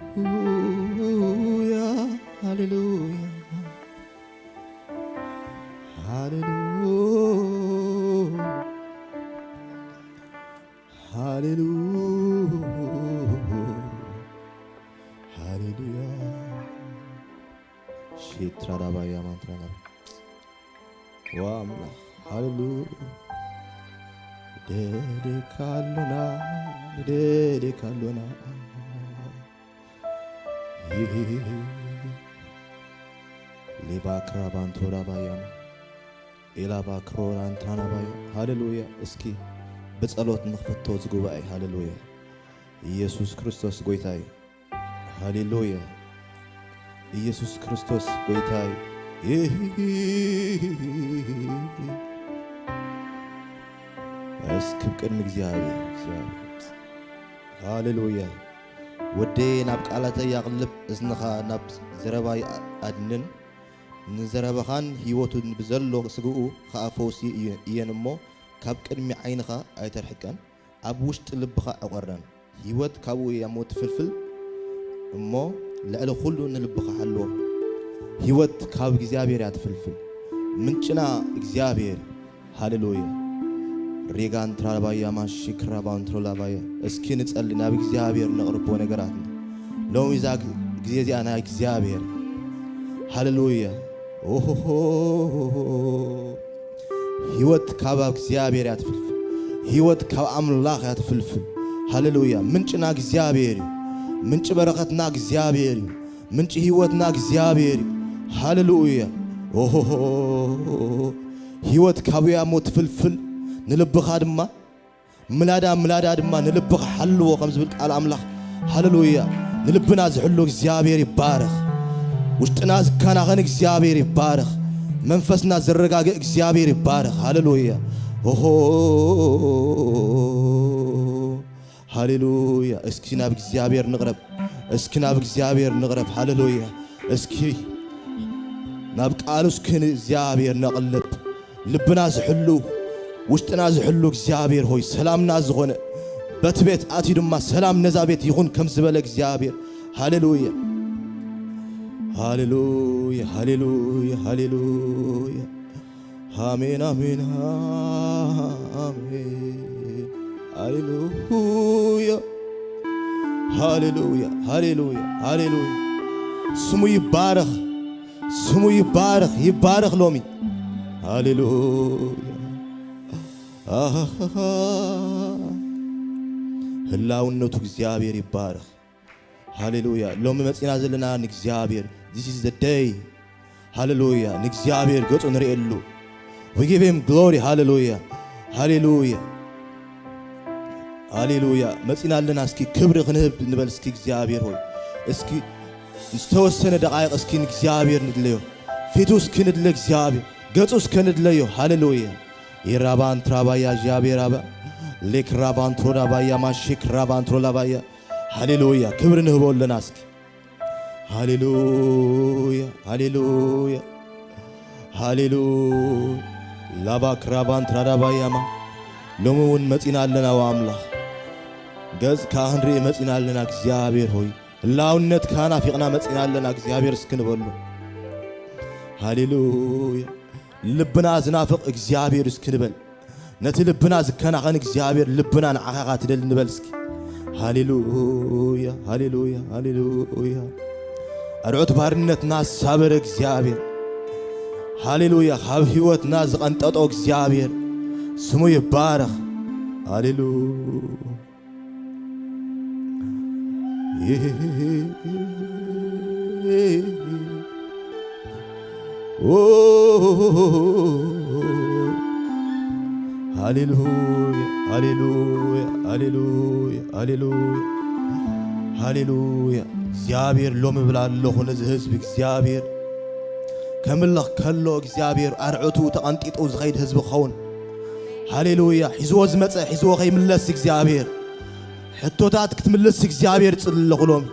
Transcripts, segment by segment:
ሃሌሉያ፣ ሃሌሉያ፣ ሃሌሉያ፣ ሃሌሉያ፣ ሃሌሉያ። ሼትራዳባያ ማንትራና ዋ ኣምላኽ፣ ሃሌሉያ። ደዴካሉና፣ ደዴካሉና። ሌባክራ ባንቶራባያ፣ ኤላባክሮራንታናባያ። ሃሌሉያ። እስኪ ብጸሎት ንኽፈቶ እዚ ጉባኤ። ሃሌሉያ። ኢየሱስ ክርስቶስ ጎይታ እዩ። ሃሌሉያ። ኢየሱስ ክርስቶስ ጎይታ እዩ። እስኪ ቅድሚ እግዚኣብሔር፣ እግዚኣብሔር። ሃሌሉያ። ወደየ ናብ ቃላተይ ኣቕልብ፣ እዝንኻ ናብ ዘረባይ ኣድንን። ንዘረባኻን ህይወቱን ብዘሎ ስግኡ ኸኣ ፈውሲ እዩ-፣ እየን እሞ፣ ካብ ቅድሚ ዓይንኻ ኣይተርሕቀን፣ ኣብ ውሽጢ ልብኻ ዕቖረን። ህይወት ካብኡ እያ እሞ ትፍልፍል፣ እሞ ልዕሊ ኹሉ ንልብኻ ሓልዎ። ህይወት ካብ እግዚኣብሔር እያ ትፍልፍል። ምንጭና እግዚኣብሔር። ሃሌሉያ። ሬጋን ትራባያ ማሽክ ራባን ትሮላባያ። እስኪ ንጸሊ፣ ናብ እግዚኣብሔር ነቕርቦ ነገራትና። ሎሚ እዛ ግ-፣ ግዜ እዚኣ ናይ እግዚኣብሔር። ሃሌሉያ። ኦሆሆ። ህይወት ካብ እግዚኣብሔር እያ ትፍልፍል። ህይወት ካብ ኣምላኽ እያ ትፍልፍል። ሃሌሉያ። ምንጭና እግዚኣብሔር እዩ። ምንጭ በረኸትና እግዚኣብሔር እዩ። ምንጭ ህይወትና እግዚኣብሔር እዩ። ሃሌሉያ። ኦሆሆ። ህይወት ካብኡ እያ እሞ ትፍልፍል። ንልብኻ ድማ ምላዳ ምላዳ ድማ ንልብኻ ሓልዎ ከም ዝብል ቃል ኣምላኽ። ሃሌሉያ። ንልብና ዝሕሉ እግዚኣብሔር ይባረኽ። ውሽጥና ዝከናኸን እግዚኣብሔር ይባረኽ። መንፈስና ዘረጋግእ እግዚኣብሔር ይባረኽ። ሃሌሉያ። ኦሆ። ሃሌሉያ። እስኪ ናብ እግዚኣብሔር ንቕረብ። እስኪ ናብ እግዚኣብሔር ንቕረብ። ሃሌሉያ። እስኪ ናብ ቃሉ እስኪ ንእግዚኣብሔር ነቕልብ። ልብና ዝሕሉ፣ ውሽጥና ዝሕሉ እግዚኣብሔር ሆይ፣ ሰላምና ዝኾነ፣ በቲ ቤት ኣትዩ ድማ ሰላም ነዛ ቤት ይኹን ከም ዝበለ እግዚኣብሔር። ሃሌሉያ። ሃሌሉያ፣ ሃሌሉያ፣ ሃሌሉያ። ኣሜን፣ ኣሜን፣ ኣሜን። ሃሌሉያ፣ ሃሌሉያ፣ ሃሌሉያ፣ ሃሌሉያ። ስሙ ይባረኽ፣ ስሙ ይባረኽ፣ ይባረኽ ሎሚ። ሃሌሉያ። ኣሃሃሃ። ህላውነቱ እግዚኣብሔር ይባረኽ። ሃሌሉያ። ሎሚ መጺና ዘለና ንእግዚኣብሔር። This is the day. ሃሌሉያ። ንእግዚኣብሔር ገጹ ንርእየሉ። We give him glory. ሃሌሉያ። ሃሌሉያ። ሃሌሉያ። መጺና ኣለና። እስኪ ክብሪ ክንህብ ንበል እስኪ እግዚኣብሔር ሆይ። እስኪ ዝተወሰነ ደቓይቕ እስኪ ንእግዚኣብሔር ንድለዮ። ፊቱ እስኪ ንድለ እግዚኣብሔር። ገጹ እስከ ንድለዮ። ሃሌሉያ። ኢራባን ትራባያ ዣቤራባ። ሌክ ራባን ትሮዳባያ ማሼክ ራባን ትሮላባያ። ሃሌሉያ። ክብሪ ንህቦ ኣለና እስኪ። ሃሌሉያ፣ ሃሌሉያ፣ ሃሌሉያ። ላባ ክራባን ትራዳባያማ። ሎሚ እውን መጺና ኣለና፣ ዋ ኣምላኽ። ገጽካ ክንርኢ መጺና ኣለና፣ እግዚኣብሔር ሆይ። ህላውነትካ ናፊቕና መጺና ኣለና፣ እግዚኣብሔር እስኪ ንበሎ። ሃሌሉያ። ልብና ዝናፍቕ እግዚኣብሔር እስኪ ንበል። ነቲ ልብና ዝከናኸን እግዚኣብሔር ልብና ንዓኻ ኢኻ ትደሊ ንበል እስኪ። ሃሌሉያ፣ ሃሌሉያ፣ ሃሌሉያ። ኣርዑት ባርነትና ዝሳበረ እግዚኣብሔር። ሃሌሉያ፣ ካብ ህይወትና ዝቐንጠጦ እግዚኣብሔር ስሙ ይባረኽ። ሃሌሉያ። ኦ፣ ሃሌሉያ፣ ሃሌሉያ፣ ሃሌሉያ፣ ሃሌሉያ፣ ሃሌሉያ። እግዚኣብሔር ሎሚ እብል ኣለኹ ነዚ ህዝቢ እግዚኣብሔር ከምልኽ ከሎ እግዚኣብሔር ኣርዑቱ ተቐንጢጡ ዝኸይድ ህዝቢ ክኸውን። ሃሌሉያ። ሒዝዎ ዝመጸ ሒዝዎ ከይምለስ እግዚኣብሔር ሕቶታት ክትምልስ እግዚኣብሔር ጽሊ ኣለኹ ሎሚ።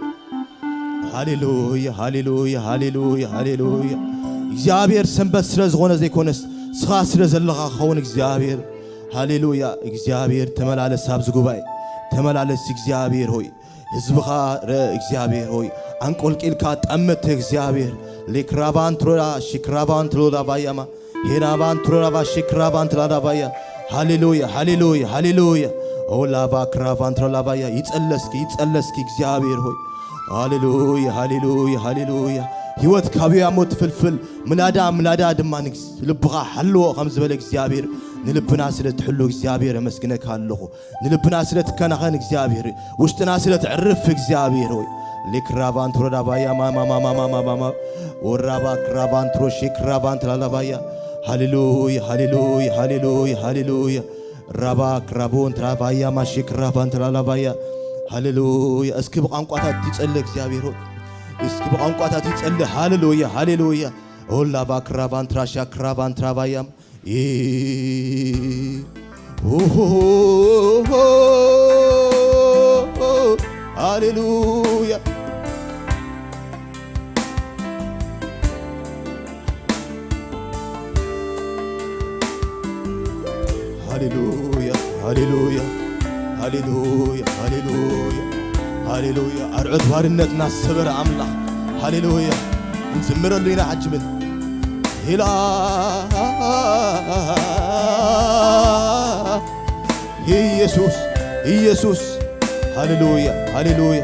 ሃሌሉያ፣ ሃሌሉያ፣ ሃሌሉያ፣ ሃሌሉያ። እግዚኣብሔር ሰንበት ስለ ዝኾነ ዘይኮነስ፣ ስኻ ስለ ዘለኻ ክኸውን እግዚኣብሔር። ሃሌሉያ። እግዚኣብሔር ተመላለስ፣ ኣብዚ ጉባኤ ተመላለስ እግዚኣብሔር ሆይ። ህዝብኻ ርእ እግዚኣብሔር ሆይ፣ ኣንቆልቂልካ ጠምት እግዚኣብሔር። ሊክራባን ትሮዳ ሽክራባን ትሮዳ ባያማ ሄናባን ትሮዳ ባሽክራባን ትላዳ ባያ። ሃሌሉያ፣ ሃሌሉያ፣ ሃሌሉያ። ኦላባ ክራባን ትሮዳ ባያ። ይጸለስኪ፣ ይጸለስኪ እግዚኣብሔር ሆይ። ሃሌሉያ፣ ሃሌሉያ፣ ሃሌሉያ። ህይወት ካብ ያሞ ትፍልፍል፣ ምላዳ፣ ምላዳ ድማ ንግስ-፣ ልብኻ ሓልዎ ከም ዝበለ እግዚኣብሔር፣ ንልብና ስለ ትሕሉ እግዚኣብሔር፣ ኣመስግነካ ኣለኹ። ንልብና ስለ ትከናኸን እግዚኣብሔር፣ ውሽጥና ስለ ትዕርፍ እግዚኣብሔር ሆይ። ሊክራባን ትሮዳ ባያ ማማማማማማማ። ወራባ ክራባን ትሮሺ ክራባን ትላላ ባያ። ሃሌሉያ፣ ሃሌሉያ፣ ሃሌሉያ፣ ሃሌሉያ። ራባ ክራቦን ትራባያ ማሺ ክራባን ትላላ ባያ። ሃሌሉያ። እስኪ ብቋንቋታት ይጸልእ እግዚኣብሔር ሆይ። እስኪ ብቋንቋታት ይጸልእ። ሃሌሉያ፣ ሃሌሉያ። ኦላባ ክራባን ትራሻ ክራባን ትራባያ። ኦሆ፣ ሃሌሉያ። ሃሌሉያ፣ ሃሌሉያ፣ ሃሌሉያ፣ ሃሌሉያ፣ ሃሌሉያ። ኣርዑት ባርነትና ዝሰበረ ኣምላኽ። ሃሌሉያ። ክንዝምረሉ ኢና። ዓጅብን ሄላ ኢየሱስ፣ ኢየሱስ። ሃሌሉያ፣ ሃሌሉያ።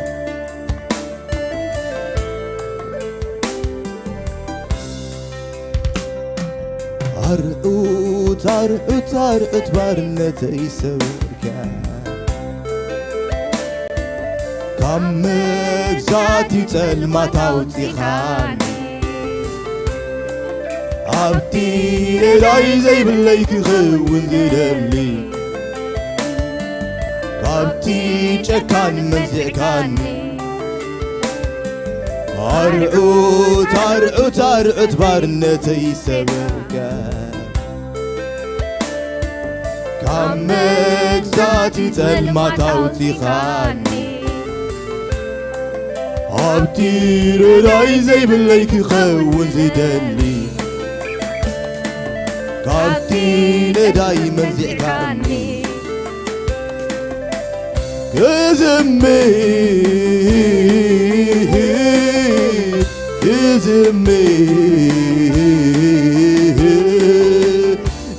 ኣርዑት፣ ኣርዑት፣ ኣርዑት ባርነተይ ሰበርካ። ካብ መግዛእቲ ጸልማት ኣውጺኻኒ። ኣብቲ ነዳይ ዘይብለይ ክኸውን ዝደሊ። ካብቲ ጨካን መዚዕካኒ። ኣርዑት፣ ኣርዑት፣ ኣርዑት ባርነተይ ሰበርካ። ካብ መግዛእቲ ጸልማት ኣውጺኻኒ። ኣብቲ ረዳይ ዘይብለይ ክኸውን ዝደሊ። ካብቲ ነዳይ መዚዕካኒ። ክዝምር፣ ክዝምር፣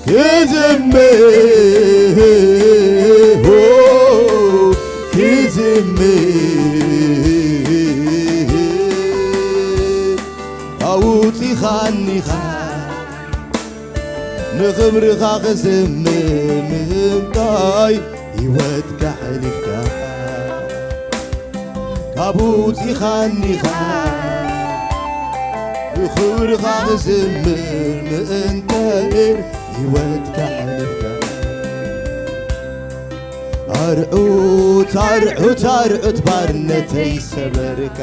ክዝምር፣ ኦ፣ ክዝምር። ኣውጺኻኒኻ ንኽብርኻ ክዝምር ምእንታይ ህይወትካ ኣሕሊፍካ። ካብ ውጺኻኒኻ ንኽብርኻ ክዝምር ምእንተ ህይወትካ ኣሕሊፍካ። ኣርዑት፣ ኣርዑት፣ ኣርዑት ባርነተይ ሰበርካ።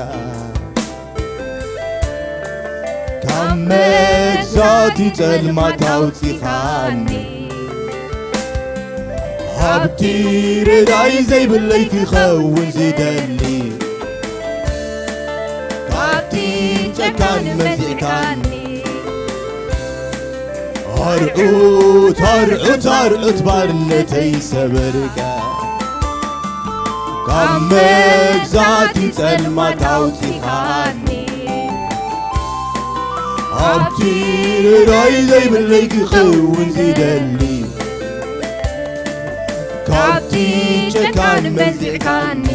ካብ መግዛእቲ ጸልማት ኣውጺኻኒ። ሃብቲ ረዳይ ዘይብለይ ክኸውን ዝደሊ። ካብቲ ጨካን መዚዕካኒ። ኣርዑት፣ ኣርዑት፣ ኣርዑት ባርነተይ ሰበርካ። ካብ መግዛእቲ ጸልማት ኣውጺኻኒ። ኣብቲ ርራይ ዘይብለይ ክኸውን ዝደሊ። ካብቲ ጨካን መዚዕካኒ።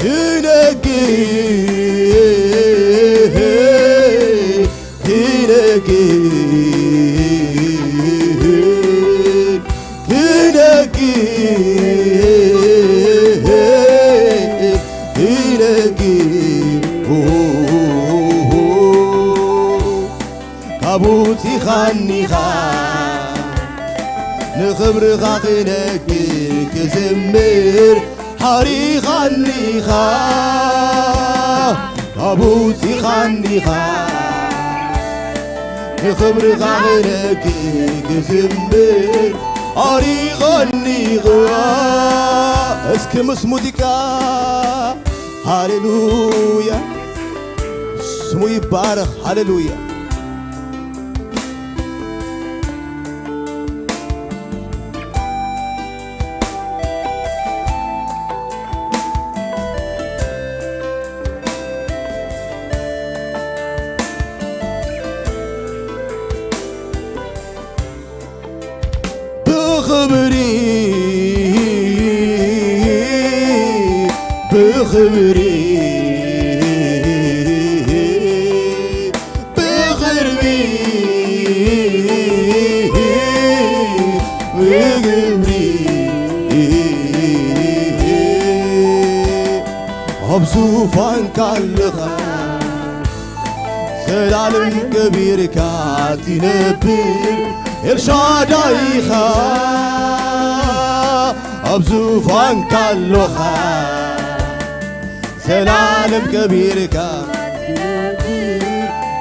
ክነግር፣ ክነግር፣ ክነግር፣ ክነግር። ካብ ውጺኻኒኻ ንኽብርኻ ክነግር ክዝምር ሓሪኻኒኻ። ካብ ውጺኻኒኻ ንኽብርኻ ክነግር ክዝምር ሓሪኻኒኻ። እስኪ ምስ ሙዚቃ ሃሌሉያ። ስሙ ይባረኽ። ሃሌሉያ። ብኽብሪ፣ ብኽብሪ፣ ብኽብሪ ኣብ ዙፋንካ ኣለኻ። ዘላለም ከቢርካ ትነብር ኤልሻዳይ ኢኻ። ኣብ ዙፋንካ ኣሎኻ። ዘላለም ከቢርካ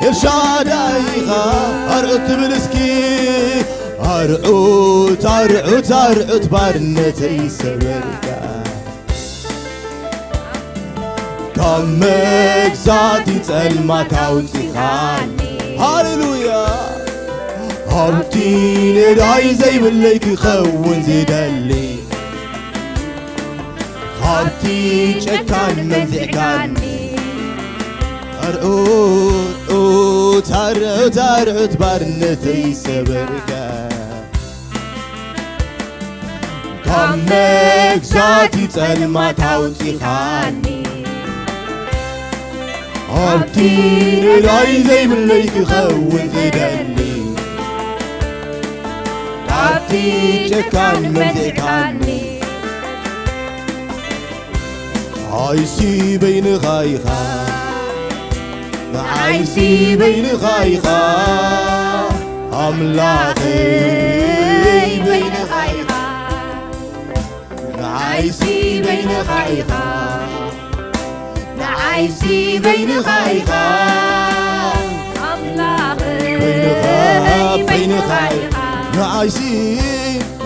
ኤልሻዳይ ኢኻ። ኣርዑት ትብል እስኪ። ኣርዑት፣ ኣርዑት፣ ኣርዑት ባርነተይ ሰበርካ። ካብ መግዛእቲ ጸልማት ኣውጺኻኒ። ሃሌሉያ። ኣብቲ ነዳይ ዘይብለይ ክኸውን ዝደሊ፣ ካብቲ ጨካን መዚዕካኒ። ኣርዑት፣ ኣርዑት፣ ኣርዑት ባርነተይ ሰበርካ። ካብ መግዛእቲ ጸልማት ኣውጺኻኒ። ኣብቲ ነዳይ ዘይብለይ ክኸውን ዝደሊ፣ ካብቲ ጨካን መዚዕካኒ። ንዓይሲ በይንኻ ኢኻ፣ ንዓይሲ በይንኻ ኢኻ፣ ኣምላኸይ በይንኻ ኢኻ። ንዓይሲ በይንኻ ኢኻ፣ ንዓይሲ በይንኻ ኢኻ፣ ኣምላኸይ በይንኻ፣ በይንኻ በይንኻ ኢኻ። ኢኻ። ንዓይሲ፣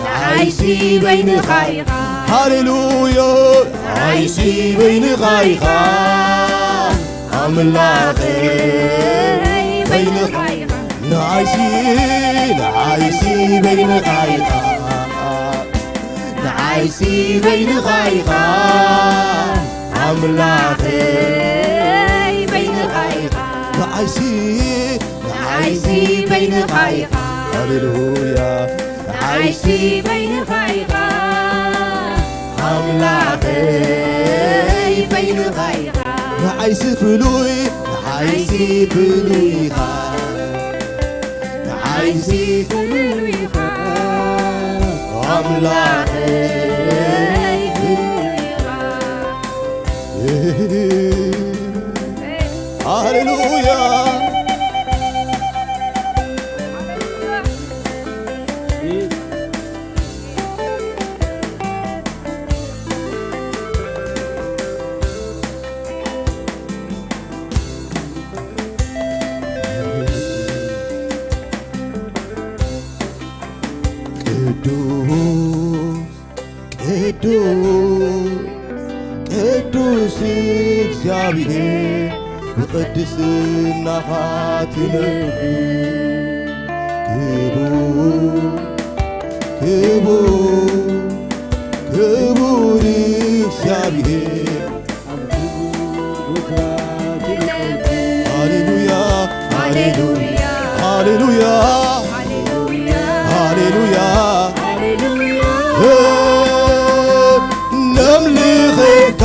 ንዓይሲ በይንኻ ኢኻ። ሃሌሉያ። ንዓይሲ በይንኻ ኢኻ፣ ኣምላኸይ በይንኻ ኢኻ። ንዓይሲ፣ ንዓይሲ በይንኻ ኢኻ። ንዓይሲ በይንኻ ኢኻ፣ ኣምላኸይ በይንኻ ኢኻ። ንዓይሲ፣ ንዓይሲ በይንኻ ኢኻ። ሃሌሉያ። ንዓይሲ በይንኻ ኢኻ፣ ኣምላኸይ በይንኻ ኢኻ። ንዓይሲ ፍሉይ፣ ንዓይሲ ፍሉይ ኢኻ። ንዓይሲ ፍሉይ ኢኻ፣ ኣምላኸይ ፍሉይ ኢኻ። ሃሌሉያ። ቅዱስ፣ ቅዱስ፣ ቅዱስ እግዚኣብሔር ብቅድስናኻ ትነብር። ክቡር፣ ክቡር፣ ክቡር እግዚኣብሔር። ሃሌሉያ፣ ሃሌሉያ፣ ሃሌሉያ፣ ሃሌሉያ፣ ሃሌሉያ፣ ሃሌሉያ። ነምልኸካ፣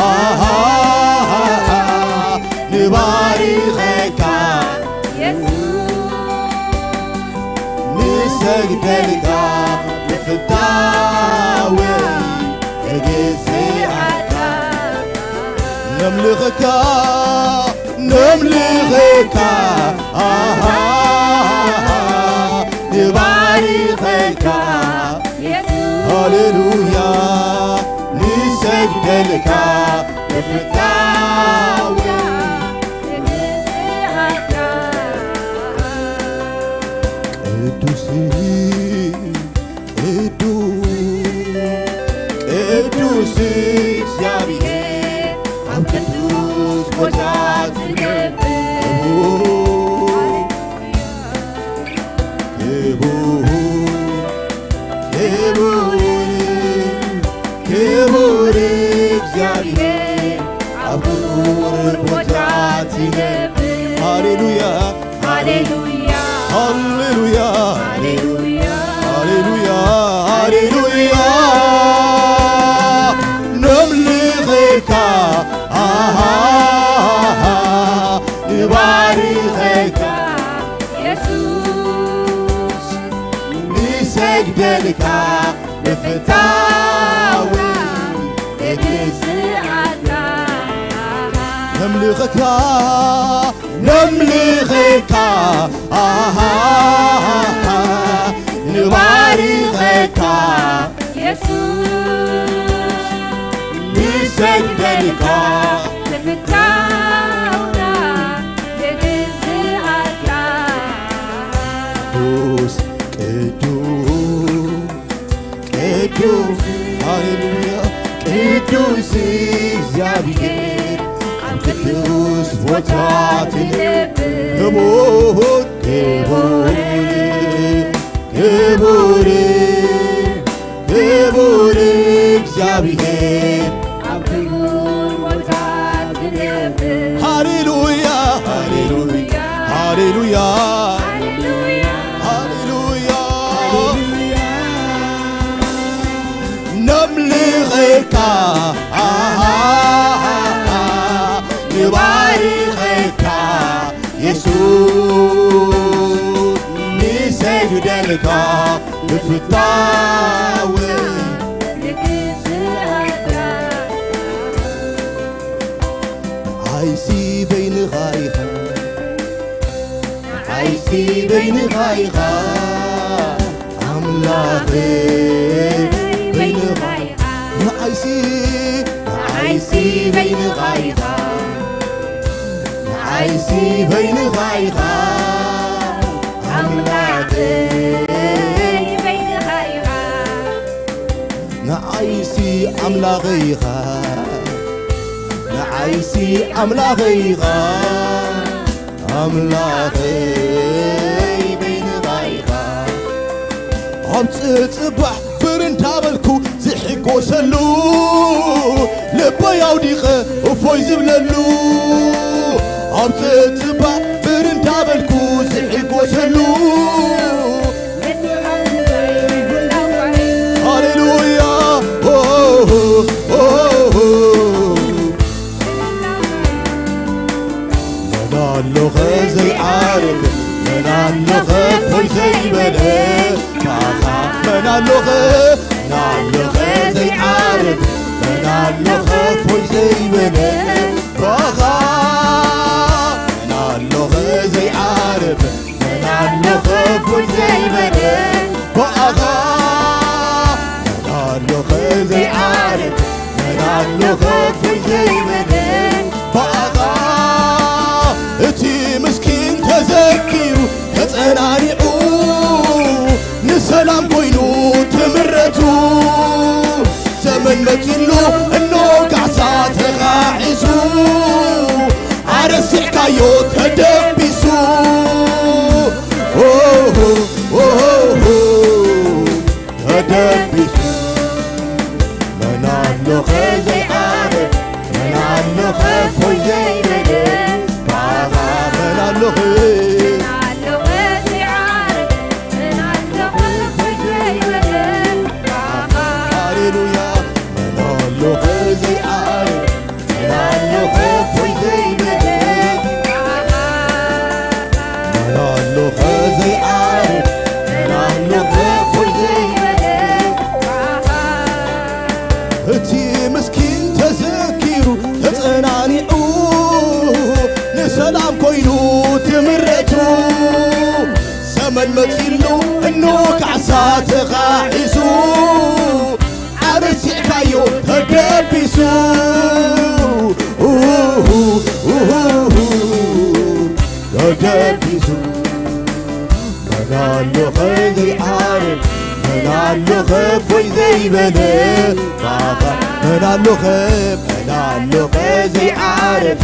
ኣሃ፣ ንባርኸካ፣ ንሰግደልካ፣ ንፍታወይ፣ ንግዝኣካ። ነምልኸካ፣ ነምልኸካ፣ ኣሃ፣ ንባርኸካ። ሃሌሉያ፣ ንሰግደልካ፣ ንፍታወይ፣ ንግዝኣካ። ቅዱስ፣ ቅዱስ፣ ቅዱስ እግዚኣብሔር ኣብ ቅዱስ ቦታ ትነብር። ክቡር፣ ክቡር፣ ክቡር እግዚኣብሔር ኣብ ክቡር ቦታ ትነብር። ሃሌሉያ፣ ሃሌሉያ፣ ሃሌሉያ፣ ሃሌሉያ፣ ሃሌሉያ፣ ሃሌሉያ። ንስኣካ ነምልኸካ፣ ነምልኸካ፣ ኣሃ፣ ንባርኸካ፣ የሱስ ንሰግደልካ፣ ንምታውና ንግዝኣካ። ቅዱስ፣ ቅዱስ፣ ቅዱስ፣ ሃሌሉያ፣ ቅዱስ እግዚኣብሔር ኣብ ቅዱስ ቦታ ትነብር። ክቡር፣ ክቡር፣ ክቡር፣ ክቡር እግዚኣብሔር ኣብ ክቡር ቦታ ትነብር። ሃሌሉያ፣ ሃሌሉያ፣ ሃሌሉያ፣ ሃሌሉያ፣ ሃሌሉያ። ነምልኸካ፣ ኣሃ፣ ንባርኸካ፣ የሱስ ንሰግደልካ፣ ብፍታወይ ንግዝኣካ። ንዓይሲ በይንኻ ኢኻ፣ ንዓይሲ በይንኻ ኢኻ፣ ኣምላኸይ በይንኻ ኢኻ። ንዓይሲ፣ ንዓይሲ በይንኻ ኢኻ፣ ንዓይሲ በይንኻ ኢኻ፣ ኣምላኸይ በይንኻ ኢኻ። ንዓይሲ ኣምላኸይ ኢኻ፣ ንዓይሲ ኣምላኸይ ኢኻ፣ ኣምላኸይ በይንኻ ኢኻ። ኣብ ጽጽባሕ ብር እንዳበልኩ ዝሕጎሰሉ፣ ልበይ ኣውዲቐ እፎይ ዝብለሉ፣ ኣብ ጽጽባሕ ብር እንዳበልኩ ዝሕጎሰሉ። ሃሌሉያ፣ ኦ፣ ኦ፣ ኦ፣ ኦ። መን ኣሎኸ ዘይዓርፍ፣ መን ኣሎኸ እፎይ ዘይበለ፣ ባኻ መን ኣሎኸ፣ መን ኣሎኸ ዘይዓርፍ፣ መን ኣሎኸ እፎይ ዘይበለ፣ ባኻ መን ኣሎኸ ዘይዓርፍ፣ መን ኣሎኸ እፎይ ዘይበለ፣ ባኻ መን ኣሎኸ ዘይዓርፍ፣ መን ኣሎኸ እፎይ ዘይበለ፣ ባኻ እቲ ምስኪን ተዘኪሩ ተጸናኒዑ፣ ንሰላም ኮይኑ ትምረቱ። ዘመን መጺሉ እኖ ካሕሳ ተኻዒሱ፣ ኣረሲዕካዮ ተደቢሱ። ኦሆ፣ ኦሆ፣ ተደቢሱ። መን ኣሎኸ ዘይዓርፍ፣ መን ኣሎኸ እፎይ ዘይበለ፣ ባኻ መን ኣሎኸ? መን ኣሎኸ ዘይዓርፍ፣ መን ኣሎኸ እፎይ ዘይበለ፣ ባኻ። ሃሌሉያ። መን ኣሎኸ ዘይዓርፍ፣ መን ኣሎኸ እፎይ ዘይበለ፣ መን ኣሎኸ ዘይዓርፍ፣ መን ኣሎኸ እፎይ ዘይበለ። እቲ ምስኪን ተዘኪሩ ተጸናኒዑ፣ ንሰላም ኮይኑ ትምረቱ። ዘመን መጺሉ እኖ ካሕሳ ተኻዒሱ፣ ኣረሲዕካዮ ተደቢሱ። ኡሁ፣ ኡሁ፣ ተደቢሱ። መን ኣሎኸ ዘይዓርፍ፣ መን ኣሎኸ እፎይ ዘይበለ፣ ባኻ መን ኣሎኸ፣ መን ኣሎኸ ዘይዓርፍ።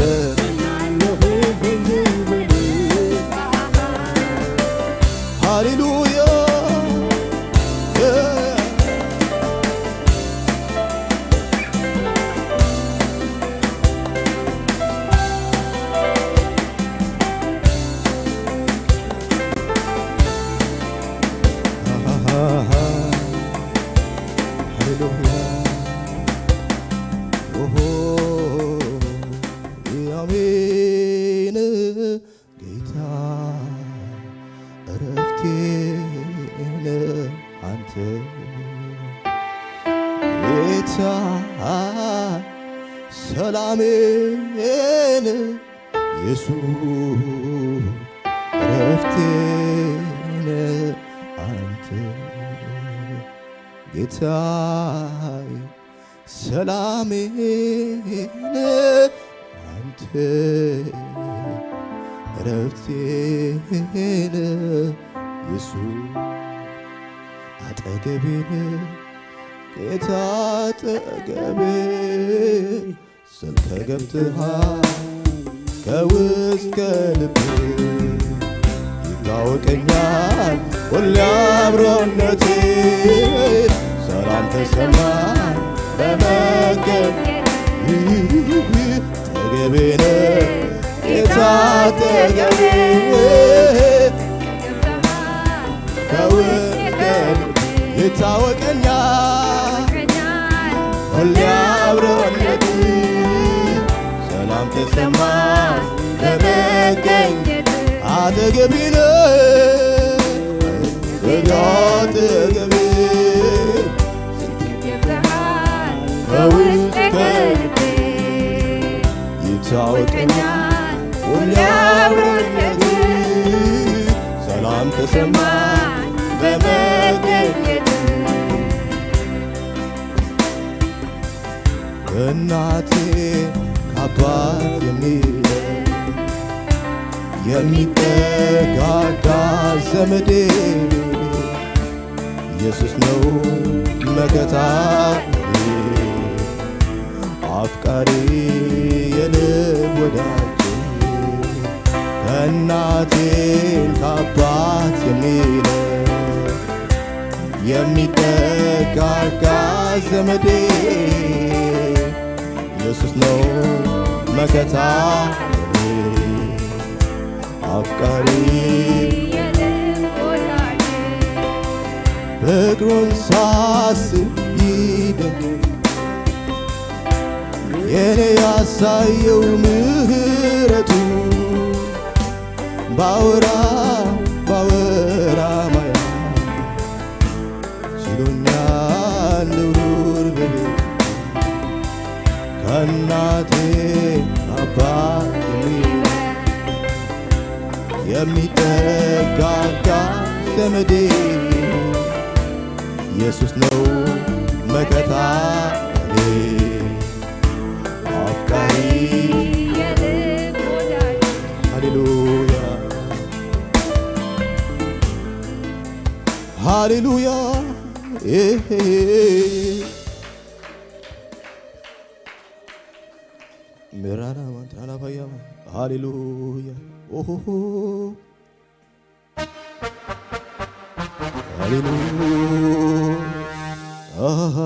ሃሌሉያ። ሃሌሉያ። ኦሆ፣ ኣሜን። ጌታ እረፍቴ ነህ አንተ፣ ጌታ ሰላሜን ኢየሱስ ረፍቴን አንተ ጌታዬ ሰላሜን አንተ ረፍቴን ኢየሱስ አጠገቤን ጌታ አጠገቤ ስልክ ገብተሃል ከውስጥ ከልብ ይታወቀኛል ሁሌ አብሮነቴ ሰላም ተሰማኝ በመገኘት አጠገቤ ነህ ጌታ አጠገቤ ከውስጥ ይታወቀኛል ሁሌ አብሮነት ሰላም ተሰማ በመገኘት አጠገቤ ነህ አጠገቤ ከውስጥ ከልቤ ይታወቀኛል ሁሌ አብሮነት ሰላም ተሰማኝ በመገኘት ከእናቴ ከአባት የሚለይ የሚጠጋጋ ዘመዴ ኢየሱስ ነው መከታዬ አፍቃሪ የልብ ወዳጄ ከእናቴ ከአባት የሚለይ የሚጠጋጋ ዘመዴ ኢየሱስ ነው መከታዬ አፍቃሪ ፍቅሩን ሳስብ ይደንቅ የኔ ያሳየው ምህረቱ ባወራ ባወራ ማያ ችሎኛል ልውር በቤት ከእናቴ አባቴ የሚጠጋጋ ዘመዴ ኢየሱስ ነው መከታዬ አፍቃሪ ሃሌሉያ ሃሌሉያ ሜራና ማንትራና ፋያማ ሃሌሉያ ኦሆሆ ሃሌሉያ አሃ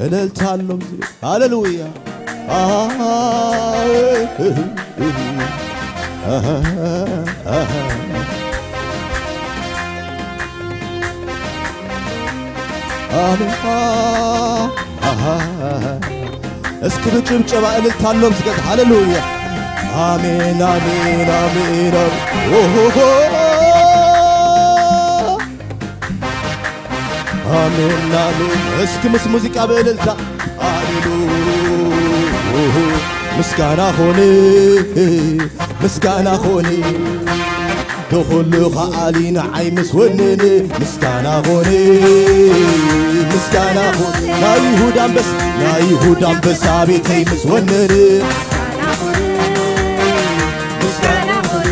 እልልታ አለው ሃሌሉያ አሃ አሃ አሃ አሜን አሃ እስኪ ብጭብጨባ እልልታ አለው ምስገድ ሃሌሉያ አሜን አሜን አሜን ኦሆሆ አሜን አሜን እስኪ ምስ ሙዚቃ በእልልታ ሃሌሉ ምስጋና ሆነ ምስጋና ሆነ ብኹሉ ኸኣሊ ንዓይ ምስ ወነነ ምስጋና ኾነ ምስጋና ኾነ ናይ ይሁዳ ኣንበሳ ናይ ይሁዳ ኣንበሳ ቤተይ ምስ ወነነ ምስጋና ኾነ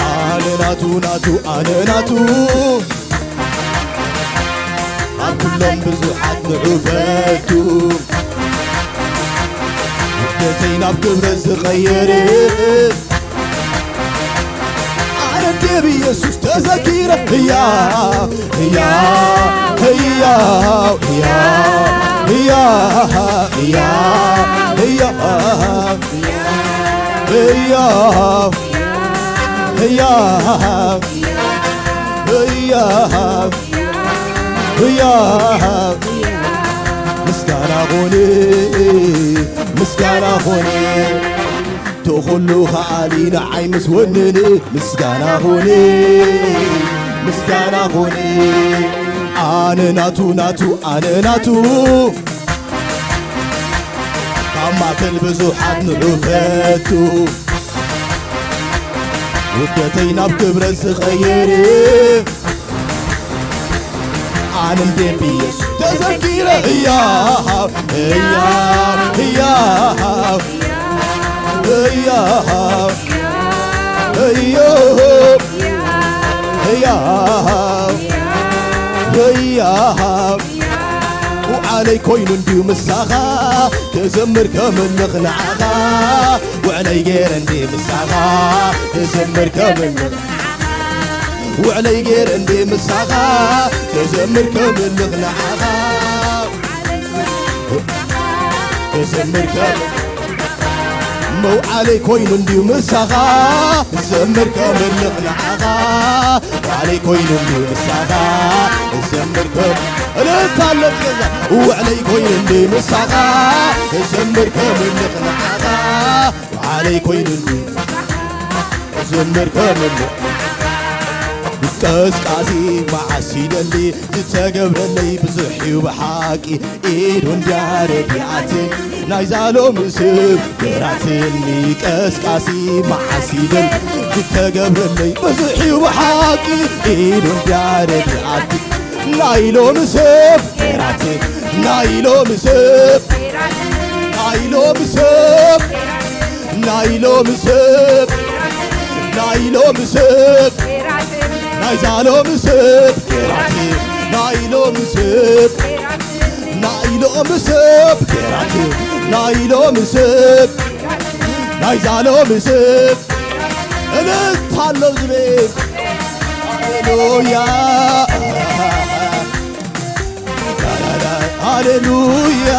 ኣነ ናቱ ናቱ ኣነ ናቱ ኣብ ኩሎም ብዙሓት ንዑ ፈቱ ውደተይ ናብ ክብረት ዝቐየረ ኣነ እንዴ ብኢየሱስ ተዘኪረ ህያው ህያው ህያው ህያው ህያው ህያው ህያው ህያው ህያው ህያው ምስጋና ኾነ ምስጋና ኾነ ተኹሉ ኸኣሊ ንዓይ ምስ ወነነ ምስጋና ኾነ ምስጋና ኾነ ኣነ ናቱ ናቱ ኣነ ናቱ ኣብ ማእከል ብዙሓት ንዑ ፈቱ፣ ውርደተይ ናብ ክብረት ዝቐይር። ኣነ እንዴ ብየሱስ ተዘኪረ፣ ህያው፣ ህያው፣ ህያው፣ ህያው፣ ህያው፣ ህያው፣ ህያው። ውዓለይ ኮይኑ እንድዩ ምሳኻ፣ ክዘምር ከምልኽ ንዓኻ። ውዕለይ ገይረ እንድየ ምሳኻ፣ ክዘምር ከምልኽ። ውዕለይ ገይረ እንድየ ምሳኻ፣ ክዘምር ከምልኽ ንዓኻ። ክዘምር ከም መውዓለይ ኮይኑ እንድዩ ምሳኻ፣ ክዘምር ከምልኽ ንዓኻ። ውዕለይ ኮይኑ እንድዩ ምሳኻ፣ ክዘምር ከም እልልታ ኣሎ ገዛ። ውዕለይ ኮይኑ እንድዩ ምሳኻ፣ ክዘምር ከምልኽ ንዓኻ። ውዓለይ ኮይኑ እንድዩ ክዘምር ከምልኽ። ቀስቃሲ መዓስ ይደሊ ዝተገብረለይ ብዙሕ እዩ ብሓቂ። ኢዱ እንድያ ረዲኣትን ናይዛ ሎሚ ስብ ገራትኒ። ቀስቃሲ መዓስ ይደሊ ዝተገብረለይ ብዙሕ እዩ ብሓቂ። ኢዱ እንድያ ረዲኣትን ናይ ሎሚ ስብ ገራትን ናይ ሎሚ ስብ ናይ ሎሚ ስብ ናይ ሎሚ ስብ ናይ ሎሚ ስብ ናይዛ ሎሚ ስብ ገራትን ናይ ሎሚ ስብ ናይ ሎሚ ስብ ገራትን ናይ ሎሚ ስብ ናይዛ ሎሚ ስብ እልልታ ኣሎ ዝብል ሃሌሉያ ሃሌሉያ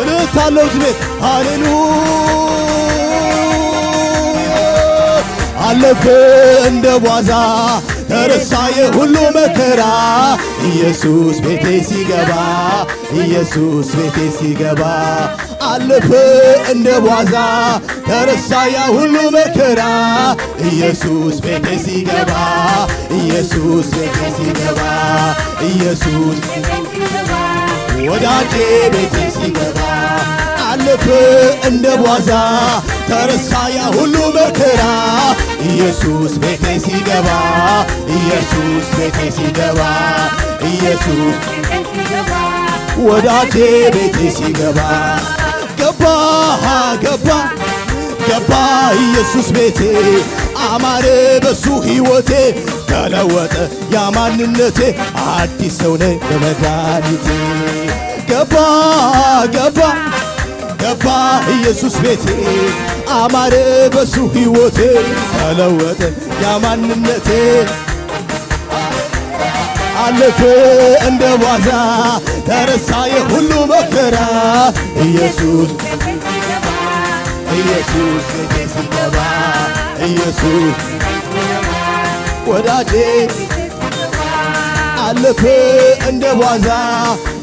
እልልታ ኣለዉ እዚ ቤት። ሃሌሉያ። ኣለፈ እንደ ቧዛ ተረሳየ ሁሉ መከራ። ኢየሱስ ቤቴ ሲገባ፣ ኢየሱስ ቤቴ ሲገባ። ኣለፈ እንደ ቧዛ ተረሳያ ሁሉ መከራ። ኢየሱስ ቤቴ ሲገባ፣ ኢየሱስ ቤቴ ሲገባ፣ ኢየሱስ ወዳጄ ቤቴ ሲገባ። አለፈ እንደ ቧዛ ተረሳያ ሁሉ መከራ። ኢየሱስ ቤቴ ሲገባ፣ ኢየሱስ ቤቴ ሲገባ፣ ኢየሱስ ወዳጄ ቤቴ ሲገባ። ገባ፣ ገባ፣ ገባ ኢየሱስ ቤቴ። አማረ በሱ ሕይወቴ፣ ተለወጠ ያ ማንነቴ። አዲስ ሰው ነኝ በመድኃኒቴ። ገባ፣ ገባ፣ ገባ ኢየሱስ ቤቴ። አማረ በሱ ሕይወቴ፣ ተለወጠ ያ ማንነቴ። አለፈ እንደ ቧዛ ተረሳ የሁሉ መከራ። ኢየሱስ፣ ኢየሱስ ቤቴ ሲገባ፣ ኢየሱስ ወዳጄ። አለፈ እንደ ቧዛ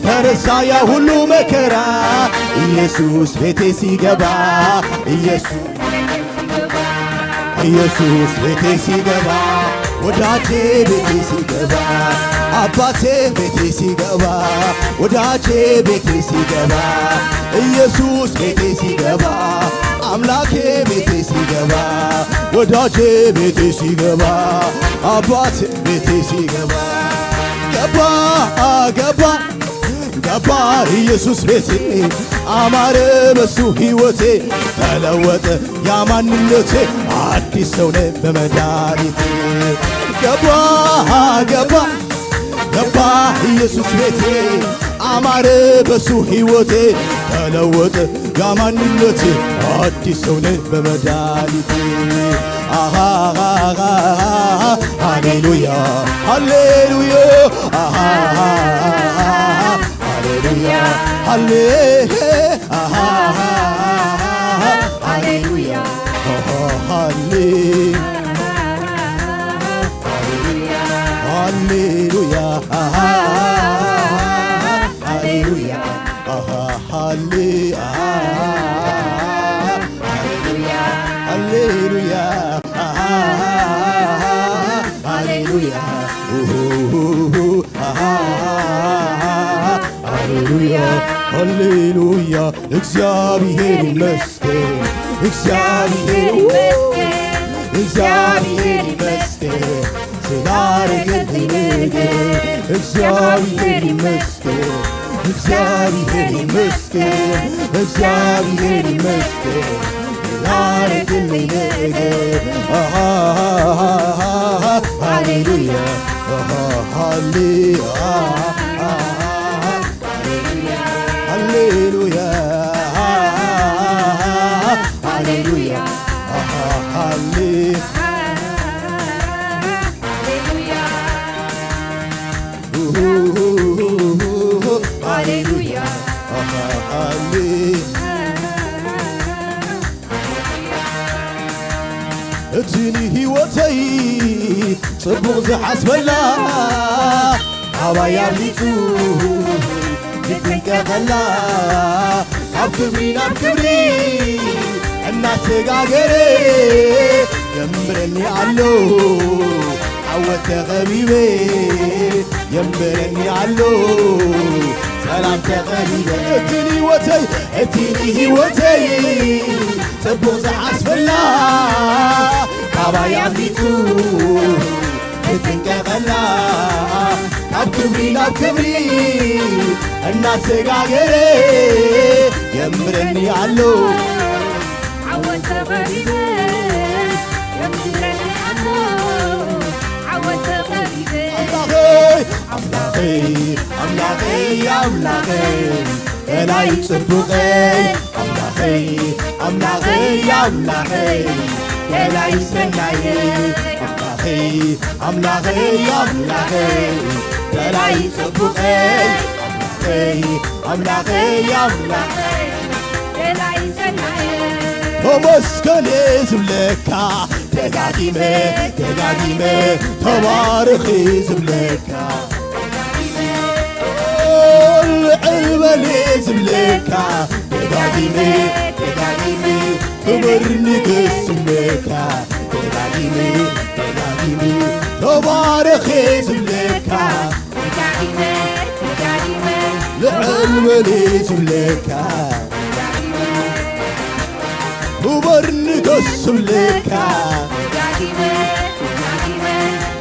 ተረሳ ያ ሁሉ መከራ። ኢየሱስ ቤቴ ሲገባ፣ ኢየሱስ ኢየሱስ ቤቴ ሲገባ፣ ወዳጄ ቤቴ ሲገባ፣ አባቴ ቤቴ ሲገባ፣ ወዳጄ ቤቴ ሲገባ፣ ኢየሱስ ቤቴ ሲገባ፣ አምላኬ ቤቴ ሲገባ፣ ወዳጄ ቤቴ ሲገባ፣ አባቴ ቤቴ ሲገባ። ገባ፣ ገባ፣ ገባ ኢየሱስ ቤቴ። አማረ በሱ ሕይወቴ፣ ተለወጠ ያ ማንነቴ። አዲስ ሰው ነኝ በመድኃኒቴ። ገባ፣ ገባ፣ ገባ ኢየሱስ ቤቴ። አማረ በሱ ሕይወቴ፣ ተለወጠ ያ ማንነቴ። አዲስ ሰው ነኝ በመድኃኒቴ። አሃ፣ አሃ፣ አሃ፣ ሃሌሉያ፣ ሃሌሉያ፣ አሃ፣ ሃሌሉያ፣ ሃሌ፣ አሃ፣ ሃሌሉያ፣ አሃ፣ ሃሌ፣ ሃሌሉያ፣ አሃ፣ ሃሌሉያ፣ አሃ፣ ሃሌ፣ አሃ፣ ሃሌሉያ፣ ሃሌሉያ፣ አሃ፣ ሃሌሉያ፣ ሃሌሉያ፣ ሃሌሉያ፣ ሃሌሉያ። እግዚኣብሔር ይመስገን፣ እግዚኣብሔር ይመስገን፣ እግዚኣብሔር ይመስገን ስላረገልኝ ነገር። እግዚኣብሔር ይመስገን፣ እግዚኣብሔር ይመስገን፣ እግዚኣብሔር ይመስገን ስላረገልኝ ነገር። ሃሌሉያ፣ ሃሌ ሃሌሉያ፣ ሃሌሉያ፣ ሃሌ ሃሌሉያ፣ ሃሌ እቲ ንህይወተይ ጽቡቕ ዝሓስበላ ኣባይ ኣብሊጹ ይጥንቀቐላ። ካብ ክብሪ ናብ ክብሪ እናሰጋገረ የንብረኒ ኣሎ። ዓወት ተኸቢበ የንብረኒ ኣሎ። ሰላም ተኸቢበ እቲ ንህይወተይ፣ እቲ ንህይወተይ ጽቡቕ ዝሓስበላ ካባይ ኣብሊጹ ትጥንቀቐላ። ካብ ክብሪ ናብ ክብሪ እናሰጋገረ የንብረኒ ኣሎ። ዓወት ተኸቢበ የንብረኒ ኣሎ። ዓወት ተኸቢበ ኣምላኸይ፣ ኣምላኸይ፣ ኣምላኸይ፣ ኣምላኸይ፣ በላይ ጽቡቐይ ኣምላኸይ፣ ኣምላኸይ፣ ኣምላኸይ፣ በላይ ሰናየይ ኣምላኸይ፣ ኣምላኸይ፣ ኣምላኸይ፣ በላይ ጽቡቐይ ኣምላኸይ፣ ኣምላኸይ፣ ኣምላኸይ፣ በላይ ሰናየይ። ተመስገን ዝብለካ ደጋጊመ፣ ደጋጊመ ተባረኽ ዝብለካ ልዕል በል ዝብለካ ደጋጊመ፣ ደጋጊመ ክብር ንገስለካ ደጋጊመ፣ ደጋጊመ ተባረኽ ዝብለካ ደጋጊመ፣ ደጋጊመ ልዕል በል ዝብለካ ክብር ንገስለካ ደጋጊመ፣ ደጋጊመ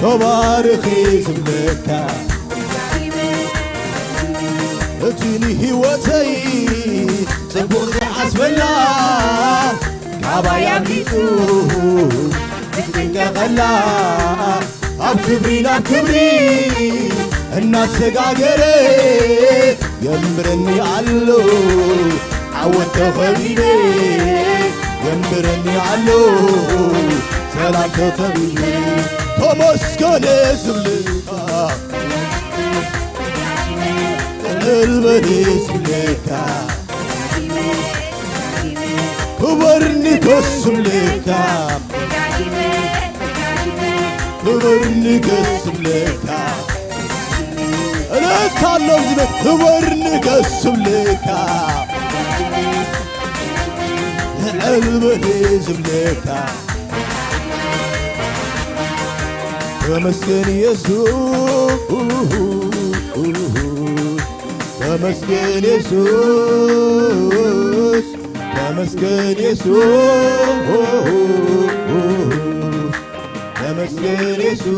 ተባረኽ ዝብለካ እቲ ንህይወተይ ጽቡቕ ዝሓስበላ ካባይ ኣብሊጹ ዝጥንቀቐላ ካብ ክብሪ ናብ ክብሪ እናሰጋገረ የንብረኒ ኣሎ። ዓወት ተኸቢበ የንብረኒ ኣሎ። ሰላም ተኸቢበ ተመስገን ዝብለካ እልበኔ ዝብለካ ክብር ንገስለካ ክብር ንገስለካ እልልታ ኣሎ ዝብል ክብር ንገስለካ እልበኔ ዝብለካ ተመስገን የሱስ ተመስገን የሱስ ተመስገን የሱስ ተመስገን የሱስ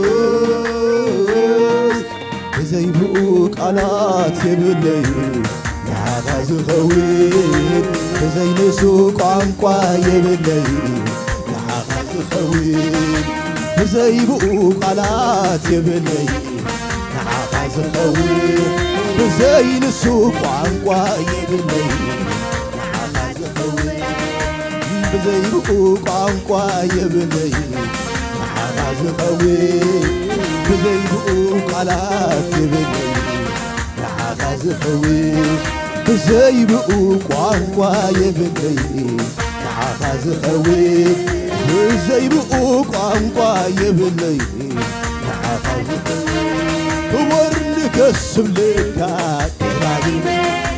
ብዘይ ብኡ ቃላት የብለይ ንዓኻ ዝኸውን ብዘይ ንሱ ቋንቋ የብለይ ንዓኻ ዝኸውን ብዘይ ብኡ ቃላት የብለይ ንዓኻ ዝኸውን ብዘይ ንሱ ቋንቋ የብለይ ንዓኻ ዝኸውን ብዘይ ብኡ ቋንቋ የብለይ ንዓኻ ዝኸውን ብዘይ ብኡ ቃላት የብለይ ንዓኻ ዝኸውን ብዘይ ብኡ ቋንቋ የብለይ ንዓኻ ዝኸውን ብዘይ ብኡ ቋንቋ የብለይ ንዓኻ ዝኸውን ክብር ንገስብለካ ደጋጊመ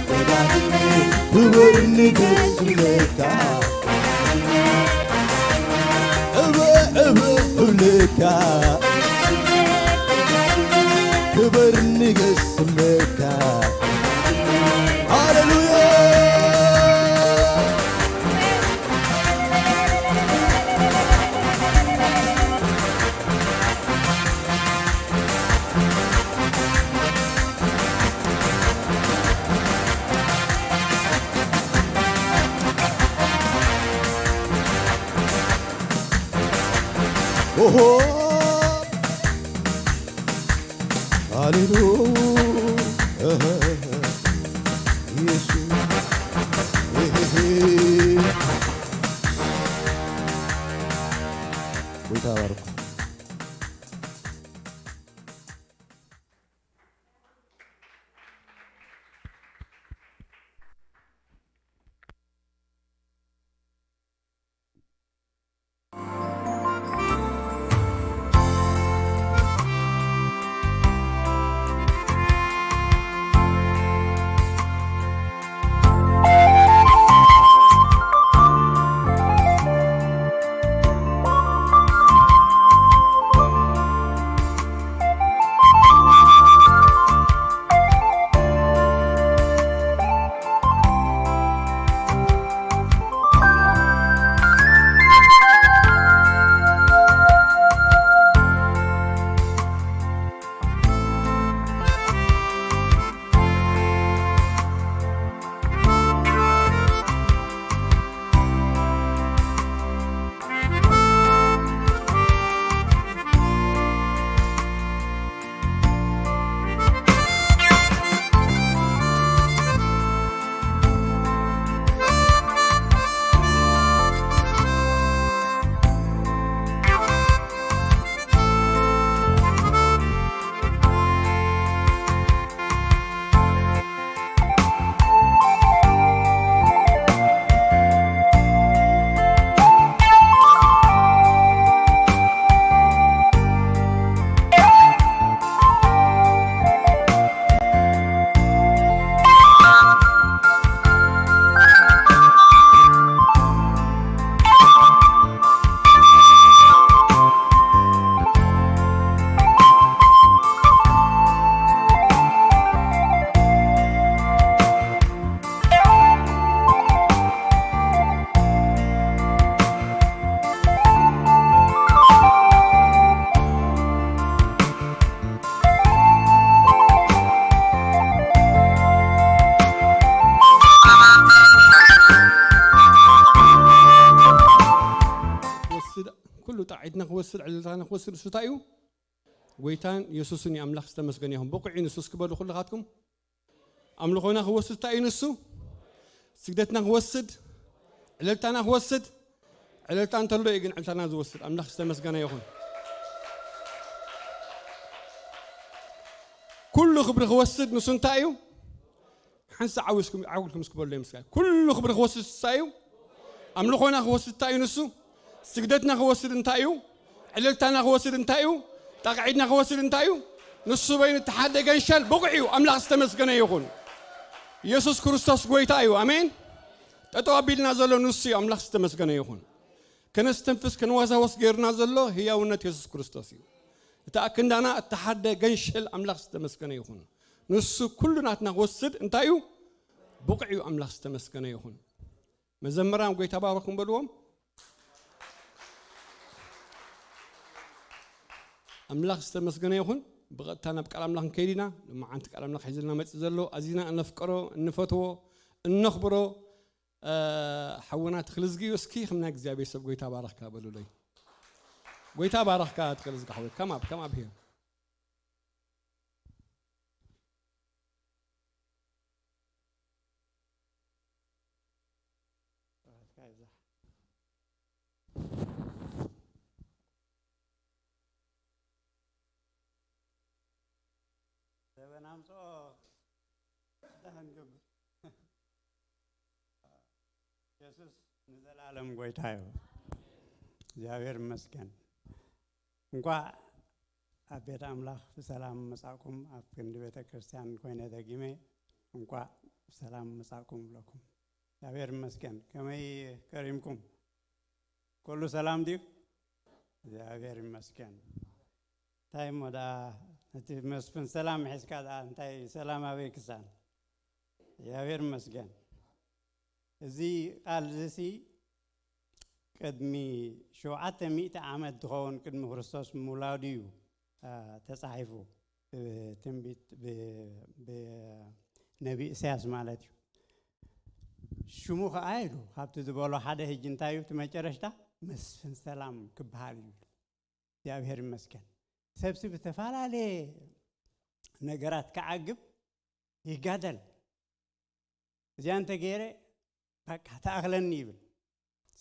ደጋጊመ ክብር ንገስብለካ እበ እበ እብለካ ኦሆ ሃሌሉያ ኢየሱስ ጎይታ ባርኩ። ወስድ፣ ኩሉ ጣዒድና ክወስድ፣ ዕልልታና ክወስድ፣ ንሱ እንታይ እዩ? ጎይታን የሱስን እዩ። ኣምላኽ ዝተመስገነ ይኹን። ብቑዕ እዩ ንሱ። እስኪ በሉ ኩልኻትኩም። ኣምልኾና ክወስድ እንታይ እዩ ንሱ? ስግደትና ክወስድ፣ ዕልልታና ክወስድ። ዕልልታ እንተሎ እዩ ግን ዕልልታና ዝወስድ። ኣምላኽ ዝተመስገነ ይኹን። ኩሉ ክብሪ ክወስድ ንሱ እንታይ እዩ? ሓንሳ ዓዊስኩም ዓውልኩም እስኪ በሉ። ምስጋና ኩሉ ክብሪ ክወስድ እንታይ እዩ? ኣምልኾና ክወስድ እንታይ እዩ ንሱ? ስግደትና ክወስድ እንታይ እዩ? ዕልልታና ክወስድ እንታይ እዩ? ጣቕዒድና ክወስድ እንታይ እዩ? ንሱ በይኑ እተሓደ ገንሸል ብቑዕ እዩ። ኣምላኽ ዝተመስገነ ይኹን። ኢየሱስ ክርስቶስ ጎይታ እዩ። ኣሜን። ጠጠው ኣቢልና ዘሎ ንሱ እዩ። ኣምላኽ ዝተመስገነ ይኹን። ከነስተንፍስ ከነዋሳወስ ገይርና ዘሎ ህያውነት የሱስ ክርስቶስ እዩ። እቲ ኣክንዳና እተሓደ ገንሸል ኣምላኽ ዝተመስገነ ይኹን። ንሱ ኩሉ ናትና ክወስድ እንታይ እዩ? ብቑዕ እዩ። ኣምላኽ ዝተመስገነ ይኹን። መዘምራን ጎይታ ባረኩም በልዎም። ኣምላኽ ዝተመስገነ ይኹን። ብቐጥታ ናብ ቃል ኣምላኽ ንከይድ ኢና። ንመዓንቲ ቃል ኣምላኽ ሒዝልና መጽእ ዘሎ ኣዚና እነፍቅሮ፣ እንፈትዎ፣ እነኽብሮ፣ እ፣ ሓውና ትኽልዝጊ እዩ። እስኪ ከም ናይ እግዚኣብሔር ሰብ ጎይታ ባረኽካ በሉለይ። ጎይታ ባረኽካ ትኽልዝጊ ሓወይ። Come up, come up here. ዘበን ኣምፅኦ ደሓን ገብር። የሱስ ንዘለኣለም ጎይታ እዩ። እግዚኣብሔር ይመስገን። እንኳዕ ኣብ ቤት ኣምላኽ ብሰላም መጻእኩም። ኣብ ክንዲ ቤተ ክርስቲያን ኮይነ ደጊመ እንኳዕ ብሰላም መጻእኩም እብለኩም። እግዚኣብሔር ይመስገን። ከመይ ከሪምኩም? ኩሉ ሰላም ድዩ? እግዚኣብሔር ይመስገን። እንታይ እሞ ደኣ ነቲ መስፍን ሰላም ሒዝካ ደኣ እንታይ ሰላም ኣበይ ክሳን? እግዚኣብሔር ይመስገን። እዚ ቃል እዚ ሲ ቅድሚ ሸውዓተ ሚእቲ ዓመት ዝኸውን ቅድሚ ክርስቶስ ምውላዱ እዩ፣ አ፣ ተጻሒፉ። ብትንቢት ብ-፣ ብነቢ ኢሳያስ ማለት እዩ። ሽሙ ኸዓ ኢሉ ካብቲ ዝበሎ ሓደ ሕጂ እንታይ እዩ እቲ መጨረሽታ? መስፍን ሰላም ክበሃል እዩ። እግዚኣብሔር ይመስገን። ሰብሲ ብተፈላለየ ነገራት ክዓግብ ይጋደል። እዚኣ እንተገይረ በቃ ተኣኽለኒ ይብል።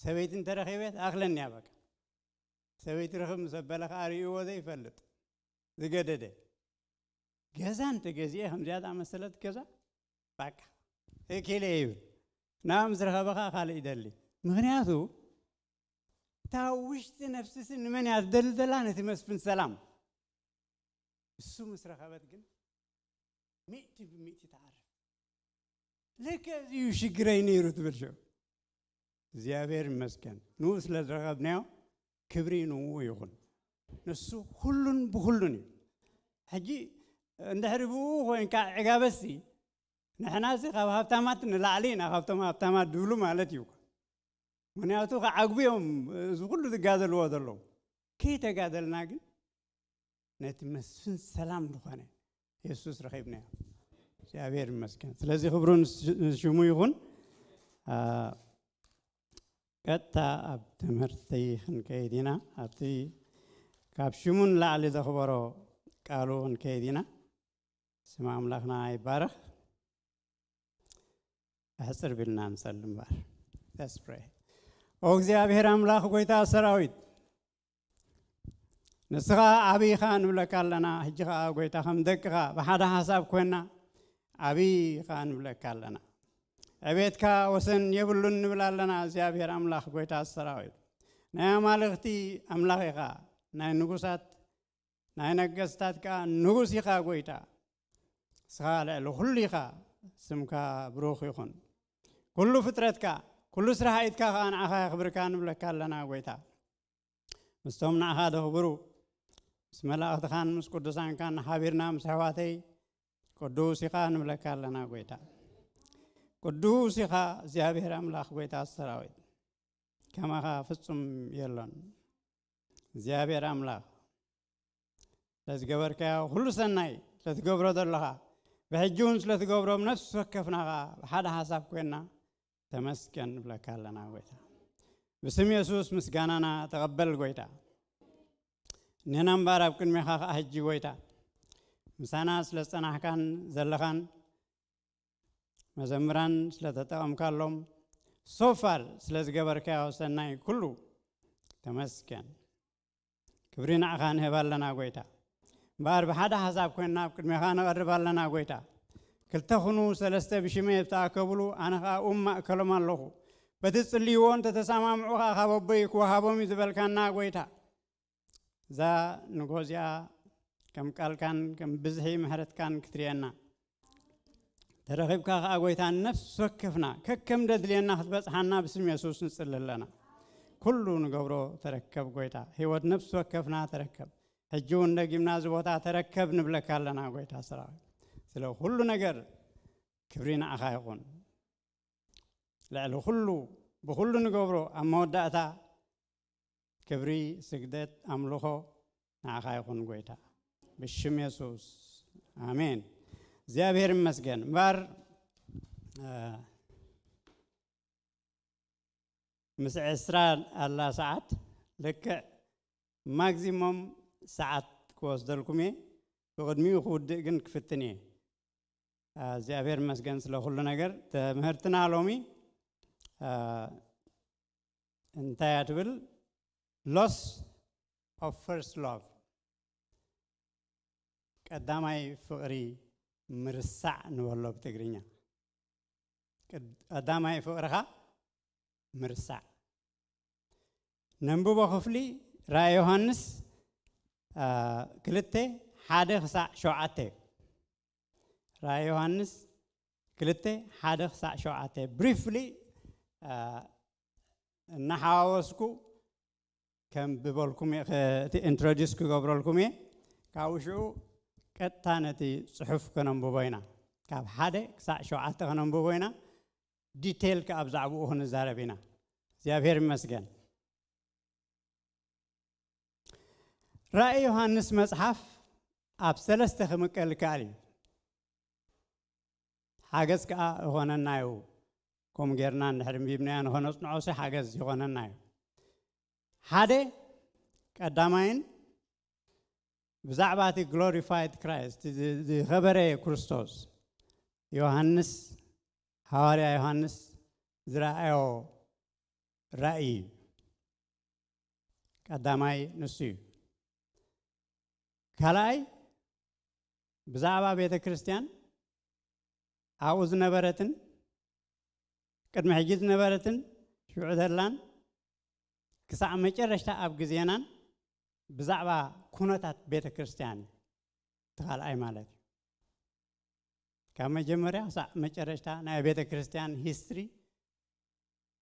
ሰበይቲ እንተረኺበ ተኣኽለኒ እያ በቃ። ሰበይቲ ርኽብ ምስ ኣበለ ከዓ ርእይዎ ዘይፈልጥ ዝገደደ። ገዛ እንተገዚኤ ከምዚኣ ዝኣመሰለት ገዛ በቃ እኪለ ይብል። ናብ ምስ ረኸበ ከዓ ካልእ ይደሊ። ምኽንያቱ እታ ውሽጢ ነፍስሲ ንመን እያ ትደሊ ዘላ? ነቲ መስፍን ሰላም። እሱ ምስ ረኸበት ግን ሚእቲ ብሚእቲ ትዓርፍ። ለከ እዚ እዩ ሽግረይ ነይሩ ትብል ሽዑ። እግዚኣብሔር ይመስገን ንኡ ስለ ዝረኸብናዮ ክብሪ ንኡ ይኹን። ንሱ ኩሉን ብኩሉን እዩ። ሕጂ እንድሕሪ ብኡ ኮይንካ ዕጋበሲ ንሕናሲ ካብ ሃብታማት ንላዕሊ ኢና ካብቶም ሃብታማት ድብሉ ማለት እዩ። ምክንያቱ ከዓግቡ እዮም እዚ ኩሉ ዝጋደልዎ ዘለዉ። ከይተጋደልና ግን ነቲ መስፍን ሰላም ዝኾነ የሱስ ረኺብናዮ። እግዚኣብሔር ይመስገን። ስለዚ ክብሩ ንስ- ንሽሙ ይኹን። አ፣ ቀጥታ ኣብ ትምህርቲ ክንከይድ ኢና። ኣብቲ ካብ ሽሙ ንላዕሊ ዘኽበሮ ቃሉ ክንከይድ ኢና። ስም ኣምላኽና ይባረኽ። ኣሕፅር ቢልና ንጸሊ እምበር። Let's pray. ኦ እግዚኣብሔር ኣምላኽ ጎይታ ሰራዊት፣ ንስኻ ዓብይ ኢኻ ንብለካ ኣለና። ሕጂ ኸዓ ጎይታ ከም ደቅኻ ብሓደ ሓሳብ ኮይና ዓብይ ኢኻ ንብለካ ኣለና። ዕቤትካ ወሰን የብሉን ንብል ኣለና። እግዚኣብሔር ኣምላኽ ጎይታ ሰራዊት፣ ናይ ኣማልኽቲ ኣምላኽ ኢኻ፣ ናይ ንጉሳት ናይ ነገስታት ከኣ ንጉስ ኢኻ ጎይታ። ንስኻ ልዕሊ ኩሉ ኢኻ። ስምካ ብሩኽ ይኹን። ኩሉ ፍጥረትካ ኩሉ ስራሕ ኢድካ ከኣ ንዓኻ የኽብርካ ንብለካ ኣለና ጎይታ። ምስቶም ንዓኻ ደኽብሩ ምስ መላእኽትኻን ምስ ቅዱሳንካን ሓቢርና ምስ ኣሕዋተይ ቅዱስ ኢኻ ንብለካ ኣለና ጎይታ። ቅዱስ ኢኻ እግዚኣብሔር ኣምላኽ ጎይታ ሰራዊት፣ ከማኻ ፍጹም የሎን። እግዚኣብሔር ኣምላኽ ስለዝገበርካዮ ኩሉ ሰናይ ስለትገብሮ ዘለኻ ብሕጂ እውን ስለትገብሮም ነፍሲ ወከፍና ኸዓ ብሓደ ሓሳብ ኮይንና ተመስገን ንብለካ ኣለና ጎይታ። ብስም የሱስ ምስጋናና ተቐበል ጎይታ። እኔና እምበኣር ኣብ ቅድሜኻ ኸዓ ሕጂ ጎይታ ምሳና ስለ ዝጸናሕካን ዘለኻን መዘምራን ስለተጠቐምካሎም ሶፋር ስለዝገበርካዮ ሰናይ ኩሉ ተመስገን። ክብሪ ንዓኻ ንህብ ኣለና ጎይታ። እምበኣር ብሓደ ሓሳብ ኮይንና ኣብ ቅድሜኻ ንቐርብ ኣለና ጎይታ። ክልተ ኩኑ ሰለስተ ብሽመይ ኣብ ተኣከብሉ ኣነ ኸኣ እብ ማእከሎም ኣለኹ። በቲ ትጽልይዎ እንተተሰማምዑ ኸኣ ካብ ኣቦይ ክወሃቦም እዩ ዝበልካና ጎይታ። እዛ ንግሆ እዚኣ ከም ቃልካን ከም ብዝሒ ምሕረትካን ክትርእየና ተረኺብካ ኸዓ ጎይታ ነፍሲ ወከፍና ከከም ደድልየና ክትበጽሓና ብስም የሱስ ንጽሊ ኣለና። ኩሉ ንገብሮ ተረከብ ጎይታ። ህይወት ነፍሲ ወከፍና ተረከብ። ሕጂ እውን ደጊምና እዚ ቦታ ተረከብ ንብለካ ኣለና ጎይታ ሰራዊት። ስለ ኩሉ ነገር ክብሪ ንዓኻ ይኹን። ልዕሊ ኩሉ ብኩሉ ንገብሮ ኣብ መወዳእታ ክብሪ ስግደት ኣምልኾ ንዓኻ ይኹን ጎይታ ብሽም የሱስ ኣሜን። እግዚኣብሔር ይመስገን። እምበር እ፣ ምስ ዕስራ ኣላ ሰዓት ልክዕ ማግዚሞም ሰዓት ክወስደልኩም እየ። ብቕድሚኡ ክውድእ ግን ክፍትን እየ። እ፣ እግዚኣብሔር ይመስገን ስለ ኩሉ ነገር። ትምህርትና ሎሚ እ፣ እንታይ እያ ትብል? Loss of first love፣ ቀዳማይ ፍቕሪ ምርሳዕ ንበሎ ብትግርኛ። ቀድ- ቀዳማይ ፍቕርኻ ምርሳዕ። ነንብቦ ክፍሊ ራእይ ዮሃንስ አ፣ ክልተ ሓደ ክሳዕ ሸውዓተ እዩ። ራእይ ዮሃንስ ክልተ ሓደ ክሳዕ ሸውዓተ ብሪፍሊ እናሓዋወስኩ ከም ብበልኩም እየ፣ ከ- እቲ ኢንትሮዲስ ክገብረልኩም እየ። ካብኡ ሽዑ ቀጥታ ነቲ ጽሑፍ ከነንብቦ ኢና። ካብ ሓደ ክሳዕ ሸውዓተ ከነንብቦ ኢና። ዲቴይል ከኣ ብዛዕባኡ ክንዛረብ ኢና። እግዚኣብሔር ይመስገን። ራእይ ዮሃንስ መጽሓፍ ኣብ ሰለስተ ክምቀል ይከኣል እዩ። ሓገዝ ከኣ ይኾነና እዩ። ከምኡ ጌርና እንድሕር ኣንቢብናዮ ንኸነጽንዖ ሲ ሓገዝ ይኾነና እዩ። ሓደ፣ ቀዳማይን ብዛዕባ እቲ ግሎሪፋይድ ክራይስት፣ እዚ ዝኸበረ ክርስቶስ፣ ዮሃንስ፣ ሃዋርያ ዮሃንስ ዝረኣዮ ራእይ እዩ። ቀዳማይ ንሱ እዩ። ካልኣይ፣ ብዛዕባ ቤተ ክርስቲያን፣ ኣብኡ ዝነበረትን ቅድሚ ሕጂ ዝነበረትን ሽዑ ዘላን ክሳዕ መጨረሽታ ኣብ ግዜናን ብዛዕባ ኩነታት ቤተ ክርስቲያን እዩ። እቲ ካልኣይ ማለት እዩ። ካብ መጀመርያ ክሳዕ መጨረሽታ ናይ ቤተ ክርስቲያን ሂስትሪ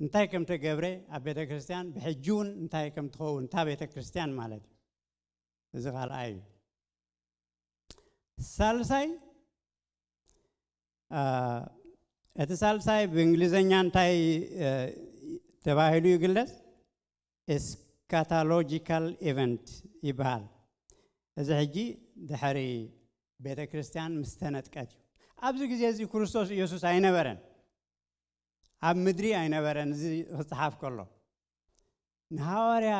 እንታይ ከም ተገብረ፣ ኣብ ቤተ ክርስቲያን ብሕጂ እውን እንታይ ከም ትኸውን እታ ቤተ ክርስቲያን ማለት እዩ። እዚ ካልኣይ እዩ። ሳልሳይ፣ አ፣ እቲ ሳልሳይ ብእንግሊዘኛ እንታይ፣ እ፣ ተባሂሉ ይግለጽ? ኤስካታሎጂካል ኢቨንት ይበሃል። እዚ ሕጂ ድሕሪ ቤተ ክርስቲያን ምስ ተነጥቀት እዩ። ኣብዚ ግዜ እዚ ክርስቶስ ኢየሱስ ኣይነበረን፣ ኣብ ምድሪ ኣይነበረን። እዚ ክጽሓፍ ከሎ ንሃዋርያ፣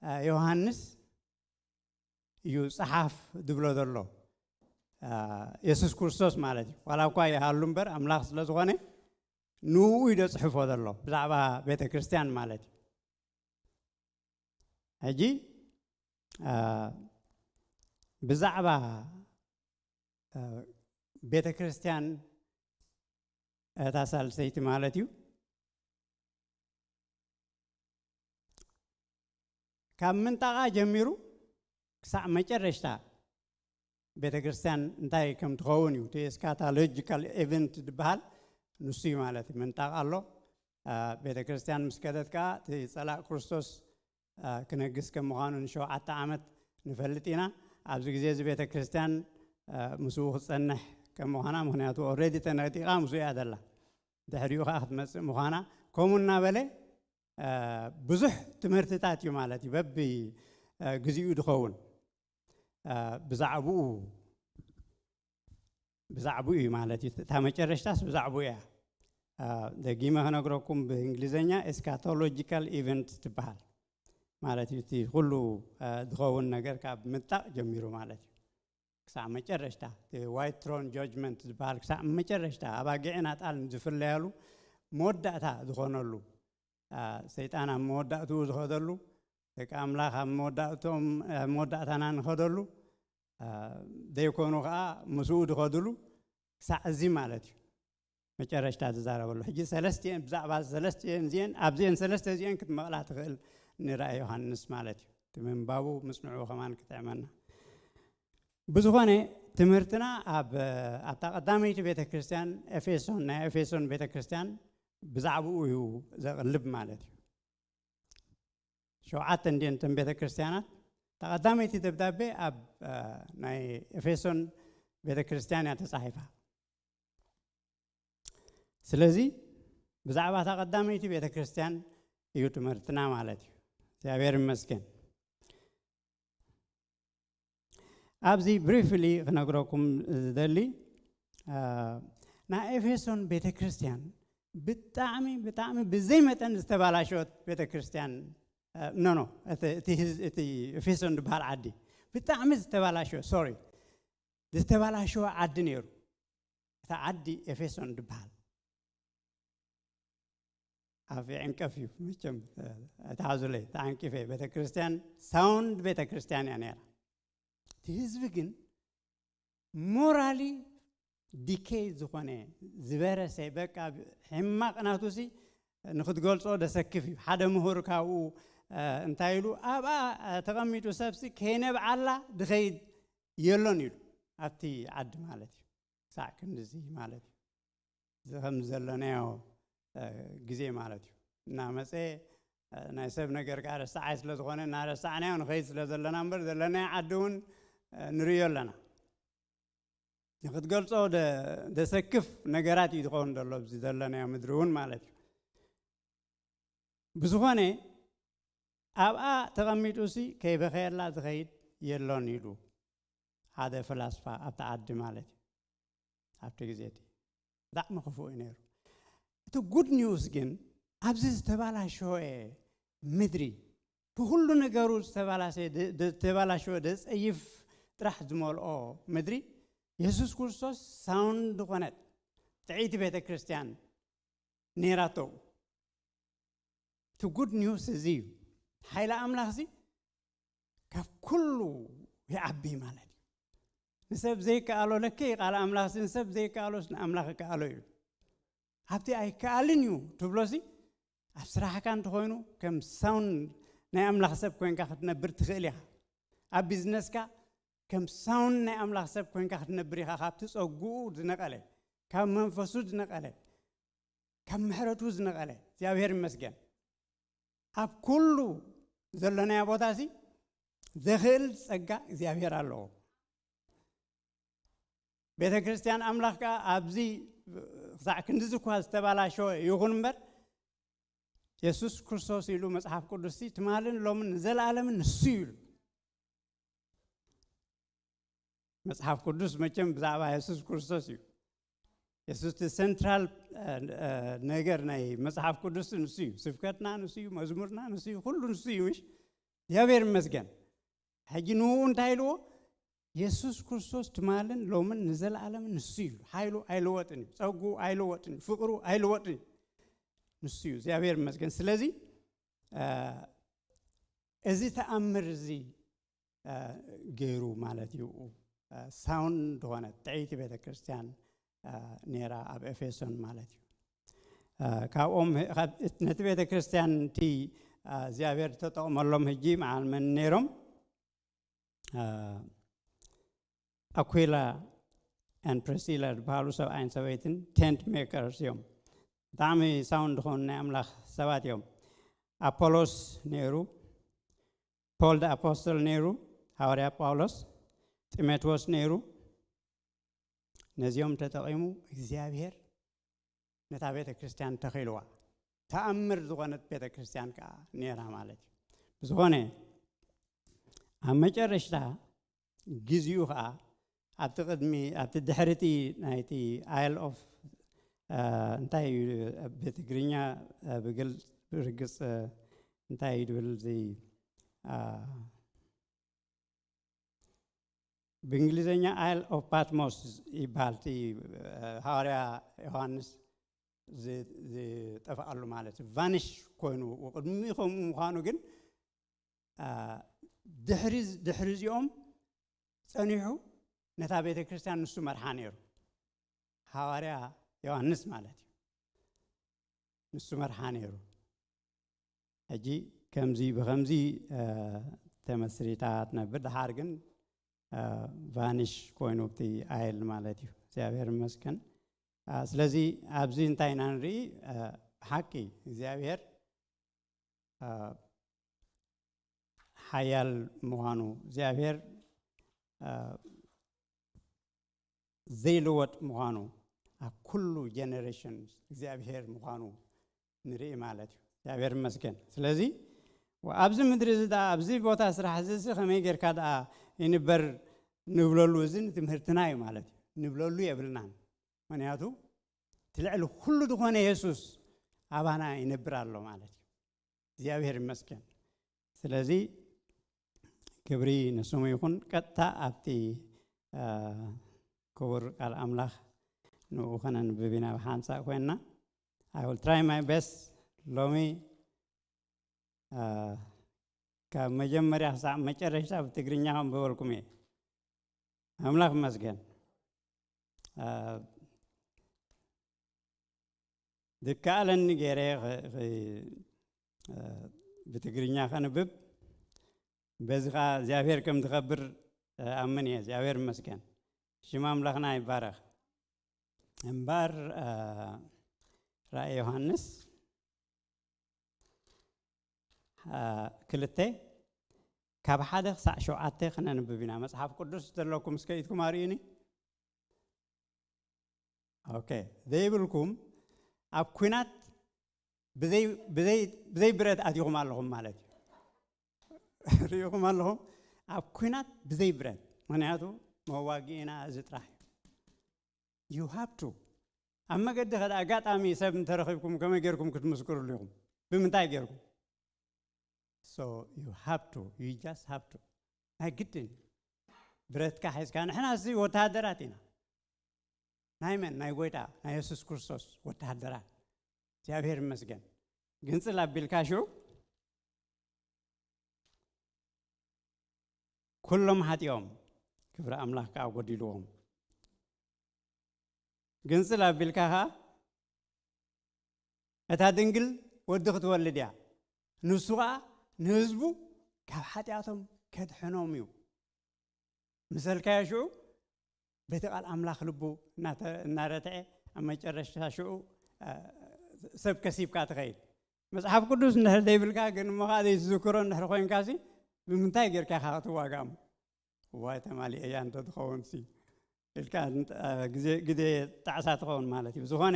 እ፣ ዮሃንስ እዩ ጸሓፍ ዝብሎ ዘሎ፣ እ፣ የሱስ ክርስቶስ ማለት እዩ። ዋላ እኳ ይሃሉ እምበር፣ ኣምላኽ ስለ ዝኾነ ንኡ እዩ ዘጽሕፎ ዘሎ ብዛዕባ ቤተ ክርስቲያን ማለት እዩ። ሕጂ፣ እ፣ ብዛዕባ፣ እ፣ ቤተ ክርስቲያን እታ ሳልሰይቲ ማለት እዩ፣ ካብ ምንጣቓ ጀሚሩ ክሳዕ መጨረሽታ ቤተ ክርስቲያን እንታይ ከም ትኸውን እዩ። እቲ ኤስካታሎጂካል ኢቨንት ዝበሃል ንሱ እዩ ማለት እዩ። ምንጣቕ ኣሎ። አ፣ ቤተ ክርስቲያን ምስ ከደት ከኣ እቲ ጸላእ ክርስቶስ፣ አ፣ ክነግስ ከም ምዃኑ ንሸውዓተ ዓመት ንፈልጥ ኢና። ኣብዚ ግዜ እዚ ቤተ ክርስቲያን፣ አ፣ ምስኡ ክትጸንሕ ከም ምዃና፣ ምኽንያቱ ኦልሬዲ ተነጢቓ ምስኡ እያ ዘላ። ድሕሪኡ ከኣ ክትመጽእ ምዃና፣ ከምኡ እናበለ፣ አ፣ ብዙሕ ትምህርትታት እዩ ማለት እዩ። በቢ፣ አ፣ ግዜኡ ዝኸውን፣ አ፣ ብዛዕባኡ፣ ብዛዕባኡ እዩ ማለት እዩ። እታ መጨረሽታስ ብዛዕባኡ እያ። አ፣ ደጊመ ክነግረኩም፣ ብእንግሊዘኛ ኤስካቶሎጂካል ኢቨንት ትበሃል ማለት እዩ። እቲ ኩሉ፣ አ፣ ዝኸውን ነገር ካብ ምጣቕ ጀሚሩ ማለት እዩ። ክሳዕ መጨረሽታ፣ እቲ ዋይት ትሮን ጃጅመንት ዝበሃል፣ ክሳዕ መጨረሽታ ኣባጊዕን ኣጣልን ዝፍለያሉ፣ መወዳእታ ዝኾነሉ፣ አ፣ ሰይጣን ኣብ መወዳእትኡ ዝኸደሉ፣ ደቂ ኣምላኽ ኣብ መወዳእቶም፣ ኣብ መወዳእታና ንኸደሉ፣ አ፣ ዘይኮኑ ኸዓ ምስኡ ዝኸድሉ፣ ክሳዕ እዚ ማለት እዩ። መጨረሽታ ዝዛረበሉ። ሕጂ ሰለስቲኤን፣ ብዛዕባ ሰለስቲኤን እዚኤን፣ ኣብዚኤን ሰለስተ እዚኤን ክትመቕላ ትኽእል ንራእይ ዮሃንስ ማለት እዩ። እቲ ምንባቡ ምጽንዑ ከማን ክጥዕመና። ብዝኾነ ትምህርትና ኣብ፣ ኣብታ ቀዳመይቲ ቤተ ክርስቲያን ኤፌሶን፣ ናይ ኤፌሶን ቤተ ክርስቲያን ብዛዕባኡ እዩ ዘቕልብ ማለት እዩ። ሸውዓተ እንድየን እተን ቤተ ክርስቲያናት። እታ ቀዳመይቲ ደብዳቤ ኣብ፣ አ፣ ናይ ኤፌሶን ቤተ ክርስቲያን እያ ተጻሒፋ። ስለዚ ብዛዕባ እታ ቀዳመይቲ ቤተ ክርስቲያን እዩ ትምህርትና ማለት እዩ። እግዚኣብሔር ይመስገን። ኣብዚ ብሪፍሊ ክነግረኩም ዝደሊ፣ አ፣ ናይ ኤፌሶን ቤተ ክርስቲያን ብጣዕሚ፣ ብጣዕሚ ብዘይ መጠን ዝተባላሸወት ቤተ ክርስቲያን፣ አ፣ ኖ፣ ኖ፣ እቲ፣ እቲ ህዝ-፣ እቲ ኤፌሶን ዝበሃል ዓዲ ብጣዕሚ ዝተባላሸወ፣ ሶሪ፣ ዝተባላሸወ ዓዲ ነይሩ። እታ ዓዲ ኤፌሶን ዝበሃል። ኣፍ ዕንቀፍ እዩ መቸም፣ እ፣ እታ ዝለይ ተዓንቂፈ፣ ቤተ ክርስቲያን ሳውንድ ቤተ ክርስቲያን እያ ነይራ። እቲ ህዝቢ ግን ሞራሊ ዲኬይ ዝኾነ፣ ዝበረሰ፣ በቃ ሕማቕ ናቱሲ ንክትገልጾ ደሰክፍ እዩ። ሓደ ምሁር ካብኡ፣ እ፣ እንታይ ኢሉ፣ ኣብኣ፣ እ፣ ተቐሚጡ ሰብሲ ከይነብዓላ ድኸይድ የሎን ኢሉ፣ ኣብቲ ዓዲ ማለት እዩ። ክሳዕ ክንድዚ ማለት እዩ። እዚ ከም ዘለናዮ፣ እ፣ ግዜ ማለት እዩ። እናመጸ፣ እ፣ ናይ ሰብ ነገር ከኣ ረሳዓይ ስለ ዝኾነ፣ እናረሳዕናዮ ንኸይድ ስለ ዘለና እምበር፣ ዘለናዮ ዓዲ እውን፣ እ፣ ንርእዮ ኣለና። ንክትገልጾ ደ-፣ ደሰክፍ ነገራት እዩ ዝኸውን ዘሎ፣ ኣብዚ ዘለናዮ ምድሪ እውን ማለት እዩ። ብዝኾነ፣ ኣብኣ ተቐሚጡሲ ከይበኸየላ ዝኸይድ የሎን ኢሉ ሓደ ፍላስፋ ኣብቲ ዓዲ ማለት እዩ። ኣብቲ ግዜ እቲ ብጣዕሚ ክፉእ እዩ ነይሩ። እቲ ጉድ ኒውስ ግን ኣብዚ ዝተባላሸወ ምድሪ፣ ብኩሉ ነገሩ ዝተባላሸ-፣ ደ-፣ ደ-፣ ዝተባላሸወ ደጸይፍ ጥራሕ ዝመልኦ ምድሪ የሱስ ክርስቶስ ሳውንድ ዝኾነት ጥዕይቲ ቤተ ክርስቲያን ነይራቶ። እቲ ጉድ ኒውስ እዚ እዩ። ሓይሊ ኣምላኽ እዚ ካብ ኩሉ ይዓቢ ማለት እዩ። ንሰብ ዘይከኣሎ ለከ ቃል ኣምላኽ እዚ ንሰብ ዘይከኣሎስ ንኣምላኽ ይከኣሎ እዩ። ኣብቲ ኣይከኣልን እዩ ትብሎሲ ኣብ ስራሕካ እንተኾይኑ ከም ሳውንድ ናይ ኣምላኽ ሰብ ኮይንካ ክትነብር ትኽእል ኢኻ። ኣብ ቢዝነስካ ከም ሳውንድ ናይ ኣምላኽ ሰብ ኮይንካ ክትነብር ኢኻ። ካብቲ ጸጉኡ ዝነቐለ፣ ካብ መንፈሱ ዝነቐለ፣ ካብ ምሕረቱ ዝነቐለ እግዚኣብሔር ይመስገን። ኣብ ኩሉ ዘሎናዮ ቦታ እዚ ዘኽእል ጸጋ እግዚኣብሔር ኣለዎ። ቤተ ክርስቲያን ኣምላኽ ከኣ ኣብዚ ክሳዕ ክንድዚ እኳ ዝተባላሸወ ይኹን እምበር የሱስ ክርስቶስ ኢሉ መጽሓፍ ቅዱስ ትማልን ሎምን ንዘለኣለምን ንሱ እዩ ኢሉ። መጽሓፍ ቅዱስ መቸም ብዛዕባ የሱስ ክርስቶስ እዩ። የሱስ እቲ ሰንትራል ነገር ናይ መጽሓፍ ቅዱስ ንሱ እዩ። ስብከትና ንሱ እዩ። መዝሙርና ንሱ እዩ። ኩሉ ንሱ እዩ። ምሽ እግዚኣብሔር ይመስገን። ሕጂ ንኡ እንታይ ኢልዎ? የሱስ ክርስቶስ ትማልን ሎምን ንዘለኣለምን ንሱ እዩ። ሓይሉ ኣይልወጥን እዩ። ጸጉ ኣይልወጥን እዩ። ፍቕሩ ኣይልወጥን እዩ። ንሱ እዩ። እግዚኣብሔር ይመስገን። ስለዚ እዚ ተኣምር እዚ ገይሩ ማለት እዩ። ሳውንድ ዝኾነ ጥዕይቲ ቤተ ክርስቲያን ነራ ኣብ ኤፌሶን ማለት እዩ። ካብኦም ነቲ ቤተ ክርስቲያን እቲ እግዚኣብሔር ተጠቕመሎም ሕጂ መዓል መን ነይሮም? ኣኩላ ን ፕሪስኪላ ዝበሃሉ ሰብኣይን ሰበይትን ቴንት ሜከርስ እዮም። ብጣዕሚ ሳውንድ ዝኾኑ ናይ ኣምላኽ ሰባት እዮም። ኣፖሎስ ነይሩ፣ ፖል ደ ኣፖስተል ነይሩ፣ ሃዋርያ ጳውሎስ፣ ጢሞቴዎስ ነይሩ። ነዚኦም ተጠቒሙ እግዚኣብሔር ነታ ቤተ ክርስቲያን ተኺልዋ። ተኣምር ዝኾነት ቤተ ክርስቲያን ከዓ ነይራ ማለት እዩ። ብዝኾነ ኣብ መጨረሽታ ግዜኡ ከዓ ኣብቲ ቅድሚ ኣብቲ ድሕርቲ ናይቲ ኣይል ኦፍ እንታይ እዩ ብትግርኛ ብግልፅ ብርግፅ እንታይ እዩ ድብል እዚ ብእንግሊዝኛ ኣይል ኦፍ ፓትሞስ ይበሃል። እቲ ሃዋርያ ዮሃንስ ዝጠፍኣሉ ማለት እዩ። ቫኒሽ ኮይኑ ቅድሚ ከምኡ ምዃኑ ግን ድሕሪ ድሕሪ እዚኦም ጸኒሑ ነታ ቤተ ክርስቲያን ንሱ መርሓ ነይሩ። ሃዋርያ ዮሃንስ ማለት እዩ። ንሱ መርሓ ነይሩ። ሕጂ ከምዚ ብኸምዚ ተመስሪታ ትነብር። ደሓር ግን ቫኒሽ ኮይኑ ኣብቲ ኣይል ማለት እዩ። እግዚኣብሔር ይመስገን። ስለዚ ኣብዚ እንታይ ኢና ንርኢ? ሓቂ እግዚኣብሔር ሓያል ምዃኑ፣ እግዚኣብሔር ዘይልወጥ ምዃኑ፣ ኣብ ኩሉ ጀነሬሽን እግዚኣብሔር ምዃኑ ንርኢ ማለት እዩ። እግዚኣብሔር ይመስገን። ስለዚ ኣብዚ ምድሪ እዚ ደኣ ኣብዚ ቦታ ስራሕ እዚ እዚ ከመይ ጌርካ ደኣ ይንበር ንብለሉ፣ እዚ ንትምህርትና እዩ ማለት እዩ። ንብለሉ የብልናን። ምክንያቱ እቲ ልዕሊ ኩሉ ዝኾነ የሱስ ኣባና ይነብር ኣሎ ማለት እዩ። እግዚኣብሔር ይመስገን። ስለዚ ክብሪ ንስሙ ይኹን። ቀጥታ ኣብቲ ክቡር ቃል ኣምላኽ ንኡ ከነንብብ ኢና ብሓንሳእ ኮይንና። I will try my best ሎሚ ካብ መጀመርያ ክሳዕ መጨረሽታ ብትግርኛ ከንብበልኩም እየ። ኣምላኽ ይመስገን። ድከኣለኒ ገይረ ብትግርኛ ከንብብ፣ በዚ ከዓ እግዚኣብሔር ከም ዝኸብር ኣምን እየ። እግዚኣብሔር ይመስገን። ሽም ኣምላኽና ይባረኽ። እምበር ራእይ ዮሃንስ ክልተ ካብ ሓደ ክሳዕ ሸውዓተ ክነንብብ ኢና። መፅሓፍ ቅዱስ ዘለኩም እስከ ኢድኩም ኣርእዩኒ። ኦኬ፣ ዘይብልኩም ኣብ ኩናት ብዘይ ብዘይ ብዘይ ብረት ኣቲኹም ኣለኹም ማለት እዩ። ርኢኹም ኣለኹም ኣብ ኩናት ብዘይ ብረት፣ ምክንያቱ መዋጊእና እዚ ጥራሕ እዩ። You have to። ኣብ መገዲ ከደ ኣጋጣሚ ሰብ እንተረኺብኩም ከመይ ጌርኩም ክትምስክርሉ ኢኹም? ብምንታይ ጌርኩም? So you have to, you just have to። ናይ ግድን እዩ። ብረትካ ሒዝካ፣ ንሕና እዚ ወተሃደራት ኢና። ናይ መን? ናይ ጎይታ ናይ የሱስ ክርስቶስ ወተሃደራት። እግዚኣብሔር ይመስገን። ግንጽል ኣቢልካ ሽዑ ኩሎም ሓጢኦም፣ ክብሪ ኣምላኽ ከኣ ጎዲልዎም። ግንጽል ኣቢልካ ከኣ እታ ድንግል ወዲ ክትወልድ እያ፣ ንሱ ኸኣ ንህዝቡ ካብ ሓጢኣቶም ከድሕኖም እዩ። ምሰልካዮ ሽዑ በቲ ቃል ኣምላኽ ልቡ እናተ-፣ እናረትዐ ኣብ መጨረሽታ ሽዑ፣ እ፣ ሰብ ከሲብካ ትኸይድ። መጽሓፍ ቅዱስ እንድሕር ዘይብልካ ግን እሞ ኸዓ ዘይትዝክሮ እንድሕር ኮይንካሲ ብምንታይ ጌርካ ኢኻ ክትዋጋእ እሞ? እዋይ ተማሊኤያ እንተትኸውን ሲ ኢልካ እንተ-፣ እ፣ ግዜ፣ ግዜ ጣዕሳ ትኸውን ማለት እዩ። ብዝኾነ፣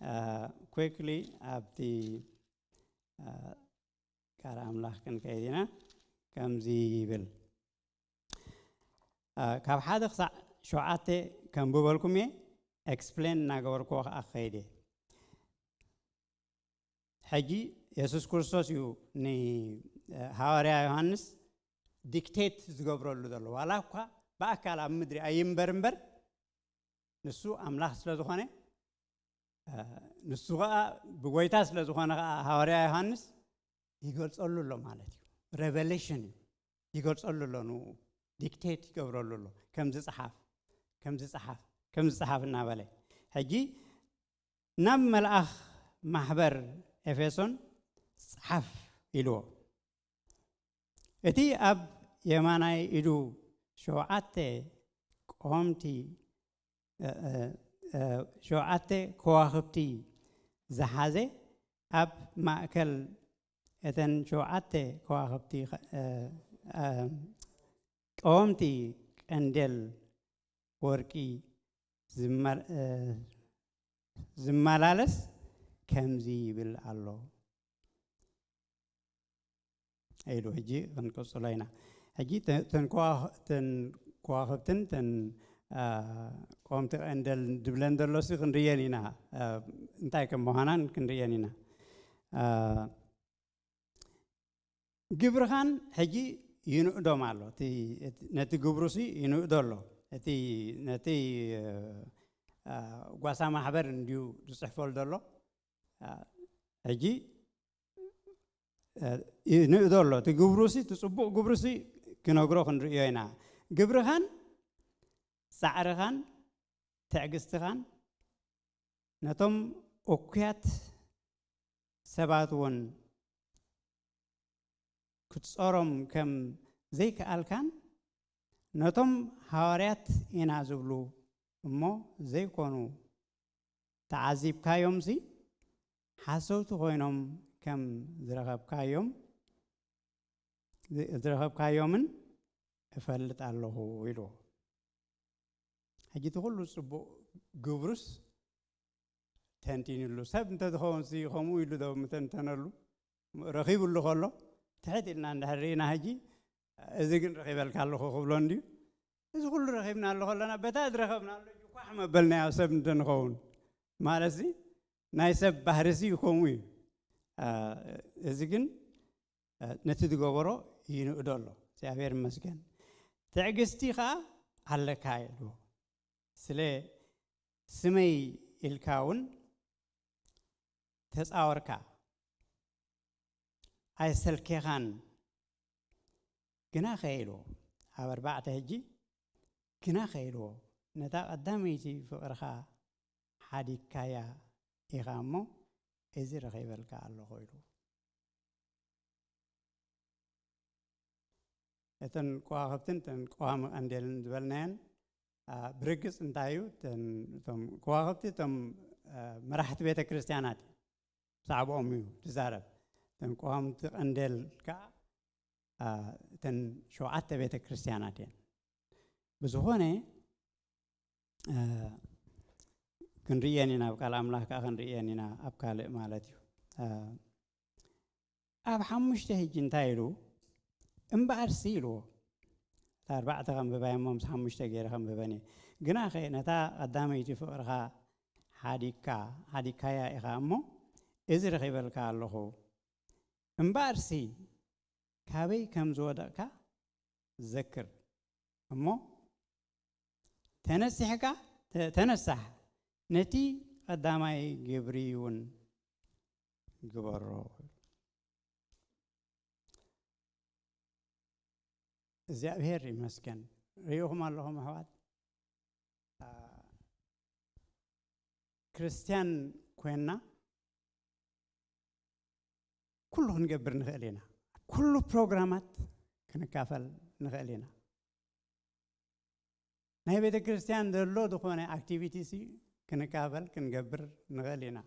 እ፣ quickly ኣብቲ፣ እ፣ ቃል ኣምላኽ ክንከይድ ኢና። ከምዚ ይብል፣ እ፣ ካብ ሓደ ክሳዕ ሸውዓተ ከንብበልኩም እየ፣ ኤክስፕሌን እናገበርኩዎ ከኣ ክኸይድ እየ። ሕጂ የሱስ ክርስቶስ እዩ ንሃዋርያ ዮሃንስ ዲክቴት ዝገብረሉ ዘሎ፣ ዋላ እኳ ብኣካል ኣብ ምድሪ ኣይንበር እምበር፣ ንሱ ኣምላኽ ስለ ዝኾነ፣ እ፣ ንሱ ኸኣ ብጎይታ ስለ ዝኾነ ኸኣ ሃዋርያ ዮሃንስ ይገልጸሉ ኣሎ ማለት እዩ። ሬቨሌሽን እዩ። ይገልጸሉ ኣሎ፣ ንኡ ዲክቴት ይገብረሉ ኣሎ። ከምዚ ጸሓፍ፣ ከምዚ ጸሓፍ፣ ከምዚ ጸሓፍ እናበለ። ሕጂ ናብ መልኣኽ ማሕበር ኤፌሶን ጸሓፍ ኢልዎ። እቲ ኣብ የማናይ ኢዱ ሸውዓተ ቀወምቲ፣ እ፣ እ፣ እ፣ ሸውዓተ ከዋኽብቲ ዝሓዘ፣ ኣብ ማእከል እተን ሸውዓተ ከዋኽብቲ፣ እ፣ እ፣ ቀወምቲ ቀንዴል ወርቂ ዝመ-፣ እ፣ ዝመላለስ ከምዚ ይብል ኣሎ። ኢሉ። ሕጂ ክንቅጽሎ ኢና። ሕጂ ተ-፣ ተን ከዋ-፣ ተን ከዋኽብትን ተን፣ አ፣ ቆምቲ ቀንደል ድብለን ዘሎሲ ክንርእየን ኢና። አ፣ እንታይ ከም ምዃናን ክንርእየን ኢና። አ፣ ግብርኻን ሕጂ ይንእዶም ኣሎ። እቲ፣ እቲ፣ ነቲ ግብሩሲ ይንእዶ ኣሎ። እቲ፣ ነቲ፣ አ፣ ጓሳ ማሕበር እንድዩ ዝጽሕፈሉ ዘሎ። አ፣ ሕጂ፣ አ፣ ይንእዶ ኣሎ። እቲ ግብሩሲ፣ እቲ ጽቡቕ ግብሩሲ ክነግሮ ክንርእዮ ኢና። ግብርኻን ጻዕርኻን ትዕግስትኻን ነቶም እኩያት ሰባት እውን ክትጾሮም ከም ዘይከኣልካን፣ ነቶም ሃዋርያት ኢና ዝብሉ እሞ ዘይኮኑ ተዓዚብካዮምሲ፣ ሓሰውቲ ኮይኖም ከም ዝረኸብካዮም፣ ዝረኸብካዮምን እፈልጥ ኣለኹ ኢልዎ። ሕጂ እቲ ኩሉ ጽቡቕ ግብሩስ ተንቲንሉ። ሰብ እንተዝኸውንሲ ከምኡ ኢሉ ዶ ምተንተነሉ? ረኺብሉ ከሎ፣ ትሕት ኢልና እንድሕር ርኢና፣ ሕጂ እዚ ግን ረኺበልካ ኣለኹ ክብሎ እንድዩ? እዚ ኩሉ ረኺብናሉ ከለና፣ በታ ዝረኸብናሉ ሕጂ ኳሕ መበልናዮ ሰብ እንተንኸውን። ማለትሲ፣ ናይ ሰብ ባህርሲ ከምኡ እዩ። አ፣ እዚ ግን፣ አ፣ ነቲ ዝገበሮ ይንእዶ ኣሎ። እግዚኣብሔር ይመስገን። ትዕግስቲ ኸኣ ኣለካ ኢልዎ። ስለ ስመይ ኢልካ እውን ተጻወርካ፣ ኣይሰልኬኻን። ግናኸ ኢልዎ፣ ኣብ ኣርባዕተ ሕጂ፣ ግናኸ ኢልዎ፣ ነታ ቀዳመይቲ ፍቕርኻ ሓዲግካያ ኢኻ እሞ፣ እዚ ረኺበልካ ኣለኹ ኢልዎ። እተን ከዋኽብትን እተን ቀዋሚ ቀንዴልን ዝበልናየን፣ አ፣ ብርግጽ እንታይ እዩ? እተን፣ እቶም ከዋኽብቲ እቶም፣ አ፣ መራሕቲ ቤተ ክርስቲያናት እዩ። ብዛዕባኦም እዩ ዝዛረብ። እተን ቀዋምቲ ቀንዴል ከኣ፣ አ፣ እተን ሸውዓተ ቤተ ክርስቲያናት እየን። ብዝኾነ፣ አ፣ ክንርእየን ኢና፣ ኣብ ቃል ኣምላኽ ከኣ ክንርእየን ኢና፣ ኣብ ካልእ ማለት እዩ። አ፣ ኣብ ሓሙሽተ ሕጂ እንታይ ኢሉ? እምበኣርሲ ኢልዎ። እታ ኣርባዕተ ከንብባዮ እሞ ምስ ሓሙሽተ ገይረ ከንብበን እየ። ግናኸ ነታ ቀዳመይቲ ፍቕርኻ ሓዲግካ፣ ሓዲግካያ ኢኻ እሞ፣ እዚ ረኺበልካ ኣለኹ። እምበኣርሲ ካበይ ከም ዝወደቕካ ዘክር እሞ፣ ተነሲሕካ፣ ተ- ተነሳሕ፣ ነቲ ቀዳማይ ግብሪ እውን ግበሮ። እግዚኣብሔር ይመስገን። ርኢኹም ኣለኹም ኣሕዋት፣ አ፣ ክርስትያን ኮይንና ኩሉ ክንገብር ንኽእል ኢና። ኩሉ ፕሮግራማት ክንካፈል ንኽእል ኢና። ናይ ቤተ ክርስቲያን ዘሎ ዝኾነ ኣክቲቪቲስ ክንካፈል ክንገብር ንኽእል ኢና።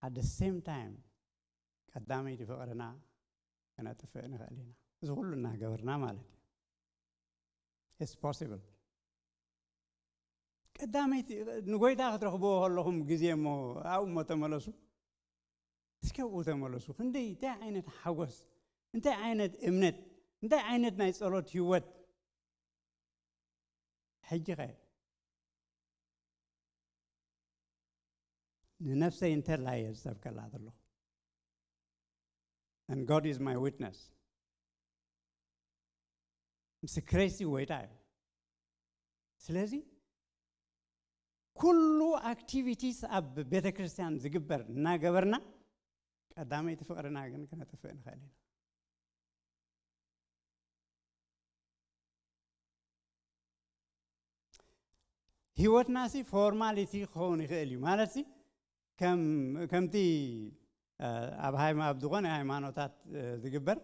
At the same time ቀዳመይቲ ፍቕርና ክነጥፍእ ንኽእል ኢና። እዚ ኩሉ እናገበርና ማለት እዩ። It's possible። ቀዳመይቲ ንጎይታ ክትረኽብዎ ከለኹም ግዜ እሞ ኣብኡ እሞ ተመለሱ። እስከ ኣብኡ ተመለሱ። ክንደይ እንታይ ዓይነት ሓጎስ፣ እንታይ ዓይነት እምነት፣ እንታይ ዓይነት ናይ ጸሎት ህይወት። ሕጂ ኸ ንነፍሰይ እንተላ እየ ዝሰብከላ ዘለኹ። And God is my witness። ምስክረይሲ ጎይታ እዩ። ስለዚ ኩሉ ኣክቲቪቲስ ኣብ ቤተ ክርስቲያን ዝግበር እናገበርና ቀዳመይቲ ፍቕርና ግን ክነጥፍእ ንኽእል ኢና። ህይወትና ሲ ፎርማሊቲ ክኸውን ይኽእል እዩ ማለት ሲ ከም ከምቲ ኣብ ሃይማ ኣብ ዝኾነ ሃይማኖታት ዝግበር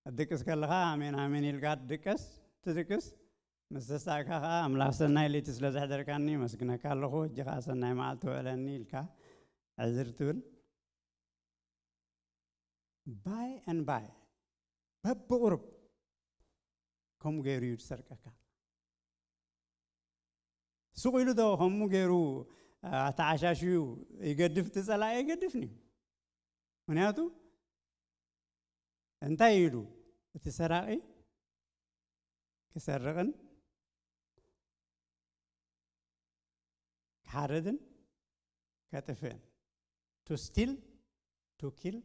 ትድቅስ ከለኻ ኣሜን ኣሜን ኢልካ ትድቅስ ትድቅስ ምስ ተሳእካ ከዓ ኣምላኽ ሰናይ ለይቲ ስለ ዘሕደርካኒ መስግነካ ኣለኹ፣ እጂ ከዓ ሰናይ መዓልቲ ውዕለኒ ኢልካ ዕዝር ትብል። By and by በብቑሩብ ከምኡ ገይሩ እዩ ዝሰርቀካ። ሱቕ ኢሉ ዶ ከምኡ ገይሩ ኣተዓሻሽዩ ይገድፍ? እቲ ጸላኢ ኣይገድፍን እዩ። ምክንያቱ እንታይ ኢሉ እቲ ሰራቒ ክሰርቕን ክሓርድን ከጥፍእን to steal to kill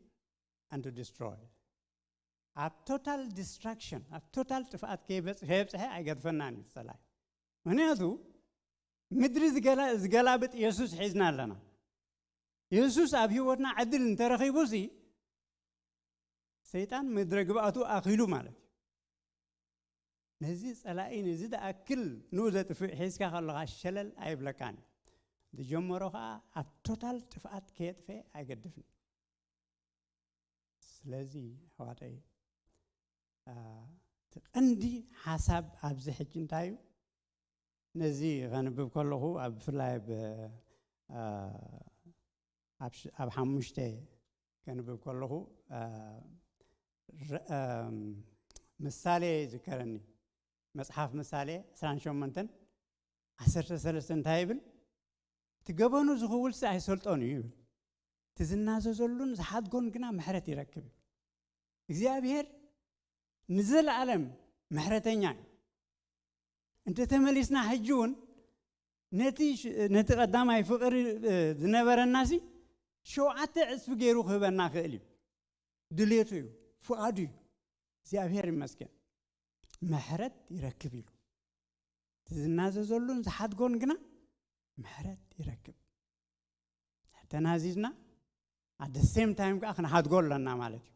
and to destroy ኣብ total destruction ኣብ total ጥፍኣት ከይበጽ- ከየብጽሐ ኣይገድፈናን እዩ ጸላኢ። ምክንያቱ ምድሪ ዝገላ- ዝገላብጥ የሱስ ሒዝና ኣለና። የሱስ ኣብ ህይወትና ዕድል እንተረኺቡ ሲ ሰይጣን ምድረ ግብኣቱ ኣኺሉ ማለት እዩ። ነዚ ጸላኢ ነዚ ዝኣክል ንኡ ዘጥፍእ ሒዝካ ከለኻ ሸለል ኣይብለካን እዩ። ዝጀመሮ ከዓ ኣብ ቶታል ጥፍኣት ከየጥፈ ኣይገድፍን። ስለዚ ኣሕዋተይ እቲ ቀንዲ ሓሳብ ኣብዚ ሕጂ እንታይ እዩ? ነዚ ከንብብ ከለኹ ኣብ ብፍላይ ኣብ ኣብ ሓሙሽተ ከንብብ ከለኹ ምሳሌ ይዝከረኒ። መፅሓፍ ምሳሌ ዕስራን ሸሞንተን ዓሰርተ ሰለስተ እንታይ ይብል? እቲ ገበኑ ዝኽውልሲ ኣይሰልጦን እዩ ይብል። እቲ ዝናዘዘሉን ዝሓድጎን ግና ምሕረት ይረክብ ይብል። እግዚኣብሔር ንዘለኣለም ምሕረተኛ እዩ። እንተተመሊስና ሕጂ እውን ነቲ ሽ- ነቲ ቀዳማይ ፍቕሪ እ፣ ዝነበረናሲ ሸውዓተ ዕፅፊ ገይሩ ክህበና ክእል እዩ። ድሌቱ እዩ፣ ፍቓዱ እዩ። እግዚኣብሔር ይመስገን። ምሕረት ይረክብ ኢሉ እቲ ዝናዘዘሉን ዝሓድጎን ግና ምሕረት ይረክብ። ተናዚዝና ኣደ ሴም ታይም ከዓ ክንሓድጎ ኣለና ማለት እዩ።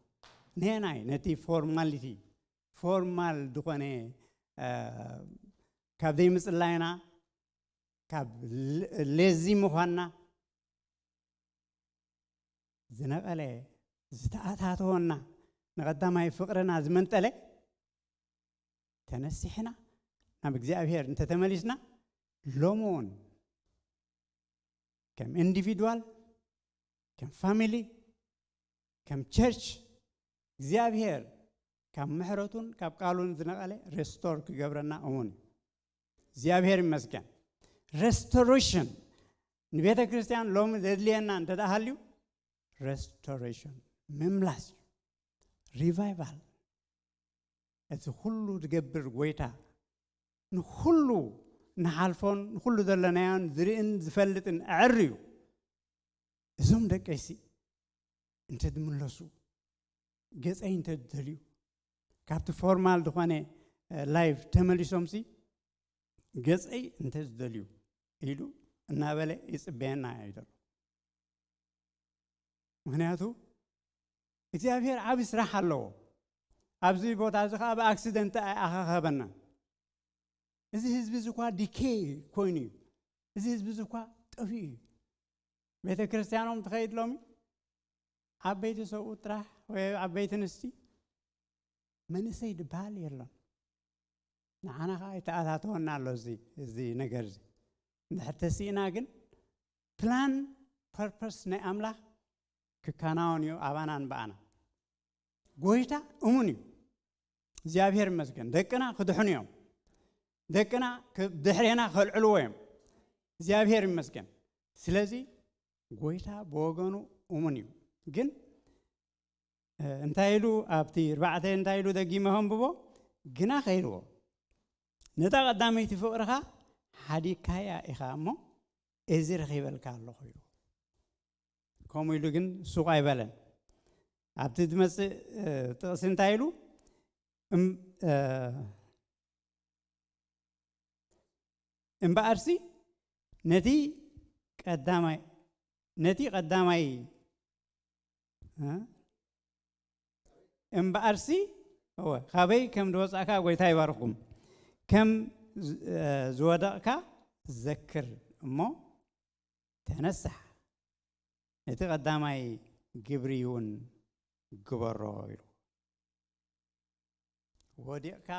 ንናይ ነቲ ፎርማሊቲ ፎርማል ዝኾነ ካብ ዘይምፅላይና ካብ ሌዚ ምዃንና ዝነቐለ ዝተኣታተወና ንቐዳማይ ፍቕርና ዝመንጠለ ተነሲሕና ናብ እግዚኣብሔር እንተተመሊስና ሎሚ እውን ከም ኢንዲቪድዋል ከም ፋሚሊ ከም ቸርች እግዚኣብሔር ካብ ምሕረቱን ካብ ቃሉን ዝነቐለ ሬስቶር ክገብረና እሙን እዩ። እግዚኣብሔር ይመስገን። ሬስቶሬሽን ንቤተ ክርስቲያን ሎሚ ዘድልየና እንተ ደኣ ሃልዩ ሬስቶሬሽን ምምላስ እዩ። ሪቫይቫል እቲ ኩሉ ዝገብር ጎይታ ንኩሉ ንሓልፎን ንኩሉ ዘለናዮን ዝርእን ዝፈልጥን ኣዕሪ እዩ። እዞም ደቀይሲ እንተ ዝምለሱ ገጸይ እንተ ዝደልዩ ካብቲ ፎርማል ዝኾነ ላይፍ ተመሊሶምሲ ገጸይ እንተዝደልዩ ኢሉ እናበለ ይጽበየና እዩ ዘሎ። ምክንያቱ እግዚኣብሔር ዓቢ ስራሕ ኣለዎ። ኣብዚ ቦታ እዚ ከዓ ብኣክሲደንት ኣይኣኸኸበናን። እዚ ህዝቢ እዚ እኳ ዲኬይ ኮይኑ እዩ። እዚ ህዝቢ እዚ እኳ ጠፊኡ እዩ። ቤተ ክርስቲያኖም ትኸይድ ሎሚ ዓበይቲ ሰብኡ ጥራሕ ወይ ዓበይቲ ኣንስቲ መንእሰይ ድበሃል የሎን። ንዓና ከዓ ይተኣታተወና ኣሎ እዚ እዚ ነገር እዚ። እንድሕር ተሲእና ግን ፕላን ፐርፐስ ናይ ኣምላኽ ክከናወን እዩ ኣባናን ብኣና። ጎይታ እሙን እዩ። እግዚኣብሔር ይመስገን። ደቅና ክድሕኑ እዮም። ደቅና ክ- ድሕሬና ከልዕልዎ እዮም። እግዚኣብሔር ይመስገን። ስለዚ ጎይታ ብወገኑ እሙን እዩ። ግን እ፣ እንታይ ኢሉ ኣብቲ ኣርባዕተ እንታይ ኢሉ ደጊመ ከንብቦ ግና ከይልዎ ነታ ቀዳመይቲ ፍቕርኻ ሓዲግካያ ኢኻ እሞ እዚ ረኺበልካ ኣለኹ ኢሉ። ከምኡ ኢሉ ግን ሱቕ ኣይበለን። ኣብቲ ዝመጽእ እ፣ ጥቕሲ እንታይ ኢሉ እም- እ፣ እምበኣርሲ ነቲ ቀዳማይ ነቲ ቀዳማይ እ? እምበኣርሲ እወ ካበይ ከም ዝወጻእካ ጎይታ ይባርኽኩም። ከም ዝ- እ፣ ዝወደቕካ ዘክር እሞ ተነሳሕ፣ ነቲ ቀዳማይ ግብሪ እውን ግበሮ ኢሉ። ወዲቕካ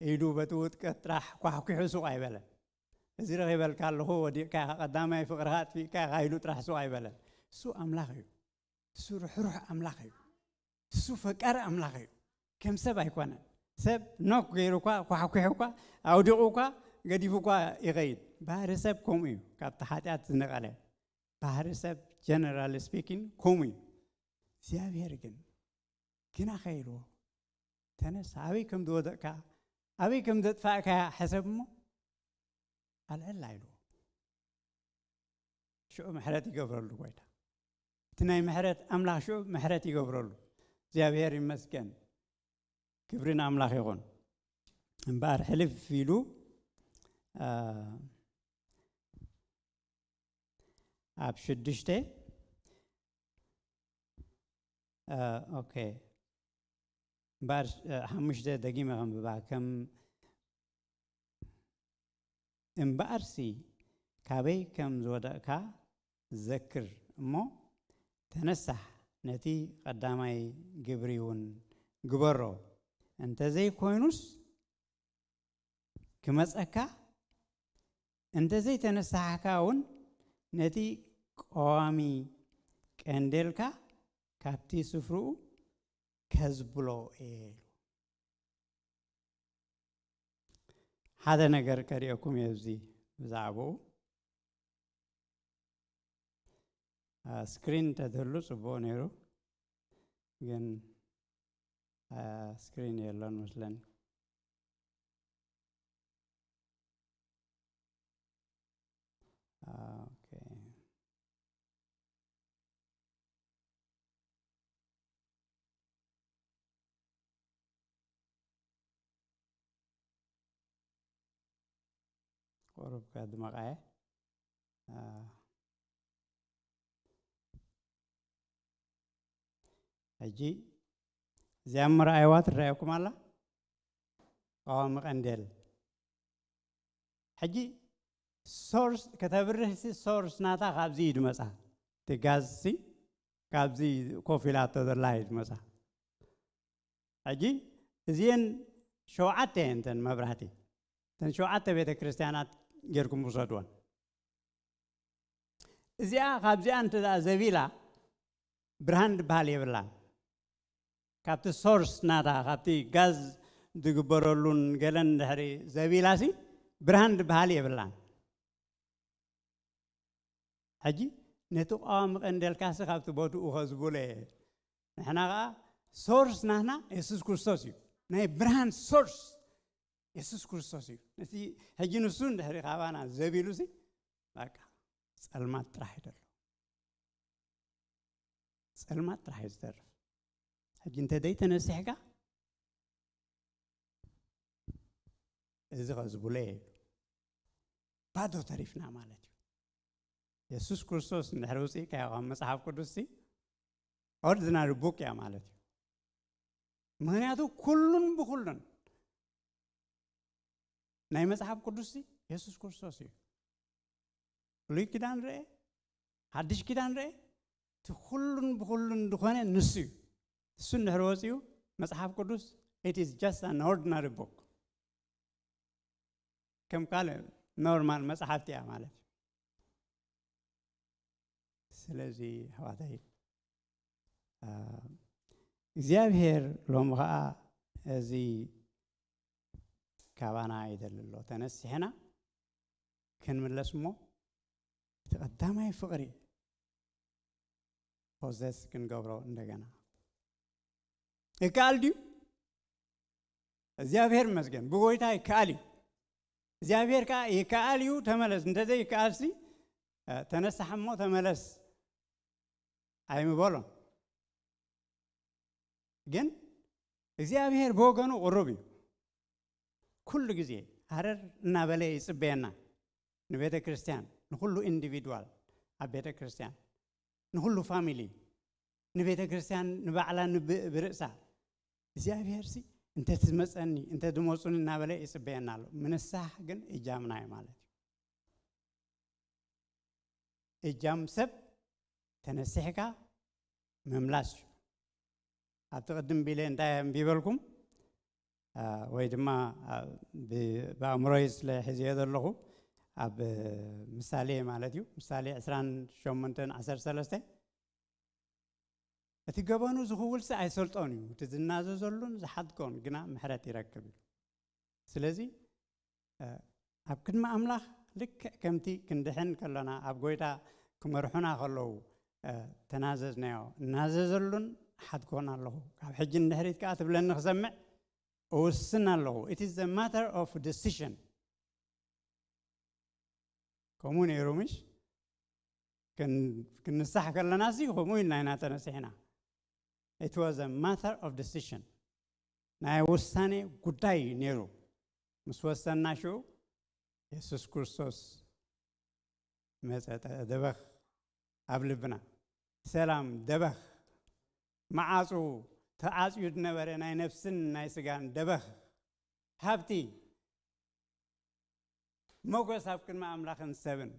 ኢሉ በቲ ውድቀት ጥራሕ ኳሕኲሑ ሱቕ ኣይበለን። እዚ ረኺበልካ ኣለኹ፣ ወዲቕካ ኢኻ፣ ቀዳማይ ፍቕርኻ ኣጥፊእካ ኢኻ ኢሉ ጥራሕ ሱቕ ኣይበለን። እሱ ኣምላኽ እዩ። እሱ ርሕሩሕ ኣምላኽ እዩ። እሱ ፈቃሪ ኣምላኽ እዩ። ከም ሰብ ኣይኮነን። ሰብ ኖክ ገይሩ እኳ ኳሕኲሑ እኳ ኣውዲቑ እኳ ገዲፉ እኳ ይኸይድ። ባህሪ ሰብ ከምኡ እዩ። ካብቲ ሓጢኣት ዝነቐለ ባህሪ ሰብ ጀነራል ስፒኪን ከምኡ እዩ። እግዚኣብሔር ግን ግና ከይልዎ ተነሳ፣ ኣበይ ከም ዝወደቕካ ኣበይ ከም ዘጥፋእካ ሕሰብ እሞ ኣልዕላ ኢልዎ። ሽዑ ምሕረት ይገብረሉ ጎይታ። እቲ ናይ ምሕረት ኣምላኽ ሽዑ ምሕረት ይገብረሉ። እግዚኣብሔር ይመስገን። ክብሪ ንኣምላኽ ይኹን። እምበኣር ሕልፍ ኢሉ አ፣ ኣብ ሽዱሽተ አ፣ ኦኬ እምበኣር አ፣ ሓሙሽተ ደጊመ ከንብባ ከም እምበኣርሲ ካበይ ከም ዝወደቕካ ዘክር እሞ ተነሳሕ ነቲ ቀዳማይ ግብሪ እውን ግበሮ እንተዘይኮይኑስ ክመጸካ እንተዘይተነሳሕካ እውን ነቲ ቀዋሚ ቀንዴልካ ካብቲ ስፍርኡ ከዝብሎ እየ ኢሉ። ሓደ ነገር ከርእየኩም እየ ኣብዚ ብዛዕባኡ። ስክሪን እንተትህሉ ጽቡቕ ነይሩ፣ ግን ስክሪን የሎን መስለኒ። ኦኬ። ቁሩብ ከድመቐ እየ። ሕጂ እዚኣ ምርኣይዋ ትረኣየኩም ኣላ። ቀዋሚ ቀንዴል። ሕጂ ሶርስ ከተብርህ ሲ ሶርስ ናታ ካብዚ እዩ ድመጻ። እቲ ጋዝ ሲ ካብዚ ኮፍ ኢላቶ ዘላ እዩ ድመጻ። ሕጂ እዚአን ሸውዓተ እየን እተን መብራህቲ። እተን ሸውዓተ ቤተ ክርስቲያናት ጌርኩም ውሰድወን። እዚኣ ካብዚኣ እንተ ደኣ ዘቢላ ብርሃን ዝበሃል የብላን። ካብቲ ሶርስ ናታ ካብቲ ጋዝ ዝግበረሉን ገለን ድሕሪ ዘቢላሲ ብርሃን ዝበሃል የብላን። ሕጂ ነቲ ቀዋሚ ቀንደልካሲ ካብቲ ቦትኡ ከዝብሎ እየ። ንሕና ከዓ ሶርስ ናትና የሱስ ክርስቶስ እዩ። ናይ ብርሃን ሶርስ የሱስ ክርስቶስ እዩ። ነቲ ሕጂ ንሱ እንድሕሪ ካባና ዘቢሉሲ በቃ ጸልማት ጥራሕ እዩ ዘሎ። ጸልማት ጥራሕ እዩ ዝተርፍ። ሕጂ እንተ ዘይተነሲሕካ እዚ ከዝብሎ እየ። ባዶ ተሪፍና ማለት እዩ። የሱስ ክርስቶስ እንድሕር ውፅእካዮ ካብ መፅሓፍ ቅዱስ ሲ ኦርዲናሪ ቡክ እያ ማለት እዩ። ምክንያቱ ኩሉን ብኩሉን ናይ መጽሓፍ ቅዱስ ሲ የሱስ ክርስቶስ እዩ። ብሉይ ኪዳን ርኤ፣ ሓድሽ ኪዳን ርኤ፣ እቲ ኩሉን ብኩሉን ዝኾነ ንሱ እዩ። እሱ እንድሕር ወፂኡ መጽሓፍ ቅዱስ it is just an ordinary book፣ ከም ካልእ ኖርማል መጽሓፍቲ እያ ማለት እዩ። ስለዚ ኣሕዋተይ እግዚኣብሔር ሎሚ ኸዓ እዚ ካባና ይደሊ ኣሎ። ተነሲሕና ክንምለስ እሞ እቲ ቀዳማይ ፍቕሪ ፖዘስ ክንገብሮ እንደገና ይከኣል ድዩ? እግዚኣብሔር ይመስገን ብጎይታ ይከኣል እዩ። እግዚኣብሔር ከዓ ይከኣል እዩ ተመለስ፣ እንተዘይከኣልሲ ተነሳሕ እሞ ተመለስ ኣይምበሎን። ግን እግዚኣብሔር ብወገኑ ቅሩብ እዩ። ኩሉ ግዜ ሃረር እናበለ ይፅበየና፣ ንቤተ ክርስቲያን፣ ንኩሉ ኢንዲቪድዋል ኣብ ቤተ ክርስቲያን፣ ንኩሉ ፋሚሊ፣ ንቤተ ክርስቲያን ንባዕላ ብርእሳ። እግዚኣብሔር ሲ እንተ ትመፀኒ እንተ ድመፁኒ እናበለ ይፅበየና ኣሎ። ምንሳሕ ግን እጃምና እዩ ማለት እዩ። እጃም ሰብ ተነሲሕካ ምምላስ እዩ። ኣብቲ ቅድም ቢለ እንታይ ኣንቢበልኩም ወይ ድማ ብኣእምሮይ ስለ ሒዝዮ ዘለኹ ኣብ ምሳሌ ማለት እዩ፣ ምሳሌ ዕስራን ሸሞንተን ዓሰርተ ሰለስተ፣ እቲ ገበኑ ዝኽውልሲ ኣይሰልጦን እዩ፣ እቲ ዝናዘዘሉን ዝሓድጎን ግና ምሕረት ይረክብ እዩ። ስለዚ ኣብ ቅድሚ ኣምላኽ ልክዕ ከምቲ ክንድሕን ከሎና ኣብ ጎይታ ክመርሑና ከለዉ ተናዘዝናዮ፣ እናዘዘሉን ሓድጎን ኣለኹ፣ ካብ ሕጂ ንድሕሪት ከኣ ትብለኒ ክሰምዕ እውስን ኣለኹ። It is a matter of decision። ከምኡ ነይሩ ምሽ? ክንሳሕ ከለና ሲ ከምኡ ኢልና ኢና ተነሲሕና። It was a matter of decision። ናይ ውሳኔ ጉዳይ እዩ ነይሩ። ምስ ወሰንና ሽዑ የሱስ ክርስቶስ መጸ። ደበኽ ኣብ ልብና ሰላም ደበኽ፣ መዓጹ ተዓጽዩ ዝነበረ ናይ ነፍስን ናይ ስጋን ደበኽ፣ ሃብቲ ሞገስ ኣብ ቅድሚ ኣምላኽን ሰብን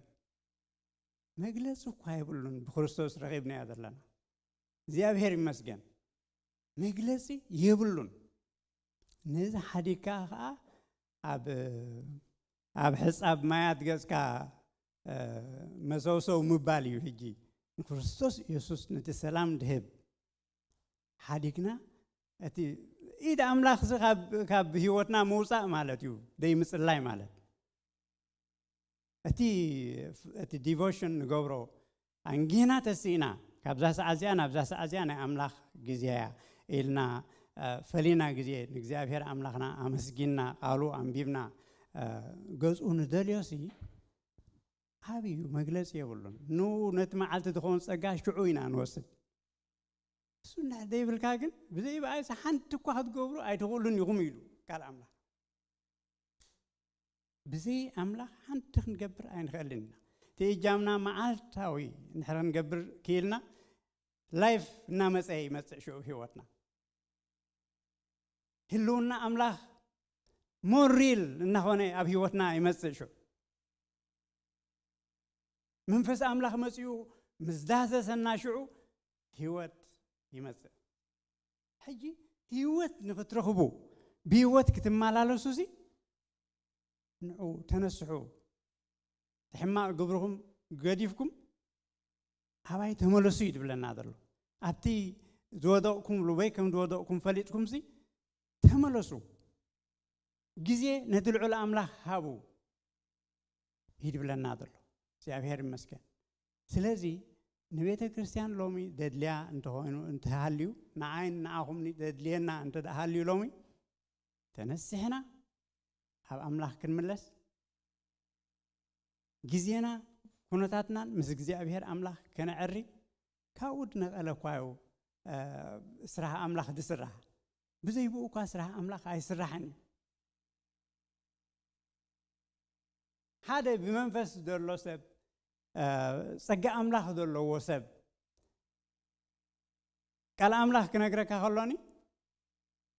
መግለጺ እኳ የብሉን። ብክርስቶስ ረኺብናዮ ዘለና እግዚኣብሔር ይመስገን፣ መግለጺ የብሉን። ነዚ ሓዲግካ ኸዓ ኣብ ኣብ ሕጻብ ማያት ገጽካ መሰውሰው ምባል እዩ። ሕጂ ንክርስቶስ ኢየሱስ ነቲ ሰላም ድህብ ሓዲግና እቲ ኢድ ኣምላኽ ካብ ህይወትና ምውፃእ ማለት እዩ። ደይ ምፅላይ ማለት እቲ እቲ ዲቮሽን ንገብሮ ኣንጊህና ተሲእና ካብዛ ሰዓት እዚኣ ናብዛ ሰዓት እዚኣ ናይ ኣምላኽ ግዜ እያ ኢልና ፈሊና ግዜ ንእግዚኣብሔር ኣምላኽና ኣመስጊንና ቃሉ ኣንቢብና ገዝኡ ንደልዮሲ ዓብዩ መግለፂ የብሉን። ንኡ ነቲ መዓልቲ ዝኸውን ፀጋ ሽዑ ኢና ንወስድ። እሱ እንድሕር ዘይብልካ ግን ብዘይ ብኣይሲ ሓንቲ እኳ ክትገብሩ ኣይትኽእሉን ኢኹም ኢሉ ቃል ኣምላኽ። ብዘይ ኣምላኽ ሓንቲ ክንገብር ኣይንኽእልን ኢና። እቲ እጃምና መዓልታዊ እንድሕር ክንገብር ክኢልና ላይፍ እናመፀ ይመፅእ ሽዑ ህይወትና ህልውና ኣምላኽ ሞር ሪል እናኾነ ኣብ ህይወትና ይመፅእ ሽዑ መንፈስ ኣምላኽ መፂኡ ምስ ዳህሰሰና ሽዑ ህይወት ይመፅእ። ሕጂ ህይወት ንክትረኽቡ ብህይወት ክትመላለሱ ሲ ንዑ ተነስሑ፣ ሕማቕ ግብርኹም ገዲፍኩም ኣባይ ተመለሱ እዩ ዝብለና ዘሎ። ኣብቲ ዝወደቕኩምሉ ወይ ከም ዝወደቕኩም ፈሊጥኩም ሲ ተመለሱ። ግዜ ነቲ ልዑል ኣምላኽ ሃቡ ይድብለና ዘሎ እግዚኣብሔር ይመስገን። ስለዚ ንቤተ ክርስቲያን ሎሚ ደድልያ እንተኾይኑ እንተሃልዩ ንዓይን ንዓኹም ደድልየና እንተ ሃልዩ ሎሚ ተነሲሕና ኣብ ኣምላኽ ክንምለስ ግዜና ኩነታትናን ምስ እግዚኣብሔር ኣምላኽ ከነዕሪ ካብኡ ድነቐለ እኳ እዩ ስራሕ ኣምላኽ ድስራሕ። ብዘይብኡ እኳ ስራሕ ኣምላኽ ኣይስራሕን እዩ። ሓደ ብመንፈስ ዘሎ ሰብ፣ ጸጋ ኣምላኽ ዘለዎ ሰብ፣ ቃል ኣምላኽ ክነግረካ ከሎኒ፣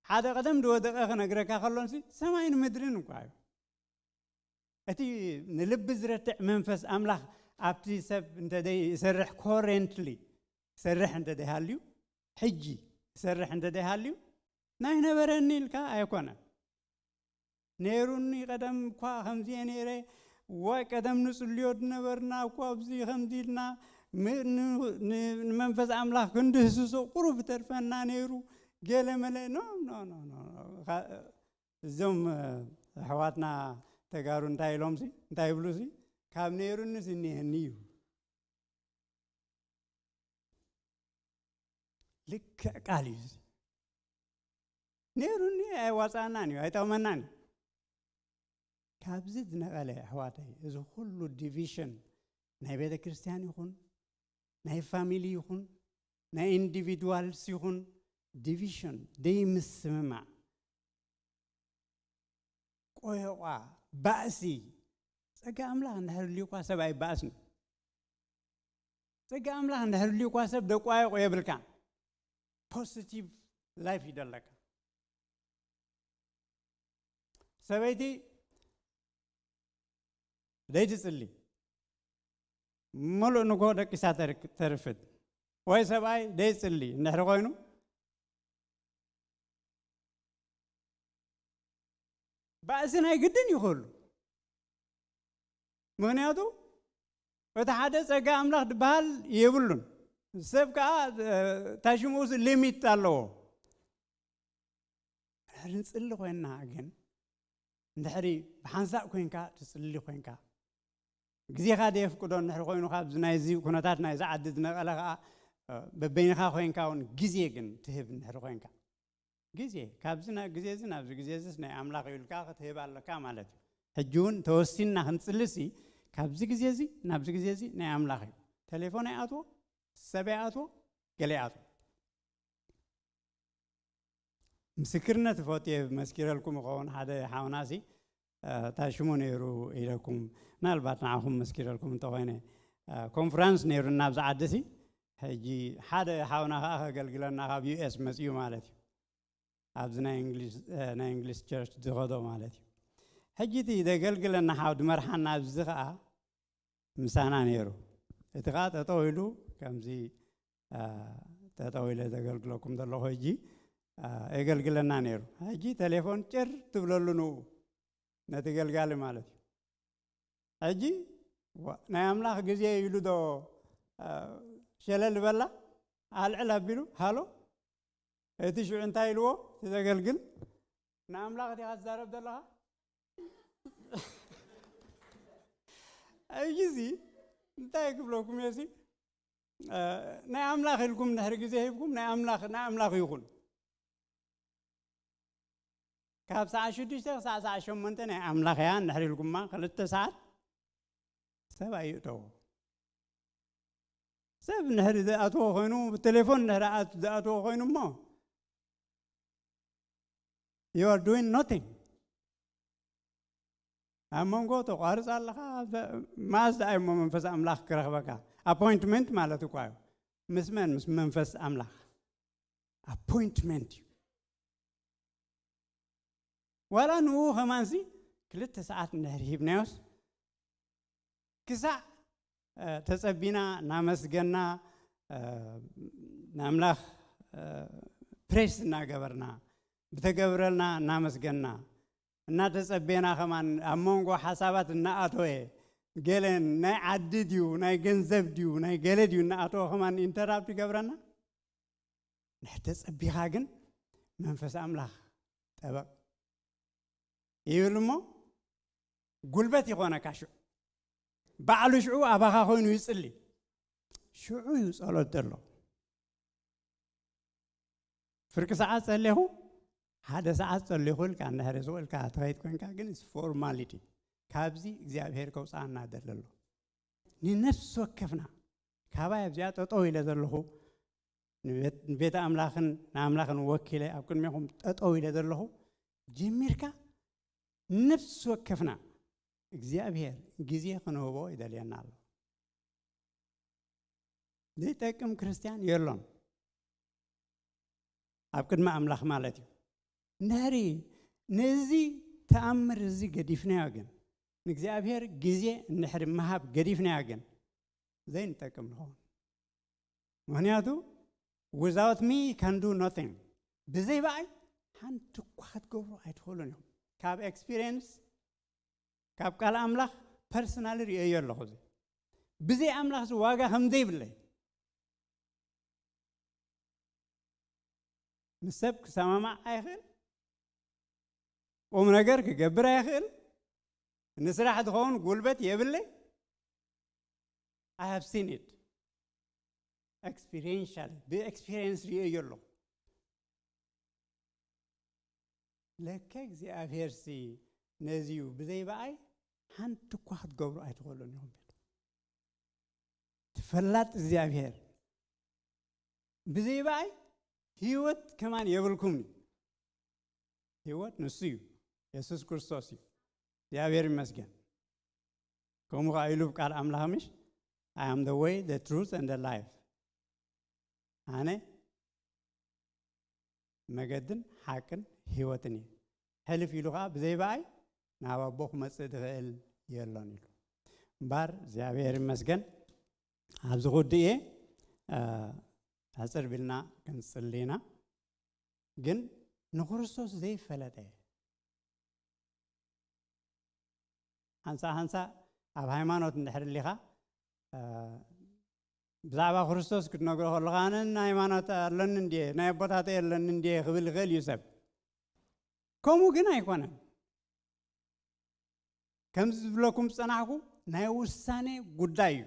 ሓደ ቀደም ዝወደቐ ክነግረካ ከሎንሲ፣ ሰማይን ምድርን እኳ እዩ። እቲ ንልቢ ዝረትዕ መንፈስ ኣምላኽ ኣብቲ ሰብ እንተ ደይ ይሰርሕ፣ ኮረንትሊ ይሰርሕ እንተ ደይሃልዩ፣ ሕጂ ይሰርሕ እንተ ደይሃልዩ፣ ናይ ነበረኒ ኢልካ ኣይኮነን። ነይሩኒ ቀደም እኳ ከምዚ እየ ነይረ፣ ዋይ ቀደም ንጽልዮ ዝነበርና እኳ ኣብዚ ከምዚ ኢልና ም-፣ ን-፣ ን-፣ ንመንፈስ ኣምላኽ ክንድህስሶ ቁሩብ ተርፈና ነይሩ፣ ገለ መለ። ኖ፣ ኖ፣ ኖ፣ ኖ። ኻ-፣ እዞም፣ እ፣ ኣሕዋትና ተጋሩ እንታይ ኢሎምሲ፣ እንታይ ይብሉሲ፣ ካብ ነይሩንስ እኒሀኒ እዩ። ልክዕ ቃል እዩ እዚ። ነይሩኒ ኣይዋፃእናን እዩ፣ ኣይጠቕመናን እዩ። ካብዚ ዝነቐለ ኣሕዋተይ፣ እዚ ኩሉ ዲቪሽን ናይ ቤተ ክርስቲያን ይኹን፣ ናይ ፋሚሊ ይኹን፣ ናይ ኢንዲቪድዋልስ ይኹን፣ ዲቪሽን፣ ደይምስምማዕ፣ ቆየቋ፣ ባእሲ፣ ጸጋ ኣምላኽ እንድሕር ልዩኳ ሰብ ኣይባእስን። ጸጋ ኣምላኽ እንድሕር ልዩኳ ሰብ ደቋየቆ የብልካን። ፖዚቲቭ ላይፍ ይደለካ። ሰበይቲ ደይትጽሊ፣ ምሉእ ንጎ ደቂሳ ተርክ-፣ ተርፍድ። ወይ ሰብኣይ ደይጽሊ እንድሕር ኮይኑ፣ ባእሲ ናይ ግድን ይኽእሉ። ምኽንያቱ እቲ ሓደ ጸጋ ኣምላኽ ዝበሃል የብሉን። ሰብ ከኣ፣ እ፣ ታሽሙስ ሊሚት ኣለዎ። እንድሕሪ ንጽሊ ኮይንና ግን፣ እንድሕሪ ብሓንሳእ ኮይንካ ትጽሊ ኮይንካ፣ ግዜኻ ደየፍቅዶ እንድሕሪ ኮይኑ፣ ካብዚ ናይዚ ኩነታት ናይዚ ዓዲ ዝነቐለ ከኣ፣ እ፣ በበይንኻ ኮይንካ እውን ግዜ ግን ትህብ እንድሕሪ ኮይንካ፣ ግዜ፣ ካብዚ ና-፣ ግዜ እዚ ናብዚ ግዜ እዚስ ናይ ኣምላኽ እዩ ኢልካ ክትህብ ኣለካ ማለት እዩ። ሕጂ እውን ተወሲንና ክንጽልሲ፣ ካብዚ ግዜ እዚ ናብዚ ግዜ እዚ ናይ ኣምላኽ እዩ። ቴሌፎን ኣይኣትዎ፣ ሰብ ኣይኣትዎ፣ ገለ ኣይኣትዎ። ምስክርነት እፈትየ መስኪረልኩም እኸውን። ሓደ ሓውናሲ፣ እ፣ እንታይ ሽሙ ነይሩ ኢለኩም፣ ምናልባት ንዓኹም መስኪረልኩም እንተኾይነ፣ እ፣ ኮንፈረንስ ነይሩና ኣብዚ ዓዲ ሲ፣ ሕጂ ሓደ ሓውና ከኣ ከገልግለና ካብ ዩ ኤስ መጺኡ ማለት እዩ። ኣብዚ ናይ እንግሊዝ፣ እ፣ ናይ እንግሊዝ ቸርች ዝኸዶ ማለት እዩ። ሕጂ እቲ ዘገልግለና ሓው ዝመርሓና ኣብዚ ከኣ ምሳና ነይሩ። እቲ ከኣ ጠጠው ኢሉ ከምዚ፣ እ፣ ጠጠው ኢለ ዘገልግለኩም ዘለኹ ሕጂ፣ እ፣ የገልግለና ነይሩ። ሕጂ ቴሌፎን ጭር ትብለሉ ንኡ፣ ነቲ ገልጋሊ ማለት እዩ። ሕጂ ዋ-፣ ናይ ኣምላኽ ግዜ ኢሉ ዶ፣ እ፣ ሸለል በላ? ኣልዕል ኣቢሉ፣ ሃሎ፣ እቲ ሽዑ እንታይ ኢልዎ? እቲ ዘገልግል፣ "ንኣምላኽ ዲኻ ትዛረብ ዘለኻ?" ሕጂ እዚ እንታይ ክብለኩም እየ እዚ? እ፣ ናይ ኣምላኽ ኢልኩም እንድሕሪ ግዜ ሂብኩም፣ ናይ ኣምላኽ፣ ናይ ኣምላኽ ይኹን። ካብ ሰዓት ሽዱሽተ ክሳዕ ሰዓት ሸሞንተ ናይ ኣምላኽ እያ እንድሕሪ ኢልኩማ፣ ክልተ ሰዓት ሰብ ኣይእተዎ። ሰብ እንድሕሪ ዝኣትዎ ኮይኑ፣ ብቴሌፎን እንድሕሪ ኣት-፣ ዝኣትዎ ኮይኑ እሞ፣ you are doing nothing። ኣብ መንጎ ተቋርጽ ኣለኻ። ዘ-፣ መኣስ ደኣ እሞ መንፈስ ኣምላኽ ክረኽበካ? ኣፖይንትመንት ማለት እኳ እዩ። ምስ መን? ምስ መንፈስ ኣምላኽ። ኣፖይንትመንት እዩ። ዋላ ንኡ ከማንሲ ክልተ ሰዓት እንድሕር ሂብናዮስ፣ ክሳዕ፣ እ፣ ተጸቢና እናመስገና፣ እ፣ ንኣምላኽ፣ እ፣ ፕሬስ እናገበርና፣ ብተገብረልና እናመስገና፣ እናተጸቤና ከማን ኣብ መንጎ ሓሳባት እናኣተወ፣ ገለ ናይ ዓዲ ድዩ፣ ናይ ገንዘብ ድዩ፣ ናይ ገለ ድዩ እናኣተወ ከማን ኢንተራፕት ይገብረና። እንድሕር ተጸቢኻ ግን መንፈስ ኣምላኽ ጠበቕ ይብል እሞ፣ ጉልበት ይኾነካ። ሽዑ ባዕሉ ሽዑ ኣባኻ ኮይኑ ይጽሊ። ሽዑ እዩ ጸሎት ዘሎ። ፍርቂ ሰዓት ጸሌኹ፣ ሓደ ሰዓት ጸሌኹ ኢልካ እንድሕር ዝኽእልካ ትኸይድ ኮንካ ግን፣ it's formality። ካብዚ እግዚኣብሔር ከውጽኣና ደለሎ። ንነፍሲ ወከፍና፣ ካባይ ኣብዚኣ ጠጠው ኢለ ዘለኹ፣ ንቤት፣ ንቤተ ኣምላኽን ንኣምላኽን ወኪለ ኣብ ቅድሜኹም ጠጠው ኢለ ዘለኹ፣ ጀሚርካ ነፍሲ ወከፍና እግዚኣብሔር ግዜ ክንህቦ ይደልየና ኣሎ። ዘይጠቅም ክርስትያን የሎን ኣብ ቅድሚ ኣምላኽ ማለት እዩ። እንድሕሪ ነዚ ተኣምር እዚ ገዲፍናዮ ግን፣ ንእግዚኣብሔር ግዜ እንድሕሪ ምሃብ ገዲፍናዮ ግን ዘይንጠቅም ንኸውን። ምክንያቱ without me you can do nothing። ብዘይ በኣይ ሓንቲ እኳ ክትገብሩ ኣይትኽእሉን እዮም። ካብ ኤክስፒሪየንስ፣ ካብ ቃል ኣምላኽ ፐርሰናል ርእየዮ ኣለኹ። እዚ ብዘይ ኣምላኽ እዚ ዋጋ ከም ዘይብለይ፣ ምስ ሰብ ክሰማማዕ ኣይኽእል፣ ቁም ነገር ክገብር ኣይኽእል፣ ንስራሕ ዝኸውን ጉልበት የብለይ። I have seen it experientially፣ ብኤክስፒሪየንስ ርእየዮ ኣለኹ። ለከ እግዚኣብሔር ሲ ነዚዩ ብዘይ በኣይ ሓንቲ እኳ ክትገብሩ ኣይትኽእሉን ኢኹም። ትፈላጥ እግዚኣብሔር ብዘይ በኣይ ህይወት ከማን የብልኩም። ህይወት ንሱ እዩ፣ የሱስ ክርስቶስ እዩ። እግዚኣብሔር ይመስገን። ከምኡ ከዓ ኢሉ ቃል ኣምላኽ ምሽ፣ I am the way, the truth and the life። ኣነ መገድን ሓቅን ህይወትን እየ። ሕልፍ ኢሉ ከዓ ብዘይ በኣይ ናብ ኣቦ ክመፅእ ዝኽእል የሎን ኢሉ። እምበር እግዚኣብሔር ይመስገን። ኣብዚ ጉዲ እየ ሕፅር ቢልና ክንፅሊ ኢና። ግን ንክርስቶስ ዘይፈለጠ ሓንሳ ሓንሳ ኣብ ሃይማኖት እንድሕር ሊኻ፣ ብዛዕባ ክርስቶስ ክትነግሮ ከለኻ ኣነ ሃይማኖት ኣለኒ እንድየ፣ ናይ ኣቦታተይ ኣለኒ እንድየ ክብል ይኽእል እዩ ሰብ። ከምኡ ግን ኣይኮነን። ከምዚ ዝብለኩም ዝጸናሕኩ ናይ ውሳኔ ጉዳይ እዩ።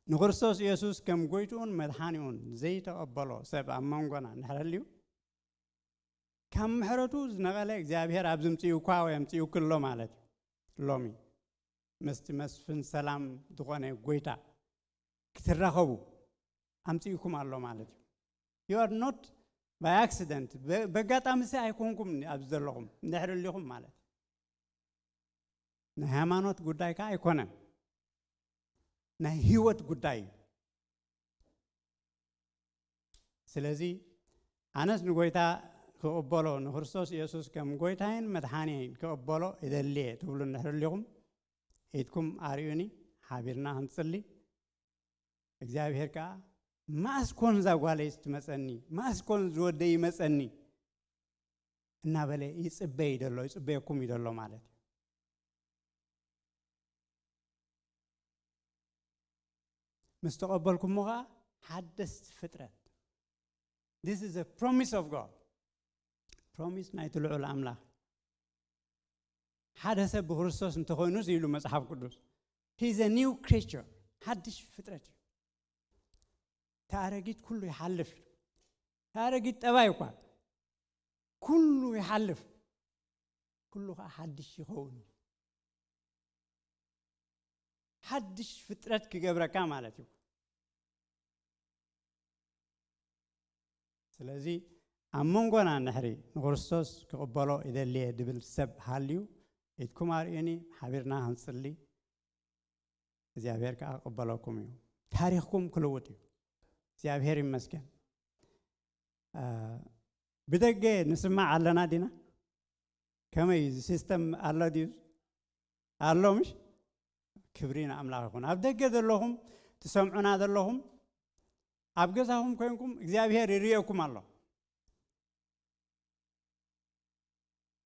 ንክርስቶስ ኢየሱስ ከም ጎይትኡን መድሓኒኡን ዘይተቐበሎ ሰብ ኣብ መንጎና እንድሕር ህልዩ፣ ካብ ምሕረቱ ዝነቐለ እግዚኣብሔር ኣብዚ ምጽኡ እኳ ወይ ኣምጽኡኪ ኣሎ ማለት እዩ። ሎሚ ምስቲ መስፍን ሰላም ዝኾነ ጎይታ ክትራኸቡ ኣምጽኡኩም ኣሎ ማለት እዩ። You are not by accident። በ-፣ በጋጣሚ ሲ ኣይኮንኩም ኣብዚ ዘለኹም፣ እንድሕር ህሊኹም ማለት እዩ። ናይ ሃይማኖት ጉዳይ ከኣ ኣይኮነን፣ ናይ ህይወት ጉዳይ እዩ። ስለዚ ኣነስ ንጎይታ ክቕበሎ፣ ንክርስቶስ ኢየሱስ ከም ጎይታይን መድሓኒይን ክቕበሎ ይደሊ እየ ትብሉ እንድሕር ህሊኹም፣ ኢድኩም ኣርእዩኒ፣ ሓቢርና ክንጽሊ። እግዚኣብሔር ከኣ መኣስ ኮን እዛ ጓለይስ ትመጸኒ፣ መኣስ ኮን ዝወደይ ይመጸኒ እናበለ ይጽበይ ደሎ፣ ይጽበየኩም እዩ ደሎ ማለት እዩ። ምስ ተቐበልኩሞ ኸዓ ሓደስቲ ፍጥረት። This is a promise of God። ፕሮሚስ ናይቲ ልዑል ኣምላኽ። ሓደ ሰብ ብክርስቶስ እንተኾይኑስ ኢሉ መጽሓፍ ቅዱስ፣ he is a new creature፣ ሓድሽ ፍጥረት እዩ። እቲ ኣረጊት ኩሉ ይሓልፍ እዩ። እቲ ኣረጊት ጠባይ እኳ ኩሉ ይሓልፍ፣ ኩሉ ኸዓ ሓድሽ ይኸውን እዩ። ሓድሽ ፍጥረት ክገብረካ ማለት እዩ። ስለዚ ኣብ መንጎና እንድሕሪ ንክርስቶስ ክቕበሎ ይደሊ እየ ድብል ሰብ ሃልዩ፣ ኢድኩም ኣርእዩኒ፣ ሓቢርና ክንጽሊ፣ እግዚኣብሔር ከኣ ክቕበለኩም እዩ። ታሪኽኩም ክልውጥ እዩ። እግዚኣብሔር ይመስገን። አ፣ ብደገ ንስማዕ ኣለና ዲና? ከመይ እዩ? እዚ ሲስተም ኣሎ ድዩ? ኣሎ ምሽ? ክብሪ ንኣምላኽ ይኹን። ኣብ ደገ ዘለኹም ትሰምዑና ዘለኹም፣ ኣብ ገዛኹም ኮይንኩም እግዚኣብሔር ይርእየኩም ኣሎ።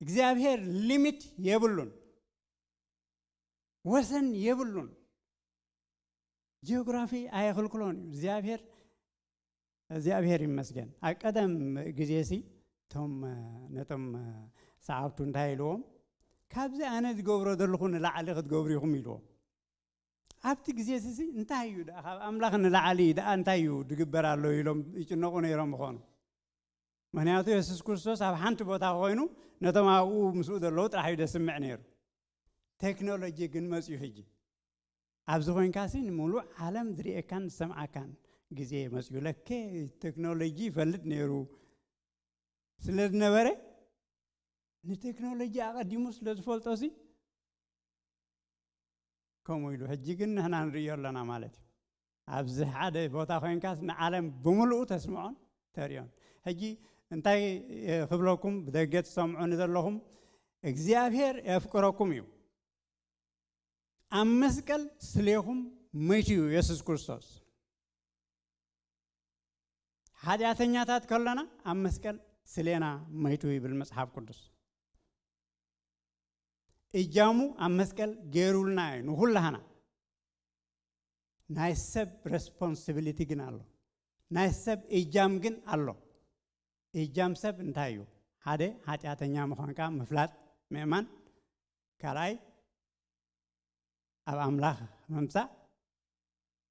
እግዚኣብሔር ሊሚት የብሉን፣ ወሰን የብሉን። ጂኦግራፊ ኣየኽልክሎን እዩ እግዚኣብሔር። እግዚኣብሔር ይመስገን። ኣብ ቀደም ግዜሲ እቶም፣ ነቶም ሰዓብቱ እንታይ ኢልዎም? ካብዚ ኣነ ዝገብሮ ዘለኹ ንላዕሊ ክትገብሩ ኢኹም ኢልዎም። ኣብቲ ግዜሲ እንታይ እዩ ደኣ፣ ካብ ኣምላኽ ንላዕሊ ደኣ እንታይ እዩ ድግበር ኣሎ ኢሎም ይጭነቑ ነይሮም ይኾኑ። ምኽንያቱ የሱስ ክርስቶስ ኣብ ሓንቲ ቦታ ኮይኑ ነቶም ኣብኡ ምስኡ ዘለዉ ጥራሕ እዩ ደስምዕ ነይሩ። ቴክኖሎጂ ግን መጽዩ ሕጂ። ኣብዚ ኮይንካሲ ንምሉእ ዓለም ዝርእየካን ዝሰምዓካን ግዜ መጽዩ። ለከ ቴክኖሎጂ ይፈልጥ ነይሩ ስለ ዝነበረ፣ ንቴክኖሎጂ ኣቐዲሙ ስለ ዝፈልጦሲ፣ ከምኡ ኢሉ። ሕጂ ግን ንሕና ንርእዮ ኣለና ማለት እዩ። ኣብዚ ሓደ ቦታ ኮይንካስ ንዓለም ብምልኡ ተስምዖን ተርእዮን። ሕጂ እንታይ ክብለኩም ብደገ ትሰምዑኒ ዘለኹም እግዚኣብሔር የፍቅረኩም እዩ። ኣብ መስቀል ስሌኹም መይቱ እዩ የሱስ ክርስቶስ። ሓጢኣተኛታት ከለና ኣብ መስቀል ስሌና መይቱ ይብል መጽሓፍ ቅዱስ። እጃሙ ኣብ መስቀል ገይሩልና እዩ ንኹላህና። ናይ ሰብ ሬስፖንሲቢሊቲ ግን ኣሎ። ናይ ሰብ እጃም ግን ኣሎ። እጃም ሰብ እንታይ እዩ? ሓደ ሓጢኣተኛ ምዃንካ ምፍላጥ፣ ምእማን። ካልኣይ ኣብ ኣምላኽ ምምጻእ።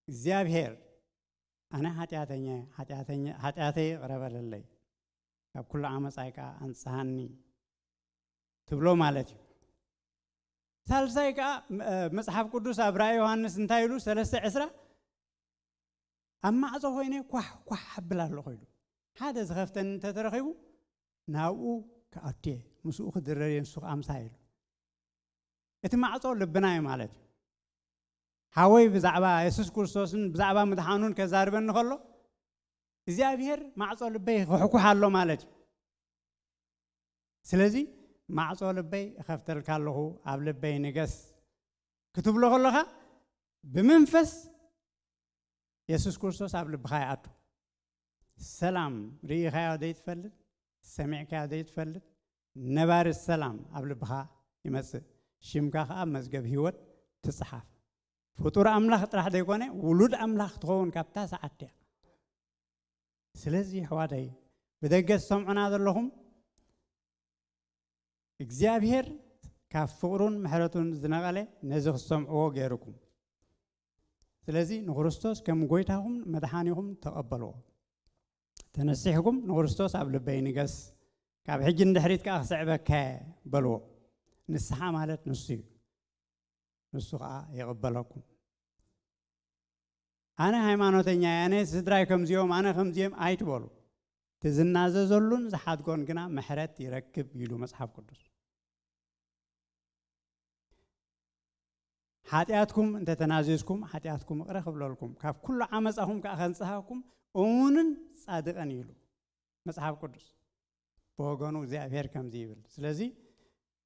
እግዚኣብሔር ኣነ ሓጢኣተኛ ሓጢኣተኛ- ሓጢኣተይ ይቕረ በለለይ፣ ካብ ኩሉ ዓመፃይ ከዓ ኣንጽሃኒ ትብሎ ማለት እዩ። ሳልሳይ ከዓ ም- እ፣ መጽሓፍ ቅዱስ ኣብ ራእይ ዮሃንስ እንታይ ኢሉ? ሰለስተ ዕስራ ኣብ ማዕጾ ኮይነ ኳሕ ኳሕ ኣብል ኣለኹ ኢሉ። ሓደ ዝኸፍተኒ እንተተረኺቡ ናብኡ ክኣቱ እየ፣ ምስኡ ክድረር እየ፣ ንሱ ክኣምሳ ኢሉ። እቲ ማዕጾ ልብና እዩ ማለት እዩ። ሓወይ ብዛዕባ የሱስ ክርስቶስን ብዛዕባ ምድሓኑን ከዛርበኒ ከሎ እግዚኣብሔር ማዕጾ ልበይ ክሕኩሕ ኣሎ ማለት እዩ። ስለዚ ማዕጾ ልበይ እኸፍተልካ ኣለኹ፣ ኣብ ልበይ ንገስ ክትብሎ ከለኻ ብመንፈስ የሱስ ክርስቶስ ኣብ ልብኻ ይኣቱ። ሰላም ርኢኻዮ ዘይትፈልጥ፣ ሰሚዕካዮ ዘይትፈልጥ ነባሪ ሰላም ኣብ ልብኻ ይመጽእ። ሽምካ ኸኣ ኣብ መዝገብ ህይወት ትጽሓፍ። ፍጡር ኣምላኽ ጥራሕ ዘይኮነ ውሉድ ኣምላኽ ትኸውን ካብታ ሰዓት እያ። ስለዚ ኣሕዋተይ ብደገ ትሰምዑና ዘለኹም እግዚኣብሔር ካብ ፍቕሩን ምሕረቱን ዝነቐለ ነዚ ክትሰምዕዎ ገይሩኩም። ስለዚ ንክርስቶስ ከም ጎይታኹም መድሓኒኹም ተቐበልዎ። ተነሲሕኩም ንክርስቶስ ኣብ ልበይ ንገስ፣ ካብ ሕጂ ንድሕሪት ከኣ ክስዕበካ እየ በልዎ። ንስሓ ማለት ንሱ እዩ። ንሱ ከኣ ይቕበለኩም። ኣነ ሃይማኖተኛ እየ፣ ኣነ ስድራይ ከምዚኦም፣ ኣነ ከምዚኦም ኣይትበሉ። እቲ ዝናዘዘሉን ዝሓድጎን ግና ምሕረት ይረክብ ኢሉ መጽሓፍ ቅዱስ። ሓጢኣትኩም እንተተናዚዝኩም ሓጢኣትኩም ይቕረ ክብለልኩም፣ ካብ ኩሉ ዓመፃኹም ከዓ ከንጽሃኩም እሙንን ጻድቕን እዩ ኢሉ መጽሓፍ ቅዱስ። ብወገኑ እግዚኣብሔር ከምዚ ይብል። ስለዚ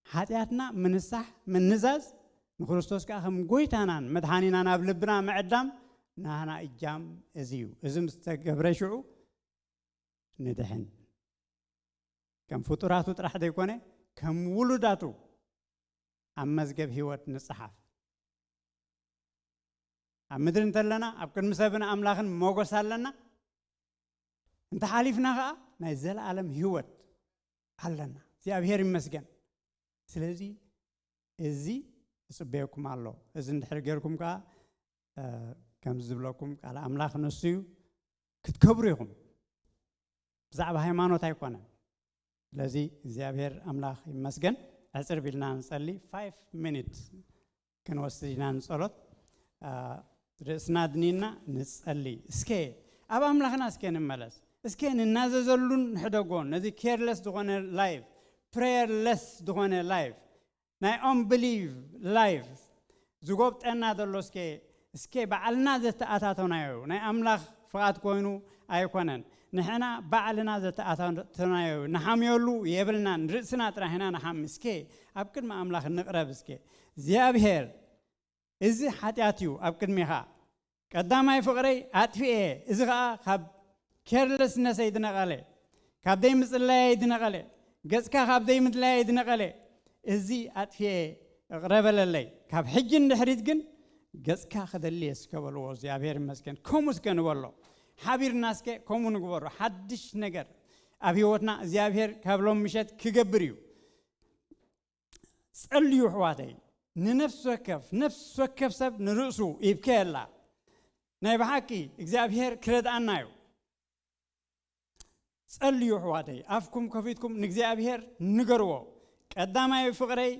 ሓጢኣትና ምንሳሕ፣ ምንዛዝ፣ ንክርስቶስ ከዓ ከም ጎይታናን መድሓኒናን ኣብ ልብና ምዕዳም ናህና እጃም እዚ እዩ። እዚ ምስ ተገብረ ሽዑ ንድሕን። ከም ፍጡራቱ ጥራሕ ዘይኮነ ከም ውሉዳቱ ኣብ መዝገብ ህይወት ንጽሓፍ። ኣብ ምድሪ እንተለና ኣብ ቅድሚ ሰብን ኣምላኽን ሞገስ ኣለና። እንተሓሊፍና ኸዓ ናይ ዘለኣለም ህይወት ኣለና። እግዚኣብሔር ይመስገን። ስለዚ እዚ ይጽበየኩም ኣሎ። እዚ እንድሕር ጌርኩም ከኣ፣ እ፣ ከምዚ ዝብለኩም ቃል ኣምላኽ ንሱ እዩ። ክትከብሩ ኢኹም። ብዛዕባ ሃይማኖት ኣይኮነን። ስለዚ እግዚኣብሔር ኣምላኽ ይመስገን። ዕጽር ቢልና ንጸሊ፣ ፋይቭ ሚኒት ክንወስድ ኢና ንጸሎት። እ፣ ርእስና ኣድኒና ንጸሊ። እስከ ኣብ ኣምላኽና እስከ ንመለስ። እስከ ንናዘዘሉን ንሕደጎን ነዚ ኬርለስ ዝኾነ ላይፍ፣ ፕሬየርለስ ዝኾነ ላይፍ፣ ናይ ኦንብሊቭ ላይፍ ዝጎብጠና ዘሎ እስከ፣ እስከ ባዕልና ዘተኣታተናዮ፣ ናይ ኣምላኽ ፍቓድ ኮይኑ ኣይኮነን። ንሕና ባዕልና ዘተኣታተናዮ ንሓምየሉ የብልናን። ርእስና ጥራሕ ኢና ንሓሚ። እስከ ኣብ ቅድሚ ኣምላኽ ንቕረብ። እስከ እግዚኣብሔር እዚ ሓጢኣት እዩ ኣብ ቅድሜኻ። ቀዳማይ ፍቕረይ ኣጥፊኤ፣ እዚ ኸኣ ካብ ኬርለስነሰይ ዝነቐለ፣ ካብ ዘይምጽላየይ ዝነቐለ፣ ገጽካ ካብ ዘይምድላየይ ዝነቐለ፣ እዚ ኣጥፊኤ እቕረ በለለይ። ካብ ሕጂ ንድሕሪት ግን ገጽካ ክደሊ እየ እስከ በልዎ። እግዚኣብሔር ይመስገን። ከምኡ እስከ ንበሎ። ሓቢርና እስከ ከምኡ ንግበሮ። ሓድሽ ነገር ኣብ ህይወትና እግዚኣብሔር ካብ ሎም ምሸት ክገብር እዩ። ጸልዩ ኣሕዋተይ፣ ንነፍሲ ወከፍ፣ ነፍሲ ወከፍ ሰብ ንርእሱ ይብከየላ። ናይ ብሓቂ እግዚኣብሔር ክረድኣና እዩ። ጸልዩ ኣሕዋተይ፣ ኣፍኩም ከፊትኩም ንእግዚኣብሔር ንገርዎ። ቀዳማይ ፍቕረይ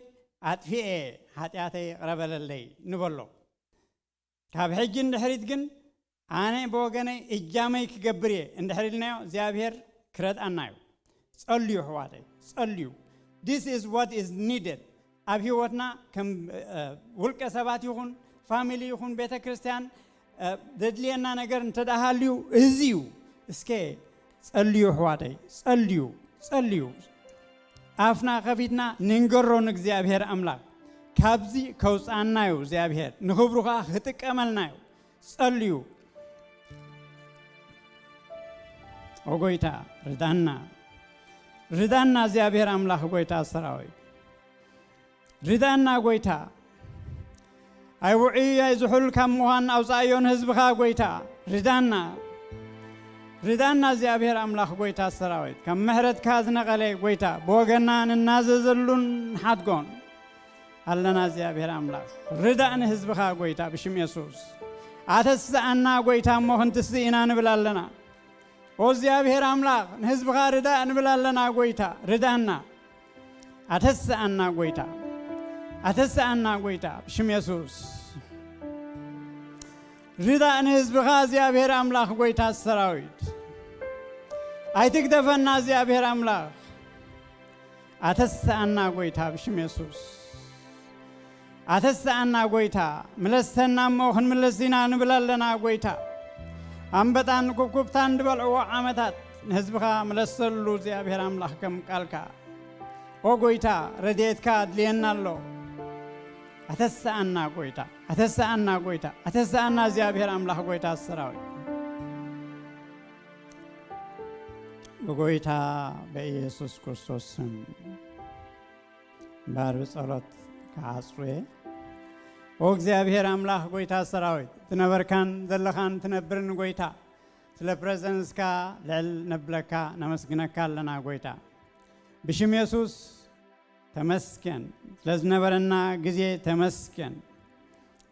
ኣጥፊኤ፣ ሓጢኣተይ ይቕረ በለለይ ንበሎ። ካብ ሕጂ ንድሕሪት ግን ኣነ ብወገነይ እጃመይ ክገብር እየ እንድሕር ኢልናዮ እግዚኣብሔር ክረድኣና እዩ። ጸልዩ ኣሕዋተይ፣ ጸልዩ። This is what is needed። ኣብ ህይወትና ከም፣ እ፣ ውልቀ ሰባት ይኹን ፋሚሊ ይኹን ቤተ ክርስቲያን፣ እ፣ ዘድልየና ነገር እንተ ደኣ ሃልዩ እዚ እዩ። እስከ ጸልዩ ኣሕዋተይ፣ ጸልዩ፣ ጸልዩ። ኣፍና ከፊትና ንንገሮ ንእግዚኣብሔር ኣምላኽ። ካብዚ ከውጽኣና እዩ እግዚኣብሔር፣ ንኽብሩ ኸኣ ክጥቀመልና እዩ። ጸልዩ። ኦ ጎይታ፣ ርዳና። ርዳና እግዚኣብሔር ኣምላኽ ጎይታ ሰራዊት። ርዳና ጎይታ። ኣይ ውዑይ ኣይ ዝሑል ካብ ምዃን ኣውጻእዮ ንህዝብኻ ጎይታ። ርዳና። ርዳና እግዚኣብሔር ኣምላኽ ጎይታ ሰራዊት። ካብ ምሕረትካ ዝነቐለ ጎይታ። ብወገና ንናዘዘሉን ንሓድጎን ኣለና እግዚኣብሔር ኣምላኽ። ርዳእ ንህዝብኻ ጎይታ ብሽም የሱስ። ኣተስኣና ጎይታ እሞ ክንትስእ ኢና ንብል ኣለና። ኦ እግዚኣብሔር ኣምላኽ ንህዝብኻ ርዳእ ንብል ኣለና ጎይታ። ርዳና። ኣተስኣና ጎይታ። ኣተስኣና ጎይታ ብሽም የሱስ። ርዳእ ንህዝብኻ እግዚኣብሔር ኣምላኽ ጎይታ ሰራዊት። ኣይትግደፈና እግዚኣብሔር ኣምላኽ። ኣተስኣና ጎይታ ብሽም የሱስ። ኣተስኣና ጎይታ። ምለሰና እሞ ክንምለስ ኢና ንብል ኣለና ጎይታ። ኣንበጣን ኩብኩብታን ዝበልዕዎ ዓመታት ንህዝብኻ ምለሰሉ እግዚኣብሔር ኣምላኽ ከም ቃልካ። ኦ ጎይታ፣ ረድኤትካ ኣድልየና ኣሎ። ኣተስኣና ጎይታ፣ ኣተስኣና ጎይታ፣ ኣተስኣና እግዚኣብሔር ኣምላኽ ጎይታ ሰራዊት። ብጎይታ በኢየሱስ ክርስቶስ ስም እምበኣር ብጸሎት ክዓጽው እየ። ኦ እግዚኣብሔር ኣምላኽ ጎይታ ሰራዊት፣ ዝነበርካን ዘለኻን ትነብርን ጎይታ፣ ስለ ፕረዘንስካ ልዕል ነብለካ ነመስግነካ ኣለና ጎይታ። ብሽም የሱስ ተመስገን። ስለ ዝነበረና ግዜ ተመስገን።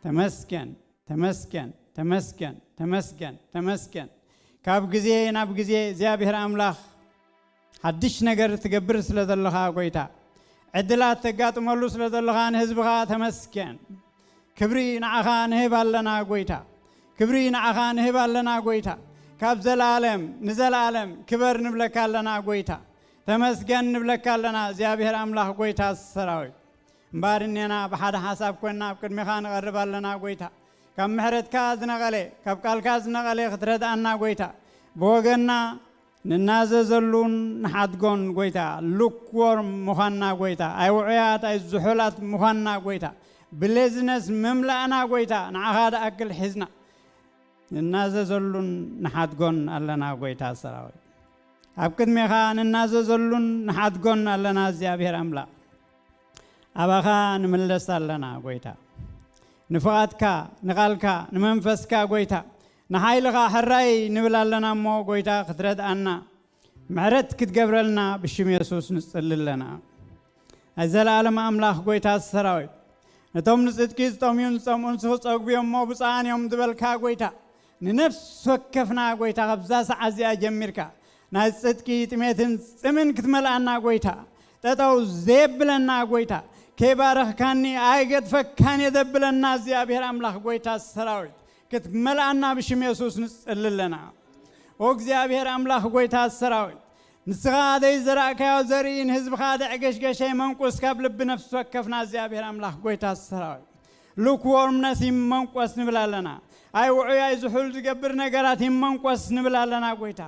ተመስገን፣ ተመስገን፣ ተመስገን፣ ተመስገን፣ ተመስገን። ካብ ግዜ ናብ ግዜ እግዚኣብሔር ኣምላኽ ሓድሽ ነገር ትገብር ስለ ዘለኻ ጎይታ፣ ዕድላት ተጋጥመሉ ስለ ዘለኻ ንህዝብኻ ተመስገን። ክብሪ ንዓኻ ንህብ ኣለና ጎይታ። ክብሪ ንዓኻ ንህብ ኣለና ጎይታ። ካብ ዘለኣለም ንዘለኣለም ክበር ንብለካ ኣለና ጎይታ። ተመስገን ንብለካ ኣለና እግዚኣብሔር ኣምላኽ ጎይታ ሰራዊት። እምበኣር እኔና ብሓደ ሓሳብ ኮይንና ኣብ ቅድሜኻ ንቐርብ ኣለና ጎይታ። ካብ ምሕረትካ ዝነቐለ፣ ካብ ቃልካ ዝነቐለ ክትረድኣና ጎይታ። ብወገንና ንናዘዘሉን ንሓድጎን ጎይታ። ሉክዎርም ምዃንና ጎይታ። ኣይ ውዑያት ኣይ ዝሑላት ምዃንና ጎይታ። ብሌዝነስ ምምላእና ጎይታ። ንዓኻ ድኣክል ሒዝና ንናዘዘሉን ንሓድጎን ኣለና ጎይታ ሰራዊት። ኣብ ቅድሜኻ ንናዘዘሉን ንሓድጎን ኣለና እግዚኣብሔር ኣምላኽ። ኣባኻ ንምለስ ኣለና ጎይታ። ንፍቓድካ፣ ንቓልካ፣ ንመንፈስካ ጎይታ፣ ንሓይልኻ ሕራይ ንብል ኣለና እሞ ጎይታ ክትረድኣና፣ ምሕረት ክትገብረልና ብሽም የሱስ ንጽሊ ኣለና። ናይ ዘለኣለም ኣምላኽ ጎይታ ሰራዊት፣ ነቶም ንጽድቂ ዝጠምዩን ዝጸምኡን ንሱ ክጸግቡ እዮም እሞ ብፁዓን እዮም ዝበልካ ጎይታ፣ ንነፍሲ ወከፍና ጎይታ ካብዛ ሰዓት እዚኣ ጀሚርካ ናይ ጽድቂ ጥሜትን ጽምን ክትመልኣና ጎይታ፣ ጠጠው ዘየብለና ጎይታ፣ ከይባረኽካኒ ኣይገድፈካን እየ ዘብለና እግዚኣብሔር ኣምላኽ ጎይታ ሰራዊት ክትመልኣና ብሽም የሱስ ንጽሊ ኣለና። ኦ እግዚኣብሔር ኣምላኽ ጎይታ ሰራዊት፣ ንስኻ ዘይዘራእካዮ ዘርኢ ንህዝብኻ ደዕገሽገሸ ይመንቁስ ካብ ልቢ ነፍሲ ወከፍና እግዚኣብሔር ኣምላኽ ጎይታ ሰራዊት። ሉክዎርምነስ ይመንቆስ ንብል ኣለና። ኣይ ውዑይ ኣይ ዝሑል ዝገብር ነገራት ይመንቆስ ንብል ኣለና ጎይታ።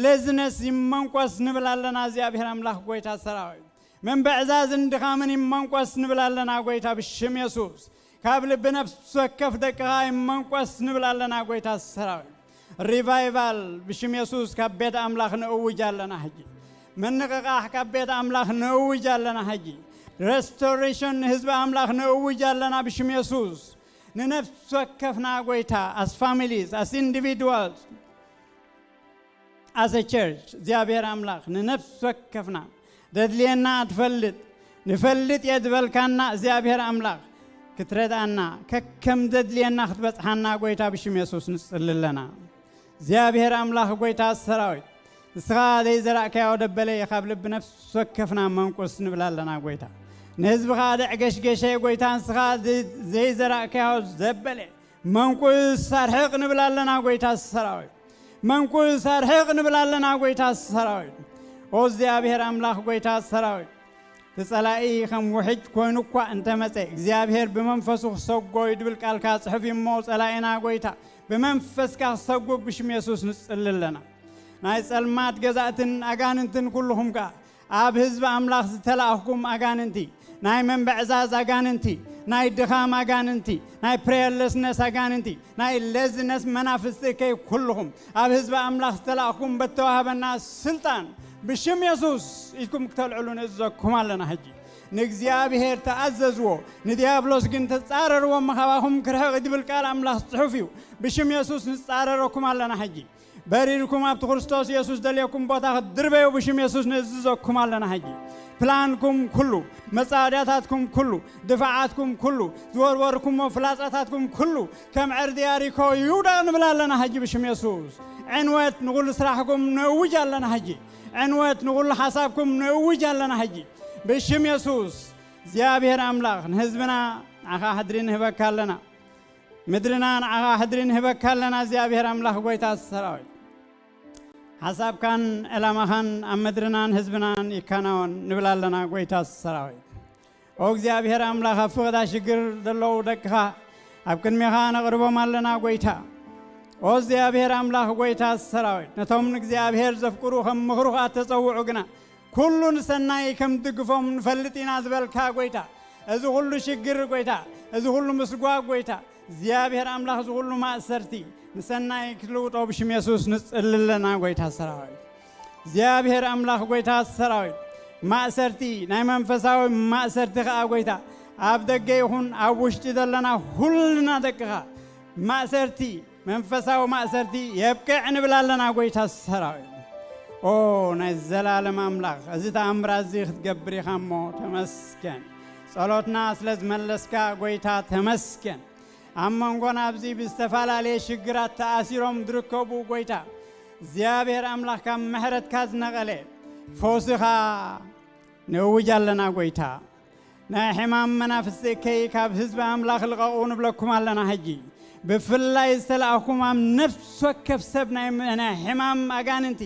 ሌዝነስ ይመንቆስ ንብል ኣለና እግዚኣብሔር ኣምላኽ ጎይታ ሰራዊት። ምንብዕዛዝን ድኻምን ይመንቆስ ንብል ኣለና ጎይታ ብሽም የሱስ። ካብ ልቢ ነፍሲ ወከፍ ደቅኻ ይመንቆስ ንብል ኣለና ጎይታ ሰራዊት። ሪቫይቫል ብሽም የሱስ ካብ ቤት ኣምላኽ ንእውጅ ኣለና ሕጂ። ምንቕቓሕ ካብ ቤት ኣምላኽ ንእውጅ ኣለና ሕጂ። ሬስቶሬሽን ንህዝቢ ኣምላኽ ንእውጅ ኣለና ብሽም የሱስ። ንነፍሲ ወከፍና ጎይታ፣ as families, as individuals, as a church እግዚኣብሔር ኣምላኽ ንነፍሲ ወከፍና ዘድልየና ትፈልጥ፣ ንፈልጥ እየ ዝበልካና እግዚኣብሔር ኣምላኽ ክትረድኣና፣ ከከም ዘድልየና ክትበጽሓና ጎይታ ብሽም የሱስ ንጽሊ ኣለና። እግዚኣብሔር ኣምላኽ ጎይታ ሰራዊት፣ ንስኻ ዘይዘራእካዮ ደበለ ካብ ልቢ ነፍሲ ወከፍና መንቁስ ንብል ኣለና ጎይታ። ንህዝብኻ ደዕገሽገሸ ጎይታ ንስኻ ዘይ-፣ ዘይዘራእካዮ ዘበለ መንቁስ ኣርሕቕ ንብል ኣለና ጎይታ ሰራዊት። መንቁስ ኣርሕቕ ንብል ኣለና ጎይታ ሰራዊት። ኦ እግዚኣብሔር ኣምላኽ ጎይታ ሰራዊት፣ እቲ ጸላኢ ከም ውሕጅ ኮይኑ እኳ እንተመጸ እግዚኣብሔር ብመንፈሱ ክሰጎ እዩ ድብል ቃልካ ጽሑፍ እዩ። እሞ ጸላኢና ጎይታ ብመንፈስካ ክሰጉ ብሽም የሱስ ንጽሊ ኣለና። ናይ ጸልማት ገዛእትን ኣጋንንትን ኩልኹም ከኣ ኣብ ህዝቢ ኣምላኽ ዝተላእኽኩም ኣጋንንቲ፣ ናይ ምንብዕዛዝ ኣጋንንቲ፣ ናይ ድኻም ኣጋንንቲ፣ ናይ ፕሬየርለስነስ ኣጋንንቲ፣ ናይ ሌዝነስ መናፍስቲ እከይ ኩልኹም ኣብ ህዝቢ ኣምላኽ ዝተላእኽኩም በተዋህበና ስልጣን ብሽም የሱስ ኢድኩም ክተልዕሉ ንእዘኩም ኣለና። ሕጂ ንእግዚኣብሔር ተኣዘዝዎ፣ ንዲያብሎስ ግን ተጻረርዎ፣ መኻባኹም ክርሕቕ ድብል ቃል ኣምላኽ ጽሑፍ እዩ። ብሽም የሱስ ንጻረረኩም ኣለና። ሕጂ በሪርኩም ኣብቲ ክርስቶስ የሱስ ደልየኩም ቦታ ክትድርበዩ ብሽም የሱስ ንእዝዘኩም ኣለና። ሕጂ ፕላንኩም ኩሉ፣ መጻወድያታትኩም ኩሉ፣ ድፋዓትኩም ኩሉ፣ ዝወርወርኩሞ ፍላጻታትኩም ኩሉ ከም ዕርዲ ያሪኮ ይውደቕ ንብል ኣለና። ሕጂ ብሽም የሱስ ዕንወት ንኹሉ ስራሕኩም ንእውጅ ኣለና። ሕጂ ዕንወት ንኹሉ ሓሳብኩም ንእውጅ ኣለና። ሕጂ ብሽም የሱስ እግዚኣብሔር ኣምላኽ ንህዝብና ንዓኻ ሕድሪ ንህበካ ኣለና። ምድርና ንዓኻ ሕድሪ ንህበካ ኣለና። እግዚኣብሔር ኣምላኽ ጎይታ ሰራዊት ሓሳብካን ዕላማኻን ኣብ ምድርናን ህዝብናን ይከናወን ንብል ኣለና። ጎይታ ሰራዊት ኦ እግዚኣብሔር ኣምላኽ ኣብ ፍቕዳ ሽግር ዘለዉ ደቅኻ ኣብ ቅድሜኻ ነቕርቦም ኣለና። ጎይታ ኦ እግዚኣብሔር ኣምላኽ ጎይታ ሰራዊት ነቶም ንእግዚኣብሔር ዘፍቅሩ ከም ምኽሩ ከኣ ተጸውዑ ግና ኩሉ ንሰናይ ከም ድግፎም ንፈልጥ ኢና ዝበልካ ጎይታ፣ እዚ ኩሉ ሽግር ጎይታ፣ እዚ ኩሉ ምስጓግ ጎይታ፣ እግዚኣብሔር ኣምላኽ እዚ ኩሉ ማእሰርቲ ንሰናይ ክትልውጦ ብሽም የሱስ ንጽሊ ኣለና። ጎይታ ሰራዊት እግዚኣብሔር ኣምላኽ ጎይታ ሰራዊት ማእሰርቲ ናይ መንፈሳዊ ማእሰርቲ ከኣ ጎይታ ኣብ ደገ ይኹን ኣብ ውሽጢ ዘለና ኩልና ደቅኻ ማእሰርቲ መንፈሳዊ ማእሰርቲ የብቅዕ ንብል ኣለና። ጎይታ ሰራዊት ኦ ናይ ዘላለም ኣምላኽ እዚ ተኣምራት እዚ ክትገብር ኢኻ እሞ ተመስገን። ጸሎትና ስለ ዝመለስካ ጎይታ ተመስገን። ኣብ መንጎና ኣብዚ ብዝተፈላለየ ሽግራት ተኣሲሮም ዝርከቡ ጎይታ እግዚኣብሔር ኣምላኽ ካብ ምሕረትካ ዝነቐለ ፈውስኻ ንእውጅ ኣለና። ጎይታ ናይ ሕማም መናፍስቲ እከይ ካብ ህዝቢ ኣምላኽ ልቐቑ ንብለኩም ኣለና። ሕጂ ብፍላይ ዝተላእኩም ኣብ ነፍሲ ወከፍ ሰብ ናይ ናይ ሕማም ኣጋንንቲ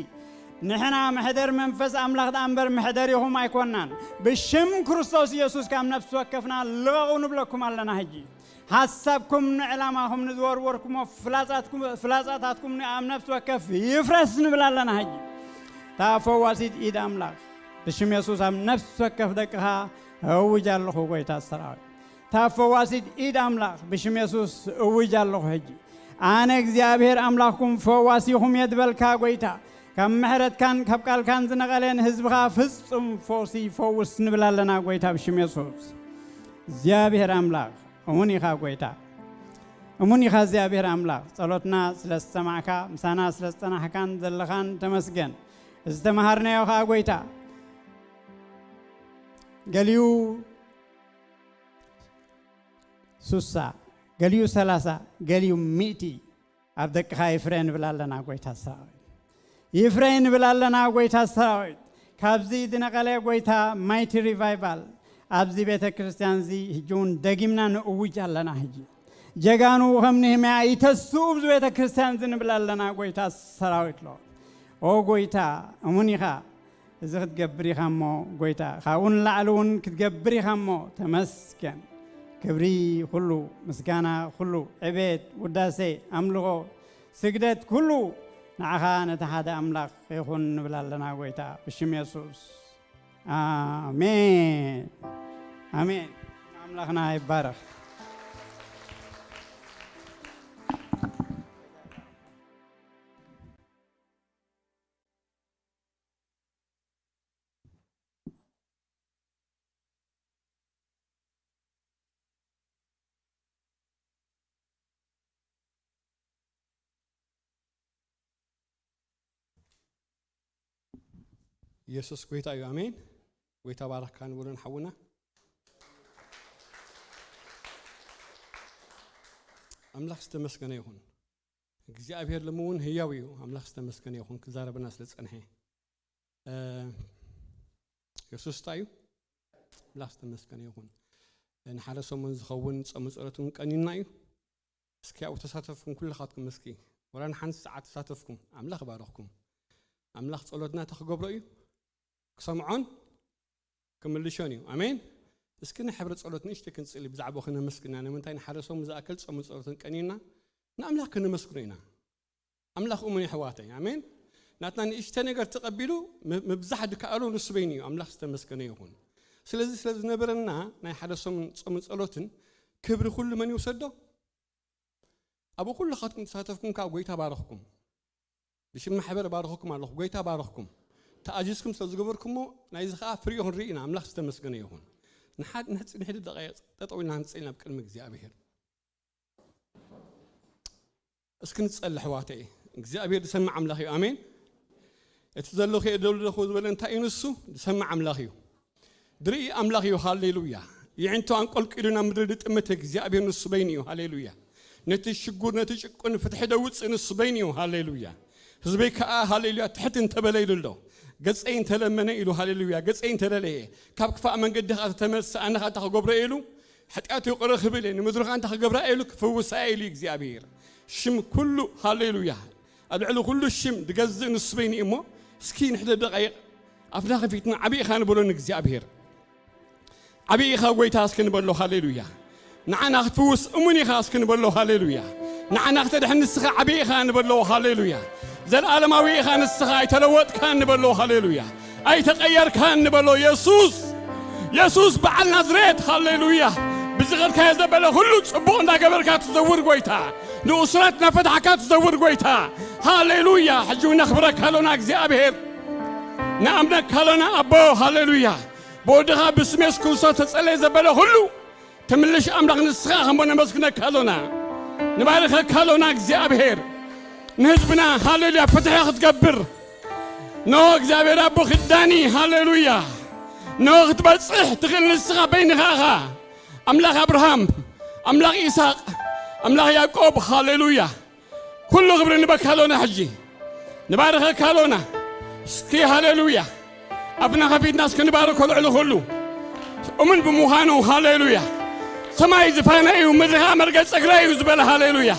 ንሕና መሕደር መንፈስ ኣምላኽ ደኣ እምበር መሕደሪኹም ኣይኮናን። ብሽም ክርስቶስ ኢየሱስ ካብ ነፍሲ ወከፍና ልቐቑ ንብለኩም ኣለና። ሕጂ ሓሳብኩም ንዕላማኹም ንዝወርወርኩሞ ፍላጻትኩም ፍላጻታትኩም ኣብ ነፍሲ ወከፍ ይፍረስ ንብል ኣለና። ሕጂ እታ ፈዋሲት ኢድ ኣምላኽ ብሽም የሱስ ኣብ ነፍሲ ወከፍ ደቅኻ እውጅ ኣለኹ። ጎይታ ሰራዊት እታ ፈዋሲት ኢድ ኣምላኽ ብሽም የሱስ እውጅ ኣለኹ። ሕጂ ኣነ እግዚኣብሔር ኣምላኽኩም ፈዋሲኹም እየ ዝበልካ ጎይታ ካብ ምሕረትካን ካብ ቃልካን ዝነቐለ ንህዝብኻ ፍጹም ፈውሲ ይፈውስ ንብል ኣለና። ጎይታ ብሽም የሱስ እግዚኣብሔር ኣምላኽ እሙን ኢኻ። ጎይታ እሙን ኢኻ እግዚኣብሔር ኣምላኽ ጸሎትና ስለ ዝሰማዕካ ምሳና ስለ ዝጸናሕካን ዘለኻን ተመስገን። እዚ ተመሃርናዮ ኸኣ ጎይታ ገሊኡ ሱሳ ገሊኡ ሰላሳ ገሊኡ ሚእቲ ኣብ ደቅኻ ይፍረ ንብል ኣለና። ጎይታ ሰራዊት ይፍረ ንብል ኣለና። ጎይታ ሰራዊት ካብዚ ዝነቐለ ጎይታ ማይቲ ሪቫይቫል ኣብዚ ቤተ ክርስቲያን እዚ ሕጂ እውን ደጊምና ንእውጅ ኣለና። ሕጂ ጀጋኑ ከም ንህምያ ይተስኡ ኣብዚ ቤተ ክርስቲያን እዚ ንብል ኣለና። ጎይታ ሰራዊት ሎ ኦ ጎይታ እሙን ኢኻ። እዚ ክትገብር ኢኻ እሞ ጎይታ ካብኡ ንላዕሊ እውን ክትገብር ኢኻ እሞ ተመስገን። ክብሪ ኩሉ ምስጋና ኩሉ ዕቤት ውዳሴ ኣምልኾ ስግደት ኩሉ ንዓኻ ነቲ ሓደ ኣምላኽ ይኹን ንብል ኣለና ጎይታ ብሽም የሱስ ኣሜን። ኣሜን። ኣምላኽና ይባረኽ። ኢየሱስ ጎይታ እዩ። ኣሜን። ጎይታ ባረኽካ ንበሎ ንሓውና። ኣምላኽ ዝተመስገነ ይኹን። እግዚኣብሔር ሎሚ እውን ህያው እዩ። ኣምላኽ ዝተመስገነ ይኹን ክዛረበና ስለ ዝጸንሐ። የሱስ እንታይ እዩ? ኣምላኽ ዝተመስገነ ይኹን። ንሓደ ሰሙን ዝኸውን ጾምን ጸሎትን ቀኒልና እዩ። እስኪ ኣብኡ ተሳተፍኩም ኩልኻትኩም እስኪ ወላ ንሓንቲ ሰዓት ተሳተፍኩም ኣምላኽ ይባርኽኩም። ኣምላኽ ጸሎትና እንታይ ክገብሮ እዩ? ክሰምዖን ክምልሾን እዩ። ኣሜን። እስኪ ናይ ሕብረ ጸሎት ንእሽተይ ክንጽሊ፣ ብዛዕባኡ ክነመስግና። ንምንታይ ንሓደ ሰሙን ዝኣክል ጾምን ጸሎትን ቀኒና ንኣምላኽ ክነመስግኖ ኢና። ኣምላኽ እሙን የሕዋተይ። ኣሜን። ናትና ንእሽተ ነገር ተቐቢሉ ም-፣ ምብዛሕ ድከኣሎ ንሱ በይኑ እዩ። ኣምላኽ ዝተመስገነ ይኹን። ስለዚ ስለ ዝነበረና ናይ ሓደ ሰሙን ጾምን ጸሎትን ክብሪ ኩሉ መን ይውሰዶ? ኣብኡ ኩልኻትኩም ተሳተፍኩም ከዓ ጎይታ ባረኽኩም። ብሽም ማሕበር ባረኽኩም ኣለኹ። ጎይታ ባረኽኩም። ተኣዚዝኩም ስለ ዝገበርኩሞ ናይዚ ከዓ ፍሪኡ ክንርኢ ኢና። ኣምላኽ ዝተመስገነ ይኹን። ንሓድ፣ ንሕድ፣ ንሕድ ደቂቕ ጠጠው ኢልና ንጽሊ ናብ ቅድሚ እግዚኣብሔር። እስኪ ንጸሊ ኣሕዋተይ። እግዚኣብሔር ዝሰምዕ ኣምላኽ እዩ። ኣሜን። እቲ ዘለኹ እየ፣ ደብለኹ ዝበለ እንታይ እዩ ንሱ? ዝሰምዕ ኣምላኽ እዩ። ድርኢ ኣምላኽ እዩ። ሃሌሉያ። ይዕንቶ ኣንቆልቂሉ ናብ ምድሪ ዝጥምት እግዚኣብሔር ንሱ በይኑ እዩ። ሃሌሉያ። ነቲ ሽጉር፣ ነቲ ጭቁን ፍትሒ ደውፅእ ንሱ በይኑ እዩ። ሃሌሉያ። ህዝበይ ከዓ፣ ሃሌሉያ፣ ትሕት እንተበለ ኢሉ ኣሎ። ገፀይ እንተለመነ ኢሉ፣ ሃሌሉያ፣ ገፀይ እንተደለየ፣ ካብ ክፋእ መንገዲ ከዓ ተተመልሰ፣ ኣነ ከዓ እንታይ ክገብሮ ኢሉ? ሓጢኣቱ ይቕረ ክብል እየ፣ ንምድሪ ከዓ እንታይ ክገብራ ኢሉ? ክፍውሳ ኢሉ እግዚኣብሔር። ሽም ኩሉ፣ ሃሌሉያ፣ ኣብ ልዕሊ ኩሉ ሽም ዝገዝእ ንሱ በይኑ እዩ። እሞ እስኪ ንሕደ ደቃይቕ ኣፍና ከፊትና ዓብዪ ኢኻ ንበሎ ንእግዚኣብሔር። ዓብዪ ኢኻ ጎይታ እስኪ ንበሎ። ሃሌሉያ። ንዓና ክትፍውስ እሙን ኢኻ እስኪ ንበሎ። ሃሌሉያ። ንዓና ክተድሕን ንስኻ ዓብዪ ኢኻ ንበሎ። ሃሌሉያ። ዘለኣለማዊ ኢኻ ንስኻ፣ ኣይተለወጥካን ንበሎ። ሃሌሉያ። ኣይተቐየርካን ንበሎ። የሱስ፣ የሱስ በዓል ናዝሬት። ሃሌሉያ። ብዝኸድካዮ ዘበለ ኩሉ ጽቡቕ እንዳገበርካ ትዘውር ጎይታ፣ ንእሱራት እናፈታሕካ ትዘውር ጎይታ። ሃሌሉያ። ሕጂ እውን ነኽብረካ ኣሎና እግዚኣብሔር፣ ንኣምነካ ኣሎና ኣቦ። ሃሌሉያ። ብወድኻ ብስም የሱስ ክርስቶስ ተጸለየ ዘበለ ኩሉ ትምልሽ ኣምላኽ ንስኻ ከም ነመስግነካ ኣሎና፣ ንባርኸካ ኣሎና እግዚኣብሔር። ንህዝብና ሃሌሉያ ፍትሒ ክትገብር፣ ኖ እግዚኣብሔር ኣቦ ክዳኒ፣ ሃሌሉያ፣ ኖ ክትበጽሕ ትኽእል ንስኻ በይንኻ ኢኻ። ኣምላኽ ኣብርሃም፣ ኣምላኽ ይስሐቅ፣ ኣምላኽ ያዕቆብ፣ ሃሌሉያ። ኩሉ ክብሪ ንበካ ኣሎና። ሕጂ ንባርኸካ ኣሎና። እስኪ ሃሌሉያ፣ ኣፍና ከፊትና እስኪ ንባርኮ። ልዕሊ ኩሉ እሙን ብምዃኑ፣ ሃሌሉያ። ሰማይ ዝፋነ እዩ፣ ምድሪ ኸኣ መርገጽ እግረይ እዩ ዝበለ፣ ሃሌሉያ።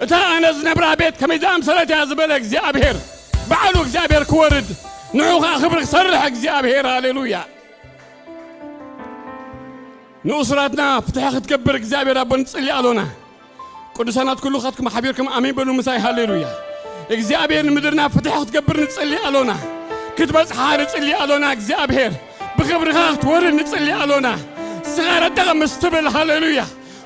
እታ ኣነ ዝነብራ ቤት ከመይ ዝኣምሰለት እያ ዝበለ እግዚኣብሔር፣ ባዕሉ እግዚኣብሔር ክወርድ፣ ንዑ ኸኣ ክብሪ ክሰርሕ እግዚኣብሔር፣ ሃሌሉያ። ንእሱራትና ፍትሒ ክትገብር እግዚኣብሔር ኣቦ ንጽሊ ኣሎና። ቅዱሳናት ኩልኻትኩም ሓቢርኩም ኣሜን በሉ ምሳይ። ሃሌሉያ። እግዚኣብሔር ንምድርና ፍትሒ ክትገብር ንጽሊ ኣሎና። ክትበጽሓ ንጽሊ ኣሎና። እግዚኣብሔር ብኽብርኻ ክትወርድ ንጽሊ ኣሎና። ስኻ ረዳቕ ምስ ትብል፣ ሃሌሉያ፣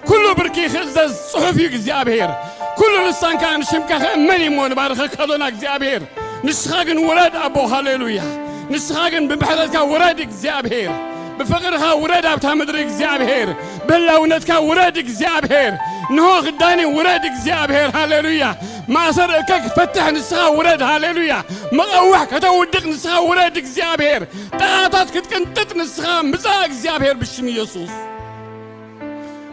ኩሉ ብርኪ ክእዘዝ ጽሑፍ እዩ እግዚኣብሔር። ኩሉ ልሳንካ ንሽምካ ክእመን እዩ እሞ ንባርኸካ ኣሎና እግዚኣብሔር። ንስኻ ግን ውረድ ኣቦ፣ ሃሌሉያ። ንስኻ ግን ብምሕረትካ ውረድ እግዚኣብሔር። ብፍቕርኻ ውረድ ኣብታ ምድሪ እግዚኣብሔር። ብህላውነትካ ውረድ እግዚኣብሔር። ንሆ ክዳኒ ውረድ እግዚኣብሔር፣ ሃሌሉያ። ማእሰር እከ ክትፈትሕ ንስኻ ውረድ፣ ሃሌሉያ። መቐውሕ ከተውድቕ ንስኻ ውረድ እግዚኣብሔር። ጠቓታት ክትቅንጥጥ ንስኻ ምጻእ እግዚኣብሔር ብሽም ኢየሱስ።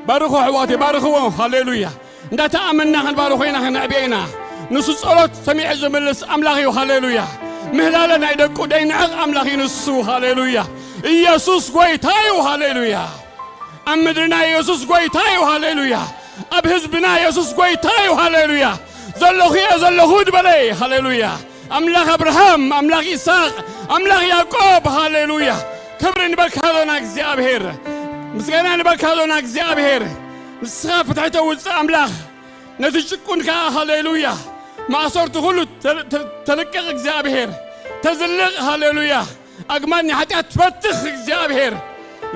ባርኾ ኣሕዋተይ፣ ባርኽዎ፣ ሃሌሉያ። እንዳተኣመንና ክንባርኾ ኢና፣ ክነዕብዮ ኢና። ንሱ ጸሎት ሰሚዑ ዝምልስ ኣምላኽ እዩ፣ ሃሌሉያ። ምህላለ ናይ ደቁ ደይንዕቕ ኣምላኽ እዩ ንሱ፣ ሃሌሉያ። ኢየሱስ ጎይታ እዩ፣ ሃሌሉያ። ኣብ ምድርና ኢየሱስ ጎይታ እዩ፣ ሃሌሉያ። ኣብ ህዝብና ኢየሱስ ጎይታ እዩ፣ ሃሌሉያ። ዘለኹ እየ ዘለኹ ድበለይ፣ ሃሌሉያ። ኣምላኽ ኣብርሃም፣ ኣምላኽ ይስሐቅ፣ ኣምላኽ ያዕቆብ፣ ሃሌሉያ። ክብሪ ንበካ ኣሎና እግዚኣብሔር፣ ምስጋና ንበካ ኣሎና እግዚኣብሔር። ንስኻ ፍትሒ ተውፅእ ኣምላኽ፣ ነቲ ጭቁን ከኣ፣ ሃሌሉያ፣ ማእሰርቱ ኩሉ ተ-፣ ተ-፣ ተልቅቕ እግዚኣብሔር፣ ተዝልቕ፣ ሃሌሉያ። ኣግማድ ናይ ሓጢኣት ትፈትኽ እግዚኣብሔር፣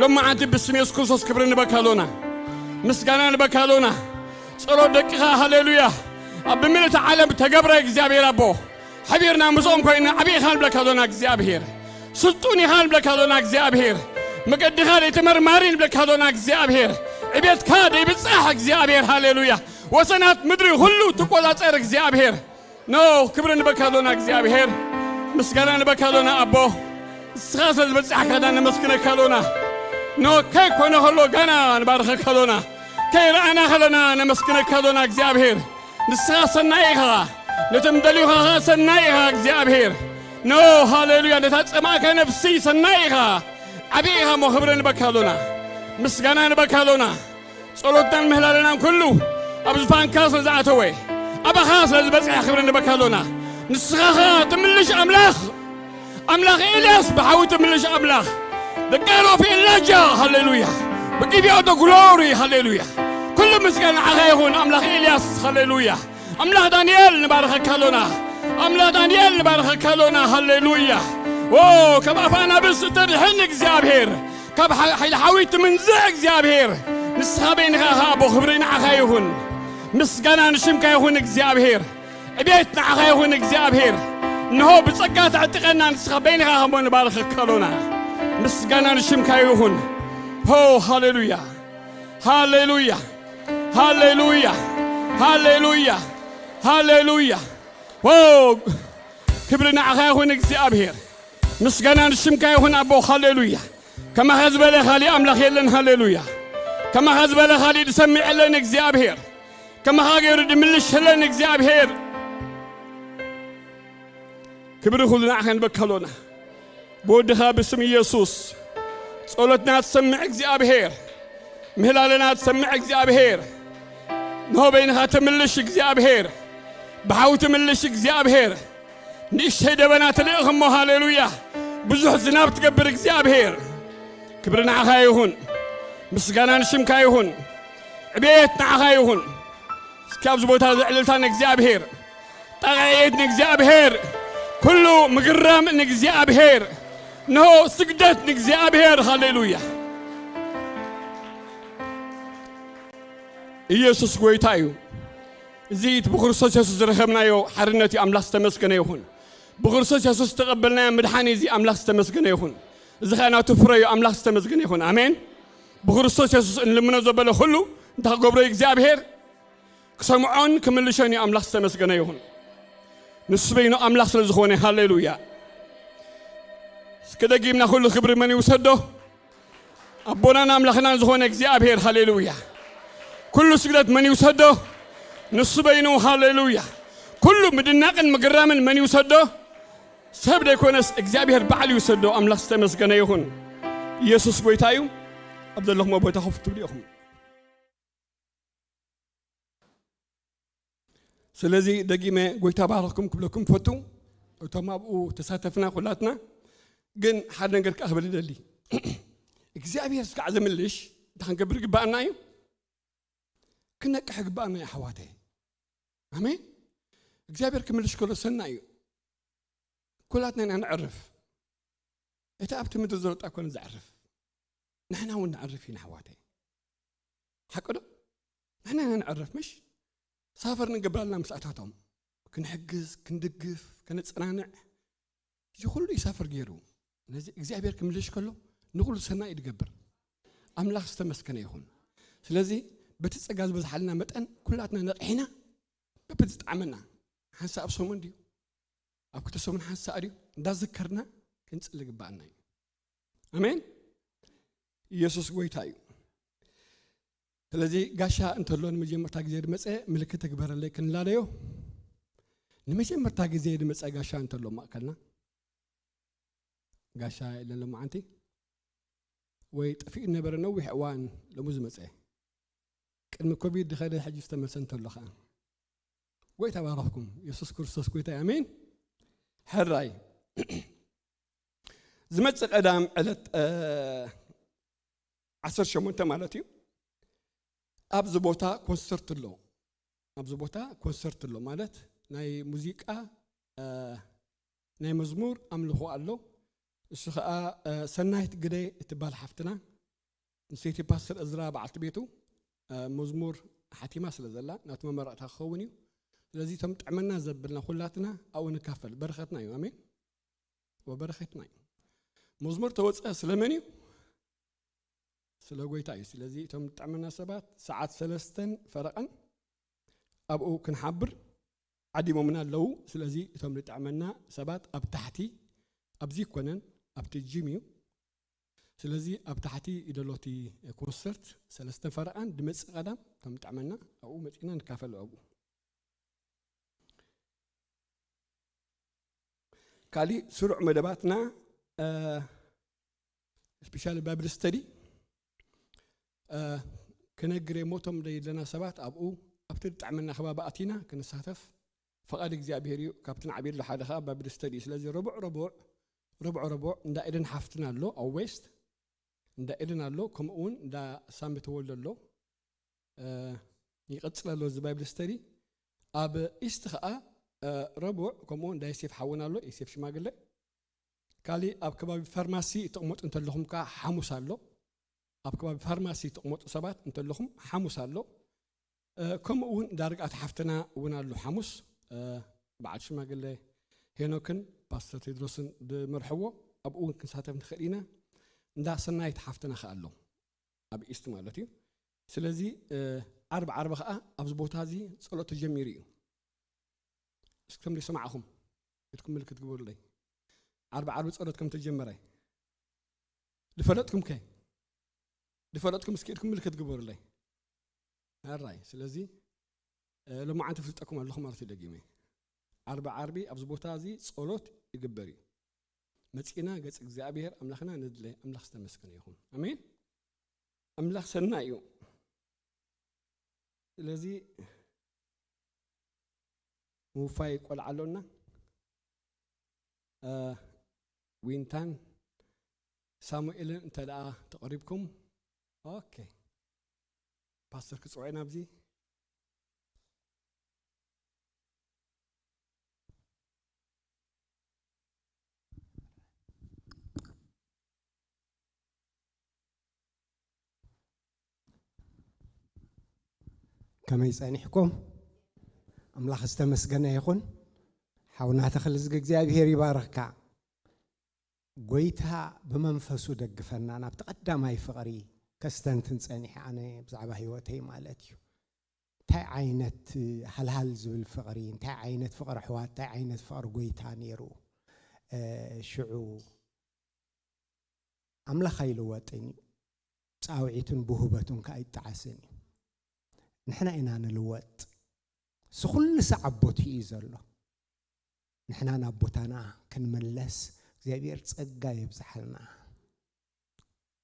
ሎማዓንቲ ብስም የሱስ ክርስቶስ ክብሪ ንበካ ኣሎና፣ ምስጋና ንበካ ኣሎና። ጸሎት ደቅኻ፣ ሃሌሉያ፣ ኣብ ብምልእቲ ዓለም ተገብረ እግዚኣብሔር ኣቦ። ሓቢርና ምስኦም ኮይና ዓብዪ ኢኻ ንብለካ ኣሎና እግዚኣብሔር። ስልጡን ኢኻ ንብለካ ኣሎና እግዚኣብሔር። መገድኻ ደይተመርማሪ ንብለካ ኣሎና እግዚኣብሔር። ዕቤትካ ደይብጻሕ እግዚኣብሔር፣ ሃሌሉያ። ወሰናት ምድሪ ኩሉ ትቆጻጸር እግዚኣብሔር። ኖ ክብሪ ንበካ ኣሎና እግዚኣብሔር። ምስጋና ንበካ ኣሎና ኣቦ። ንስኻ ስለ ዝበጻሕካና ነመስግነካ ኣሎና። ኖ ከይኮነ ከሎ ጋና ንባርኸካ ኣሎና። ከይረኣና ከለና ነመስግነካ ኣሎና እግዚኣብሔር። ንስኻ ሰናይ ኢኻ። ነቶም ደልዩኻ ኸኣ ሰናይ ኢኻ እግዚኣብሔር። ኖ ሃሌሉያ። ነታ ጸማእካ ነፍሲ ሰናይ ኢኻ። ዓብዪ ኢኻ እሞ ክብሪ ንበካ ኣሎና። ምስጋና ንበካ ኣሎና። ጸሎትናን ምህላለናን ኩሉ ኣብ ዝፋንካ ስለ ዝኣተወ፣ ኣባኻ ስለ ዝበጽሐ ክብሪ ንበካ ኣሎና። ንስኻ ኸኣ ትምልሽ ኣምላኽ፣ ኣምላኽ ኤልያስ ብሓዊ ትምልሽ ኣምላኽ፣ The God of Elijah, ሃሌሉያ። We give you all the glory, ሃሌሉያ። ኩሉ ምስጋና ንዓኻ ይኹን ኣምላኽ ኤልያስ፣ ሃሌሉያ። ኣምላኽ ዳንኤል ንባርኸካ ኣሎና። ኣምላኽ ዳንኤል ንባርኸካ ኣሎና፣ ሃሌሉያ። ኦ፣ ካብ ኣፍ ኣናብስ እተድሕን እግዚኣብሔር፣ ካብ ሓ-፣ ሓይሊ ሓዊ ትምንዝዕ እግዚኣብሔር፣ ንስኻ በይንኻ ኢኻ ኣቦ፣ ክብሪ ንዓኻ ይኹን። ምስጋና ንሽምካ ይኹን እግዚኣብሔር። ዕቤት ንዓኻ ይኹን እግዚኣብሔር። እንሆ ብጸጋ ተዕጥቀና፣ ንስኻ በይንኻ ከም ንባርኸካ ኣሎና። ምስጋና ንሽምካ ይኹን። ሆ፣ ሃሌሉያ። ሃሌሉያ። ሃሌሉያ። ሃሌሉያ። ሃሌሉያ። ሆ፣ ክብሪ ንዓኻ ይኹን እግዚኣብሔር። ምስጋና ንሽምካ ይኹን ኣቦ። ሃሌሉያ። ከማኻ ዝበለ ካሊእ ኣምላኽ የለን። ሃሌሉያ። ከማኻ ዝበለ ካሊእ ዝሰምዕ የለን እግዚኣብሔር። ከማኻ ገይሩ ድምልሽ የለን እግዚኣብሔር። ክብሪ ኩሉ ንዓኻ ንበካ ኣሎና። ብወድኻ ብስም ኢየሱስ ጸሎትና ትሰምዕ እግዚኣብሔር፣ ምህላለና ትሰምዕ እግዚኣብሔር፣ ንሆ በይንኻ ትምልሽ እግዚኣብሔር፣ ብሓዊ ትምልሽ እግዚኣብሔር፣ ንእሽተይ ደበና ትልእኽ እሞ፣ ሃሌሉያ፣ ብዙሕ ዝናብ ትገብር እግዚኣብሔር። ክብሪ ንዓኻ ይኹን፣ ምስጋና ንሽምካ ይኹን፣ ዕቤት ንዓኻ ይኹን። እስኪ ኣብዚ ቦታ እዚ ዕልልታ ንእግዚኣብሔር፣ ጣቕዒት ንእግዚኣብሔር፣ ኩሉ ምግራም ንእግዚኣብሔር፣ እንሆ ስግደት ንእግዚኣብሔር። ሃሌሉያ። ኢየሱስ ጎይታ እዩ። እዚ እቲ ብክርስቶስ የሱስ ዝረኸብናዮ ሓርነት እዩ። ኣምላኽ ዝተመስገነ ይኹን። ብክርስቶስ የሱስ ዝተቐበልናዮ ምድሓን እዩ። እዚ ኣምላኽ ዝተመስገነ ይኹን። እዚ ኸኣ ናቱ ፍረ እዩ። ኣምላኽ ዝተመስገነ ይኹን። ኣሜን። ብክርስቶስ የሱስ እንልምኖ ዘበለ ኩሉ እንታይ ክገብሮ እዩ እግዚኣብሔር? ክሰምዖን ክምልሾን እዩ። ኣምላኽ ዝተመስገነ ይኹን። ንሱ በይኑ ኣምላኽ ስለ ዝኾነ፣ ሃሌሉያ። እስኪ ደጊምና ኩሉ ክብሪ መን ይውሰዶ? ኣቦናን ኣምላኽናን ዝኾነ እግዚኣብሔር፣ ሃሌሉያ። ኩሉ ስግደት መን ይውሰዶ? ንሱ በይኑ፣ ሃሌሉያ። ኩሉ ምድናቕን ምግራምን መን ይውሰዶ? ሰብ ዘይኮነስ እግዚኣብሔር ባዕሉ ይውሰዶ። ኣምላኽ ዝተመስገነ ይኹን። ኢየሱስ ጎይታ እዩ። ኣብ ዘለኹሞ ቦታ ኮፍ ትብሉ ኢኹም። ስለዚ ደጊመ ጎይታ ባረኽኩም ክብለኩም ፈቱ። እቶም ኣብኡ ተሳተፍና ኩላትና፣ ግን ሓደ ነገር ከኣ ክብል ይደሊ። እግዚኣብሔር ስጋዕ ዘምልሽ እንታይ ክንገብር ይግባኣና እዩ? ክነቅሕ ይግባኣና እዩ፣ ኣሕዋተይ። ኣሜን። እግዚኣብሔር ክምልሽ ከሎ ሰናይ እዩ። ኩላትና ኢና ንዕርፍ። እቲ ኣብቲ ምድሪ ዘሎ ጥራይ ኮነ ዘዕርፍ። ንሕና እውን ንዕርፍ ኢና፣ ኣሕዋተይ። ሓቂ ዶ? ንሕና ኢና ንዕርፍ፣ ምሽ? ሳፈር ንገብር ኣለና ምስኣታቶም። ክንሕግዝ፣ ክንድግፍ፣ ከነጸናንዕ። እዚ ኩሉ እዩ ሳፈር ገይሩ። ነዚ እግዚኣብሔር ክምልሽ ከሎ ንኹሉ ሰናይ እዩ ዝገብር። ኣምላኽ ዝተመስገነ ይኹን። ስለዚ በቲ ጸጋ ዝበዝሓልና መጠን ኩላትና ነቒሕና በብዝጠዓመና፣ ሓንሳእ ኣብ ሰሙን ድዩ፣ ኣብ ክልተ ሰሙን ሓንሳእ ድዩ፣ እንዳዘከርና ክንጽሊ ይግባኣና እዩ። ኣሜን። ኢየሱስ ጎይታ እዩ። ስለዚ ጋሻ እንተሎ ንመጀመርታ ግዜ ዝመጸ ምልክት ተግበረለይ ክንላለዮ። ንመጀመርታ ግዜ ዝመጸ ጋሻ እንተሎ ማእከልና፣ ጋሻ የለን ሎማዓንቲ፣ ወይ ጠፊኡ ነበረ ነዊሕ እዋን፣ ሎሚ ዝመጸ፣ ቅድሚ ኮቪድ ዝኸደ ሕጂ ዝተመልሰ እንተሎ ኸኣ፣ ጎይታ ባረኽኩም። የሱስ ክርስቶስ ጎይታ እዩ። ኣሜን። ሕራይ ዝመጽእ ቀዳም ዕለት፣ እ፣ ዓሰርተ ሸሞንተ ማለት እዩ። ኣብዚ ቦታ ኮንሰርት ኣሎ። ኣብዚ ቦታ ኮንሰርት ኣሎ ማለት ናይ ሙዚቃ፣ እ፣ ናይ መዝሙር ኣምልኾ ኣሎ። እሱ ኸኣ፣ እ፣ ሰናይት ግደ እትበሃል ሓፍትና፣ ንሰይቲ ፓስተር እዝራ በዓልቲ ቤቱ፣ እ፣ መዝሙር ሓቲማ ስለ ዘላ ናቱ መመረቕታ ክኸውን እዩ። ስለዚ እቶም ጥዕመና ዘብልና ኩላትና ኣብኡ ንካፈል። በረኸትና እዩ። ኣሜን። ወበረኸትና እዩ። መዝሙር ተወጸ ስለመን እዩ? ስለ ጎይታ እዩ። ስለዚ እቶም ጥዕመና ሰባት ሰዓት ሰለስተን ፈረቐን ኣብኡ ክንሓብር ዓዲሞምና ኣለዉ። ስለዚ እቶም ዝጥዕመና ሰባት ኣብ ታሕቲ፣ ኣብዚ ይኮነን፣ ኣብቲ ጂም እዩ። ስለዚ ኣብ ታሕቲ እዩ ዘሎ እቲ ኮንሰርት፣ ሰለስተን ፈረቓን ድመጽእ ቀዳም፣ እቶም ዝጥዕመና ኣብኡ መጺእና ንካፈል ኣብኡ። ካሊእ ስሩዕ መደባትና፣ እ፣ ስፔሻሊ ባይብል ስተዲ፣ እ፣ ክነግር እየ። ሞቶም ደይ ዘለና ሰባት ኣብኡ ኣብቲ ዝጥዕመና ከባቢ ኣቲና ክንሳተፍ ፈቓድ እግዚኣብሔር እዩ። ካብቲ ንዓብየሉ ሓደ ኸዓ ባይብል ስተዲ እዩ። ስለዚ ረቡዕ ረቡዕ፣ ረቡዕ ረቡዕ እንዳ ኤደን ሓፍትና ኣሎ ኣብ ዌስት፣ እንዳ ኤደን ኣሎ፣ ከምኡ እውን እንዳ ሳሚ ተወልደ ኣሎ። እ፣ ይቐጽል ኣሎ እዚ ባይብል ስተዲ። ኣብ ኢስት ኸኣ፣ እ፣ ረቡዕ ከምኡ እውን እንዳ ዮሴፍ ሓውና ኣሎ፣ ዮሴፍ ሽማግለ። ካሊእ ኣብ ከባቢ ፋርማሲ እትቕመጡ እንተለኹም ከኣ ሓሙስ ኣሎ። ኣብ ከባቢ ፋርማሲ እትቕመጡ ሰባት እንተለኹም ሓሙስ ኣሎ። እ፣ ከምኡ እውን እንዳ ርግኣት ሓፍትና እውን ኣሎ ሓሙስ። እ፣ በዓል ሽማግለ ሄኖክን ፓስተር ቴድሮስን ዝመርሕዎ ኣብኡ እውን ክንሳተፍ ንኽእል ኢና። እንዳ ሰናይት ሓፍትና ከኣ ኣሎ ኣብ ኢስት ማለት እዩ። ስለዚ፣ እ፣ ዓርቢ ዓርቢ ከኣ ኣብዚ ቦታ እዚ ጸሎት ተጀሚሩ እዩ። እስኪ ከም ዝሰማዕኹም ኢድኩም ምልክት ግበሩለይ። ዓርቢ ዓርቢ ጸሎት ከም ተጀመረ ዝፈለጥኩም ከ? ዝፈለጥኩም እስኪ ኢድኩም ምልክት ግበሩለይ። ኣራይ፣ ስለዚ፣ እ፣ ሎማዓንቲ ፍልጠኩም ኣለኹ ማለት እዩ ደጊመ። ዓርቢ ዓርቢ ኣብዚ ቦታ እዚ ጸሎት ይግበር እዩ። መጺእና ገጽ እግዚኣብሔር ኣምላኽና ንድለ። ኣምላኽ ዝተመስገነ ይኹን። ኣሜን። ኣምላኽ ሰናይ እዩ። ስለዚ ምውፋይ ቆልዓ ኣሎና። እ፣ ዊንታን ሳሙኤልን እንተ ደኣ ተቐሪብኩም፣ ኦኬ፣ ፓስተር ክጽውዕ ናብዚ። ከመይ ጸኒሕኩም? ኣምላኽ ዝተመስገነ ይኹን። ሓውና ተኽልዝጊ እግዚኣብሔር ይባርኽካ። ጎይታ ብመንፈሱ ደግፈና ናብቲ ቀዳማይ ፍቕሪ ከስተንትን ጸኒሐ ኣነ ብዛዕባ ህይወተይ ማለት እዩ። እንታይ ዓይነት ሃልሃል ዝብል ፍቕሪ፣ እንታይ ዓይነት ፍቕሪ ኣሕዋት፣ እንታይ ዓይነት ፍቕሪ ጎይታ ነይሩ። እ፣ ሽዑ ኣምላኽ ኣይልወጥን እዩ። ጻውዒቱን ብህበቱን ከኣ ኣይጠዓስን እዩ። ንሕና ኢና ንልወጥ። እሱ ኩሉ ሳዕ ኣብ ቦትኡ እዩ ዘሎ። ንሕና ናብ ቦታና ክንምለስ እግዚኣብሔር ጸጋ የብዝሓልና።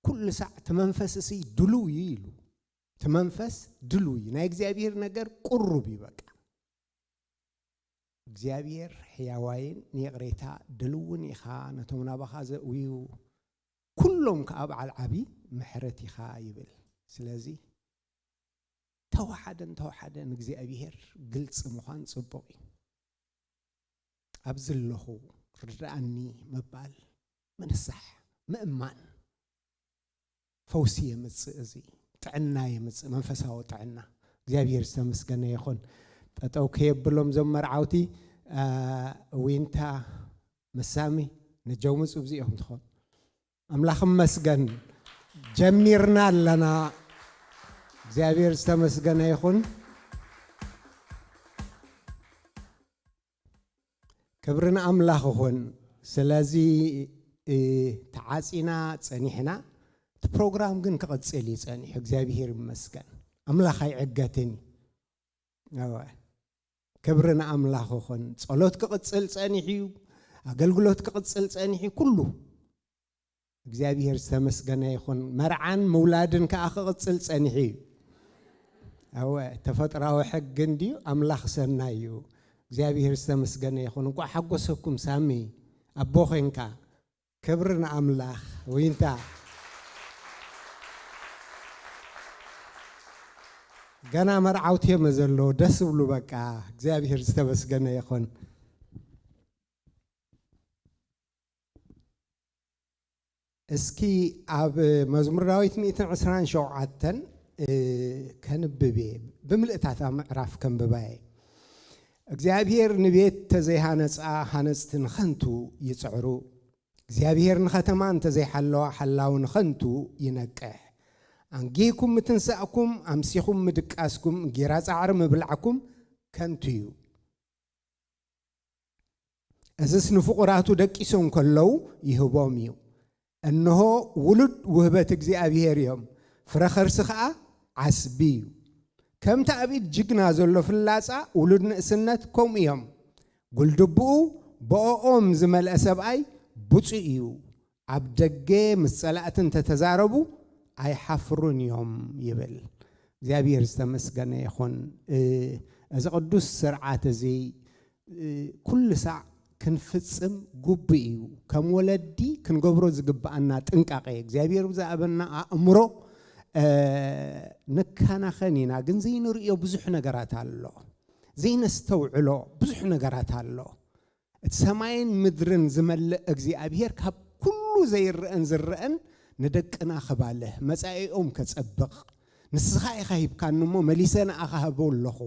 ኩሉ ሳዕ እቲ መንፈስ እሲ ድሉው እዩ ኢሉ። እቲ መንፈስ ድሉው እዩ። ናይ እግዚኣብሔር ነገር ቅሩብ እዩ በቃ። እግዚኣብሔር ሕያዋይን ንይቕሬታ ድልውን ኢኻ፣ ነቶም ናባኻ ዘእውዩ ኩሎም ከኣ በዓል ዓቢ ምሕረት ኢኻ ይብል። ስለዚ ተወሓደ እንተወሓደ ንእግዚኣብሔር ግልጺ ምዃን ጽቡቕ እዩ። ኣብዚ ኣለኹ ርድኣኒ ምባል፣ ምንሳሕ፣ ምእማን። ፈውሲ የምጽእ፣ እዚ ጥዕና የምጽእ፣ መንፈሳዊ ጥዕና። እግዚኣብሔር ዝተመስገነ ይኹን። ጠጠው ከየብሎም ዞም መርዓውቲ፣ አ፣ ዊንታ መሳሚ ነጀው ምጹ፣ ኣብዚ ኢኹም ትኾኑ። ኣምላኽ ይመስገን፣ ጀሚርና ኣለና። እግዚኣብሔር ዝተመስገነ ይኹን። ክብሪ ንኣምላኽ ይኹን። ስለዚ፣ እ፣ ተዓጺና ጸኒሕና፣ እቲ ፕሮግራም ግን ክቕጽል እዩ ጸኒሑ። እግዚኣብሔር ይመስገን። ኣምላኽ ኣይዕገትን እዩ። እወ። ክብሪ ንኣምላኽ ይኹን። ጸሎት ክቕጽል ጸኒሑ እዩ። ኣገልግሎት ክቕጽል ጸኒሑ እዩ። ኩሉ እግዚኣብሔር ዝተመስገነ ይኹን። መርዓን ምውላድን ከኣ ክቕጽል ጸኒሑ እዩ። እወ፣ ተፈጥራዊ ሕጊ እንድዩ፣ ኣምላኽ ሰናይ እዩ። እግዚኣብሔር ዝተመስገነ ይኹን። እንቋዕ ሓጎሰኩም ሳሚ፣ ኣቦ ኾይንካ። ክብሪ ንኣምላኽ። ዊንታ፣ ገና መርዓውቲ እዮም ዘለዉ፣ ደስ ዝብሉ በቃ። እግዚኣብሔር ዝተመስገነ ይኹን። እስኪ ኣብ መዝሙር ዳዊት ሚእትን ዕስራን ሸውዓተን፣ እ፣ ከንብብ እየ። ብምልእታታ ምዕራፍ ከንብባ እየ። እግዚኣብሔር ንቤት ተዘይሃነጻ ሃነጽቲ ንኸንቱ ይጽዕሩ። እግዚኣብሔር ንኸተማ እንተዘይሓለዋ ሓላዊ ንኸንቱ ይነቅሕ። ኣንጊህኩም ምትንሳእኩም፣ ኣምሲኹም ምድቃስኩም፣ ጌራ ጻዕሪ ምብላዕኩም ከንቱ እዩ። እዝስ ንፍቑራቱ ደቂሶም ከለዉ ይህቦም እዩ። እንሆ ውሉድ ውህበት እግዚኣብሔር እዮም፣ ፍረ ኸርሲ ኸኣ ዓስቢ እዩ። ከምቲ ኣብ ኢድ ጅግና ዘሎ ፍላጻ፣ ውሉድ ንእስነት ከምኡ እዮም። ጉልድብኡ ብኦኦም ዝመልአ ሰብኣይ ብፁዕ እዩ። ኣብ ደገ ምስ ጸላእቲ እንተተዛረቡ ኣይሓፍሩን እዮም ይብል። እግዚኣብሔር ዝተመስገነ ይኹን። እ፣ እዚ ቅዱስ ስርዓት እዚ፣ እ፣ ኩሉ ሳዕ ክንፍጽም ግቡእ እዩ። ከም ወለዲ ክንገብሮ ዝግብኣና ጥንቃቄ፣ እግዚኣብሔር ብዝሃበና ኣእምሮ፣ እ፣ ንከናኸን ኢና፣ ግን ዘይንርእዮ ብዙሕ ነገራት ኣሎ። ዘይነስተውዕሎ ብዙሕ ነገራት ኣሎ። እቲ ሰማይን ምድርን ዝመልእ እግዚኣብሔር ካብ ኩሉ ዘይረኣን ዝረኣን ንደቅና ከባልህ፣ መጻኢኦም ከጸብቕ፣ ንስኻ ኢኻ ሂብካኒ እሞ መሊሰ ንኣኻ ህቦ ኣለኹ፣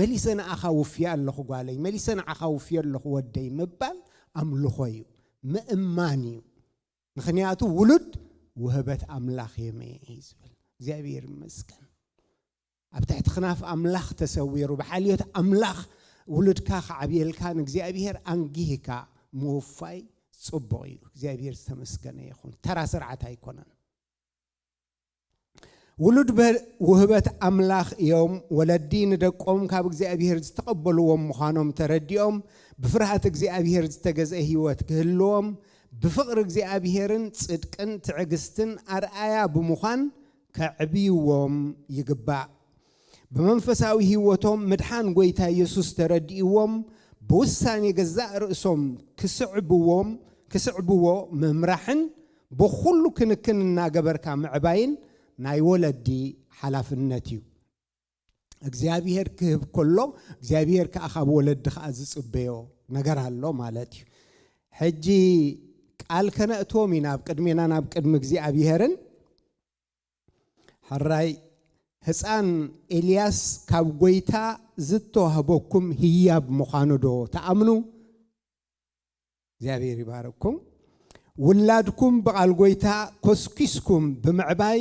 መሊሰ ንኣኻ ውፍየ ኣለኹ ጓለይ፣ መሊሰ ንኣኻ ውፍየ ኣለኹ ወደይ ምባል ኣምልኾ እዩ፣ ምእማን እዩ። ምኽንያቱ ውሉድ ውህበት ኣምላኽ እየ ዝብል። እግዚኣብሔር ይመስገን። ኣብ ትሕቲ ክናፍ ኣምላኽ ተሰዊሩ፣ ብሓልዮት ኣምላኽ ውሉድካ ከዓብየልካ ንእግዚኣብሔር ኣንጊህካ ምውፋይ ጽቡቕ እዩ። እግዚኣብሔር ዝተመስገነ ይኹን። ተራ ስርዓት ኣይኮነን። ውሉድ በ-፣ ውህበት ኣምላኽ እዮም። ወለዲ ንደቆም ካብ እግዚኣብሔር ዝተቐበልዎም ምዃኖም ተረዲኦም፣ ብፍርሃት እግዚኣብሔር ዝተገዝአ ህይወት ክህልዎም፣ ብፍቕሪ እግዚኣብሔርን ጽድቅን ትዕግስትን ኣርኣያ ብምዃን ከዕብይዎም ይግባእ። ብመንፈሳዊ ህይወቶም ምድሓን ጐይታ የሱስ ተረዲእዎም፣ ብውሳኔ ገዛእ ርእሶም ክስዕብዎም፣ ክስዕብዎ ምምራሕን ብኹሉ ክንክን እናገበርካ ምዕባይን ናይ ወለዲ ሓላፍነት እዩ። እግዚኣብሔር ክህብ ከሎ፣ እግዚኣብሔር ከኣ ካብ ወለዲ ከኣ ዝጽበዮ ነገር ኣሎ ማለት እዩ። ሕጂ ቃል ከነእትዎም ኢና ኣብ ቅድሜና ናብ ቅድሚ እግዚኣብሔርን። ሕራይ ህፃን ኤልያስ ካብ ጐይታ ዝተዋህበኩም ህያብ ምዃኑ ዶ ትኣምኑ? እግዚኣብሔር ይባርኩም። ውላድኩም ብቓል ጐይታ ኮስኪስኩም ብምዕባይ፣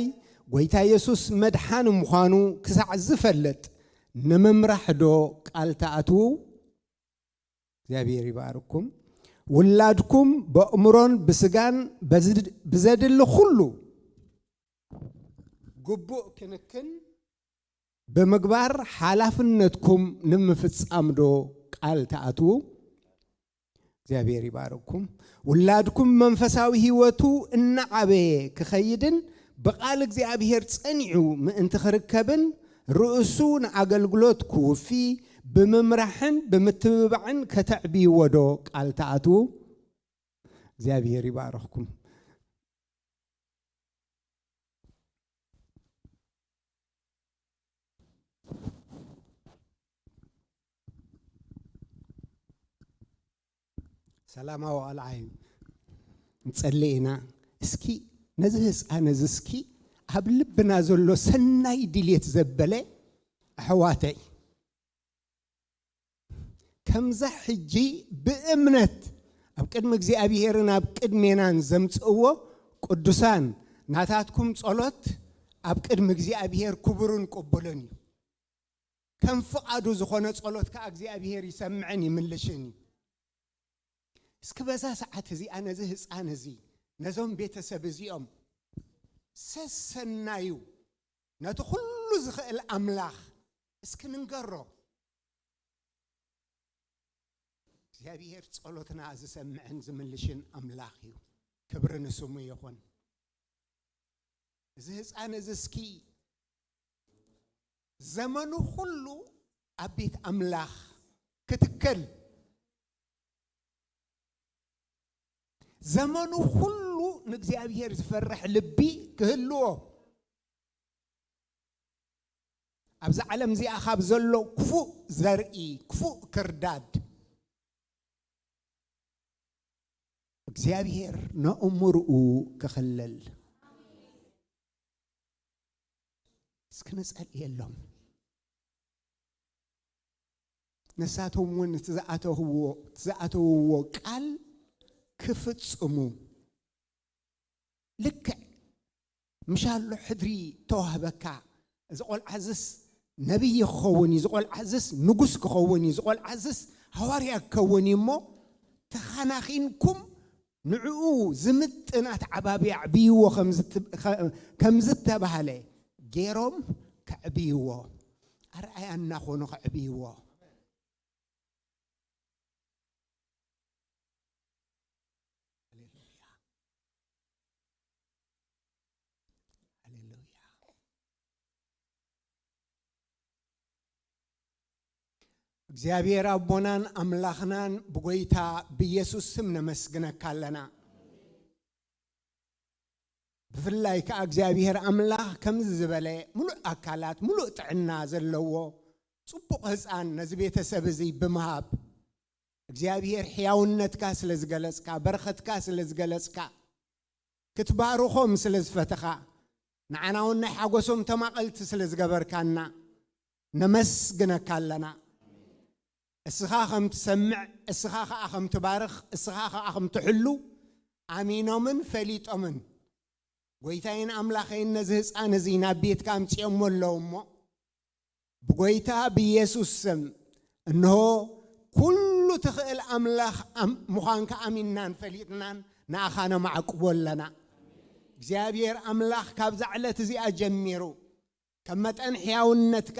ጐይታ የሱስ መድሓኒ ምዃኑ ክሳዕ ዝፈልጥ ንምምራሕ ዶ ቃል ትኣትዉ? እግዚኣብሔር ይባርኩም። ውላድኩም በእምሮን ብስጋን በዝድ-፣ ብዘድሊ ኩሉ ግቡእ ክንክን ብምግባር ሓላፍነትኩም ንምፍጻም ዶ ቃል ትኣትዉ? እግዚኣብሔር ይባርኩም። ውላድኩም መንፈሳዊ ህይወቱ እናዓበየ ክኸይድን ብቓል እግዚኣብሔር ጸኒዑ ምእንቲ ክርከብን ርእሱ ንኣገልግሎት ክውፊ ብምምራሕን ብምትብባዕን ከተዕብይዎ ዶ ቃል ትኣትዉ? እግዚኣብሔር ይባርኽኩም። ሰላማዊ ቃልዓይ ንጸሊ ኢና። እስኪ ነዚ ህፃን እዚ እስኪ ኣብ ልብና ዘሎ ሰናይ ድልየት ዘበለ ኣሕዋተይ፣ ከምዛ ሕጂ ብእምነት ኣብ ቅድሚ እግዚኣብሔርን ኣብ ቅድሜናን ዘምጽእዎ ቅዱሳን ናታትኩም ጸሎት ኣብ ቅድሚ እግዚኣብሔር ክቡርን ቅቡልን እዩ። ከም ፍቓዱ ዝኾነ ጸሎት ከኣ እግዚኣብሔር ይሰምዕን ይምልሽን እዩ። እስኪ በዛ ሰዓት እዚኣ ነዚ ህፃን እዚ፣ ነዞም ቤተሰብ እዚኦም ሰሰናዩ ነቲ ኩሉ ዝኽእል ኣምላኽ እስኪ ንንገሮ። እግዚኣብሔር ጸሎትና ዝሰምዕን ዝምልሽን ኣምላኽ እዩ። ክብሪ ንስሙ ይኹን። እዚ ህፃን እዚ እስኪ ዘመኑ ኩሉ ኣብ ቤት ኣምላኽ ክትከል፣ ዘመኑ ኩሉ ንእግዚኣብሔር ዝፈርሕ ልቢ ክህልዎ፣ ኣብዛ ዓለም እዚኣ ካብ ዘሎ ክፉእ ዘርኢ፣ ክፉእ ክርዳድ እግዚኣብሔር ነእምርኡ ክኽልል። እስኪ ንጸልየሎም። ንሳቶም እውን እቲ ዝኣተውዎ፣ እቲ ዝኣተውዎ ቃል ክፍጽሙ፣ ልክዕ ምሻሎ ሕድሪ ተዋህበካ፣ እዚ ቆልዓ እዝስ ነቢይ ክኸውን እዩ፣ እዚ ቆልዓ እዝስ ንጉስ ክኸውን እዩ፣ እዚ ቆልዓ እዝስ ሃዋርያ ክኸውን እዩ እሞ ተኻናኺንኩም ንዕኡ ዝምጥን ኣተዓባብያ ኣዕብይዎ ከም ዝት-፣ ከ-፣ ከም ዝተባህለ ገይሮም ከዕብይዎ፣ ኣርኣያ እናኾኑ ከዕብይዎ። ሃሌሉያ። ሃሌሉያ። እግዚኣብሔር ኣቦናን ኣምላኽናን ብጎይታ ብኢየሱስ ስም ነመስግነካ ኣለና። ብፍላይ ከኣ እግዚኣብሔር ኣምላኽ ከምዚ ዝበለ ምሉእ ኣካላት፣ ምሉእ ጥዕና ዘለዎ ጽቡቕ ህጻን ነዚ ቤተሰብ እዚ ብምሃብ፣ እግዚኣብሔር ሕያውነትካ ስለ ዝገለጽካ፣ በረኸትካ ስለ ዝገለጽካ፣ ክትባርኾም ስለ ዝፈተኻ፣ ንዓና እውን ናይ ሓጎሶም ተማቐልቲ ስለ ዝገበርካና፣ ነመስግነካ ኣለና። እስኻ ከም ትሰምዕ፣ እስኻ ኸኣ ከም ትባርኽ፣ እስኻ ኸኣ ከም ትሕሉ ኣሚኖምን ፈሊጦምን፣ ጎይታይን ኣምላኸይን ነዚ ህጻን እዚ ናብ ቤትካ ኣምጺኦሞ ኣለዉ እሞ፣ ብጎይታ ብኢየሱስ ስም፣ እንሆ፣ ኩሉ ትኽእል ኣምላኽ ኣም-፣ ምዃንካ ኣሚንናን ፈሊጥናን ንኣኻ ነማዕቁቦ ኣለና። እግዚኣብሔር ኣምላኽ ካብዛ ዕለት እዚኣ ጀሚሩ፣ ከም መጠን ሕያውነትካ፣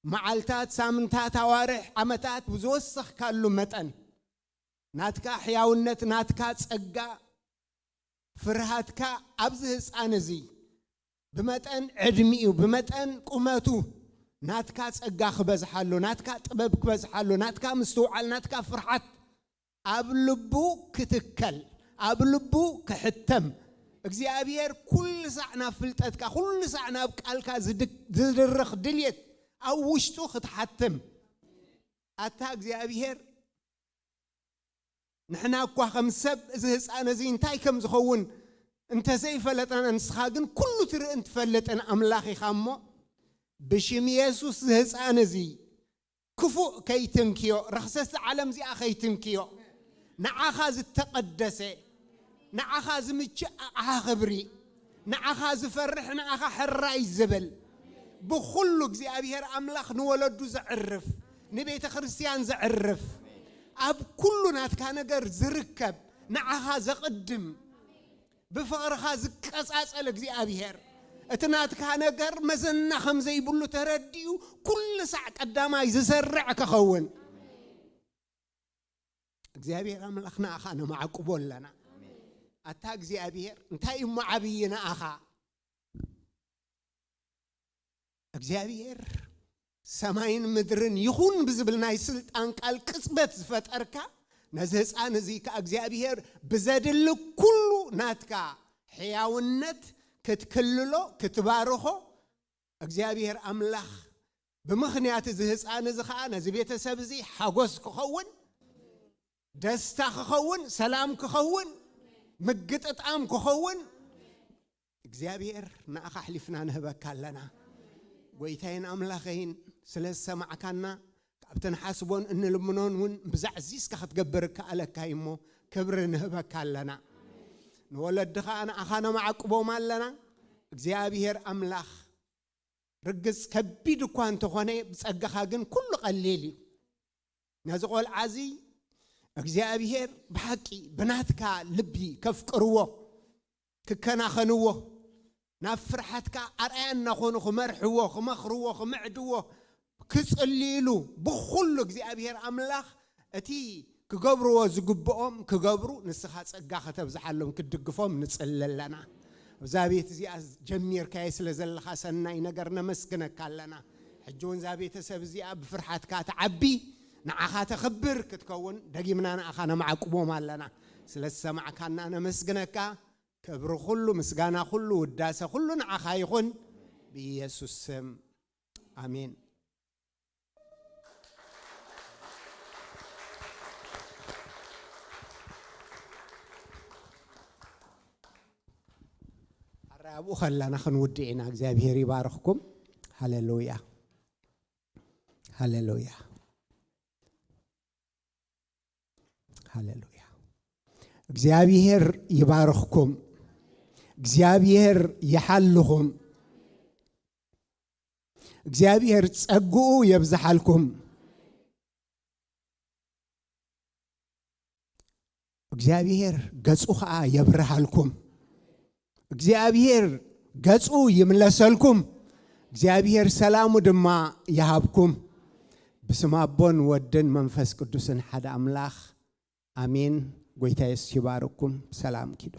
መዓልታት፣ ሳምንታት፣ ኣዋርሕ፣ ዓመታት ብዝወሰኽካሉ መጠን፣ ናትካ ሕያውነት፣ ናትካ ጸጋ፣ ፍርሃትካ ኣብዚ ህጻን እዚ ብመጠን ዕድሚኡ፣ ብመጠን ቁመቱ ናትካ ጸጋ ክበዝሓሉ፣ ናትካ ጥበብ ክበዝሓሉ፣ ናትካ ምስትውዓል፣ ናትካ ፍርሓት ኣብ ልቡ ክትከል፣ ኣብ ልቡ ክሕተም፣ እግዚኣብሔር ኩሉ ሳዕ ናብ ፍልጠትካ፣ ኩሉ ሳዕ ናብ ቃልካ ዝድክ-፣ ዝድርኽ ድልየት ኣብ ውሽጡ ክትሓትም። ኣታ እግዚኣብሔር፣ ንሕና እኳ ከም ሰብ እዚ ህፃን እዚ እንታይ ከም ዝኸውን እንተዘይፈለጥና፣ ንስኻ ግን ኩሉ ትርእን ትፈልጥን ኣምላኽ ኢኻ እሞ፣ ብሽም የሱስ እዚ ህፃን እዚ ክፉእ ከይትንክዮ፣ ረኽሰት ዓለም እዚኣ ከይትንክዮ፣ ንዓኻ ዝተቐደሰ፣ ንዓኻ ዝምችእ ኣቕሓ ክብሪ፣ ንዓኻ ዝፈርሕ፣ ንዓኻ ሕራይ ዝብል፣ ብኹሉ እግዚኣብሔር ኣምላኽ ንወለዱ ዘዕርፍ፣ ንቤተ ክርስቲያን ዘዕርፍ፣ ኣብ ኩሉ ናትካ ነገር ዝርከብ፣ ንዓኻ ዘቕድም፣ ብፍቕርኻ ዝቀጻጸል እግዚኣብሔር፣ እቲ ናትካ ነገር መዘና ከም ዘይብሉ ተረዲኡ፣ ኩሉ ሳዕ ቀዳማይ ዝሰርዕ ክኸውን፣ እግዚኣብሔር ኣምላኽ ንኣኻ ነማዕቁቦ ኣለና። ኣታ እግዚኣብሔር፣ እንታይ እሞ ዓብዪ ንኣኻ? እግዚኣብሔር ሰማይን ምድርን ይኹን ብዝብል ናይ ስልጣን ቃል ቅጽበት ዝፈጠርካ፣ ነዚ ህፃን እዚ ከኣ እግዚኣብሔር ብዘድሊ ኩሉ ናትካ ሕያውነት ክትክልሎ፣ ክትባርኾ፣ እግዚኣብሔር ኣምላኽ ብምኽንያት እዚ ህፃን እዚ ኸኣ ነዚ ቤተሰብ እዚ ሓጎስ ክኸውን፣ ደስታ ክኸውን፣ ሰላም ክኸውን፣ ምግጥጣም ክኸውን፣ እግዚኣብሔር ንኣኻ ኣሕሊፍና ንህበካ ኣለና። ጎይታይን ኣምላኸይን፣ ስለ ዝሰማዕካና፣ ካብቲ ንሓስቦን እንልምኖን እውን ብዛዕ እዚ እስካ ክትገብር እከኣለካ እዩ እሞ፣ ክብሪ ንህበካ ኣለና። ንወለዲ ኸኣ ንኣኻ ነማዕቅቦም ኣለና። እግዚኣብሔር ኣምላኽ፣ ርግጽ ከቢድ እኳ እንተኾነ፣ ብጸጋኻ ግን ኩሉ ቀሊል እዩ። ነዚ ቆልዓ እዚ እግዚኣብሔር ብሓቂ ብናትካ ልቢ ከፍቅርዎ፣ ክከናኸንዎ፣ ናብ ፍርሓትካ ኣርኣያ እናኾኑ ክመርሕዎ፣ ክመኽርዎ፣ ክምዕድዎ፣ ክጽልይሉ፣ ብኹሉ እግዚኣብሔር ኣምላኽ እቲ ክገብርዎ ዝግብኦም ክገብሩ፣ ንስኻ ጸጋ ከተብዝሓሎም ክትድግፎም ንጽሊ ኣለና። ኣብዛ ቤት እዚኣ ጀሚርካዮ ስለ ዘለኻ ሰናይ ነገር ነመስግነካ ኣለና። ሕጂ እውን እዛ ቤተሰብ እዚኣ ብፍርሓትካ ትዓቢ፣ ንዓኻ ተኽብር ክትከውን ደጊምና ንኣኻ ነማዕቅቦም ኣለና። ስለ ዝሰማዕካና ነመስግነካ። ክብሪ ኩሉ፣ ምስጋና ኩሉ፣ ውዳሰ ኩሉ ንዓኻ ይኹን። ብኢየሱስ ስም፣ ኣሜን። ኣራይ ኣብኡ ከለና ክንውድእ ኢና። እግዚኣብሔር ይባርኽኩም። ሃሌሉያ፣ ሃሌሉያ፣ ሃሌሉያ። እግዚኣብሔር ይባርኽኩም። እግዚኣብሔር ይሓልኹም። እግዚኣብሔር ጸግኡ የብዝሓልኩም። እግዚኣብሔር ገጹ ኸኣ የብርሃልኩም። እግዚኣብሔር ገጹ ይምለሰልኩም። እግዚኣብሔር ሰላሙ ድማ ይሃብኩም። ብስም ኣቦን ወድን መንፈስ ቅዱስን ሓደ ኣምላኽ፣ ኣሜን። ጎይታ የሱስ ይባርኩም። ሰላም ኪዱ።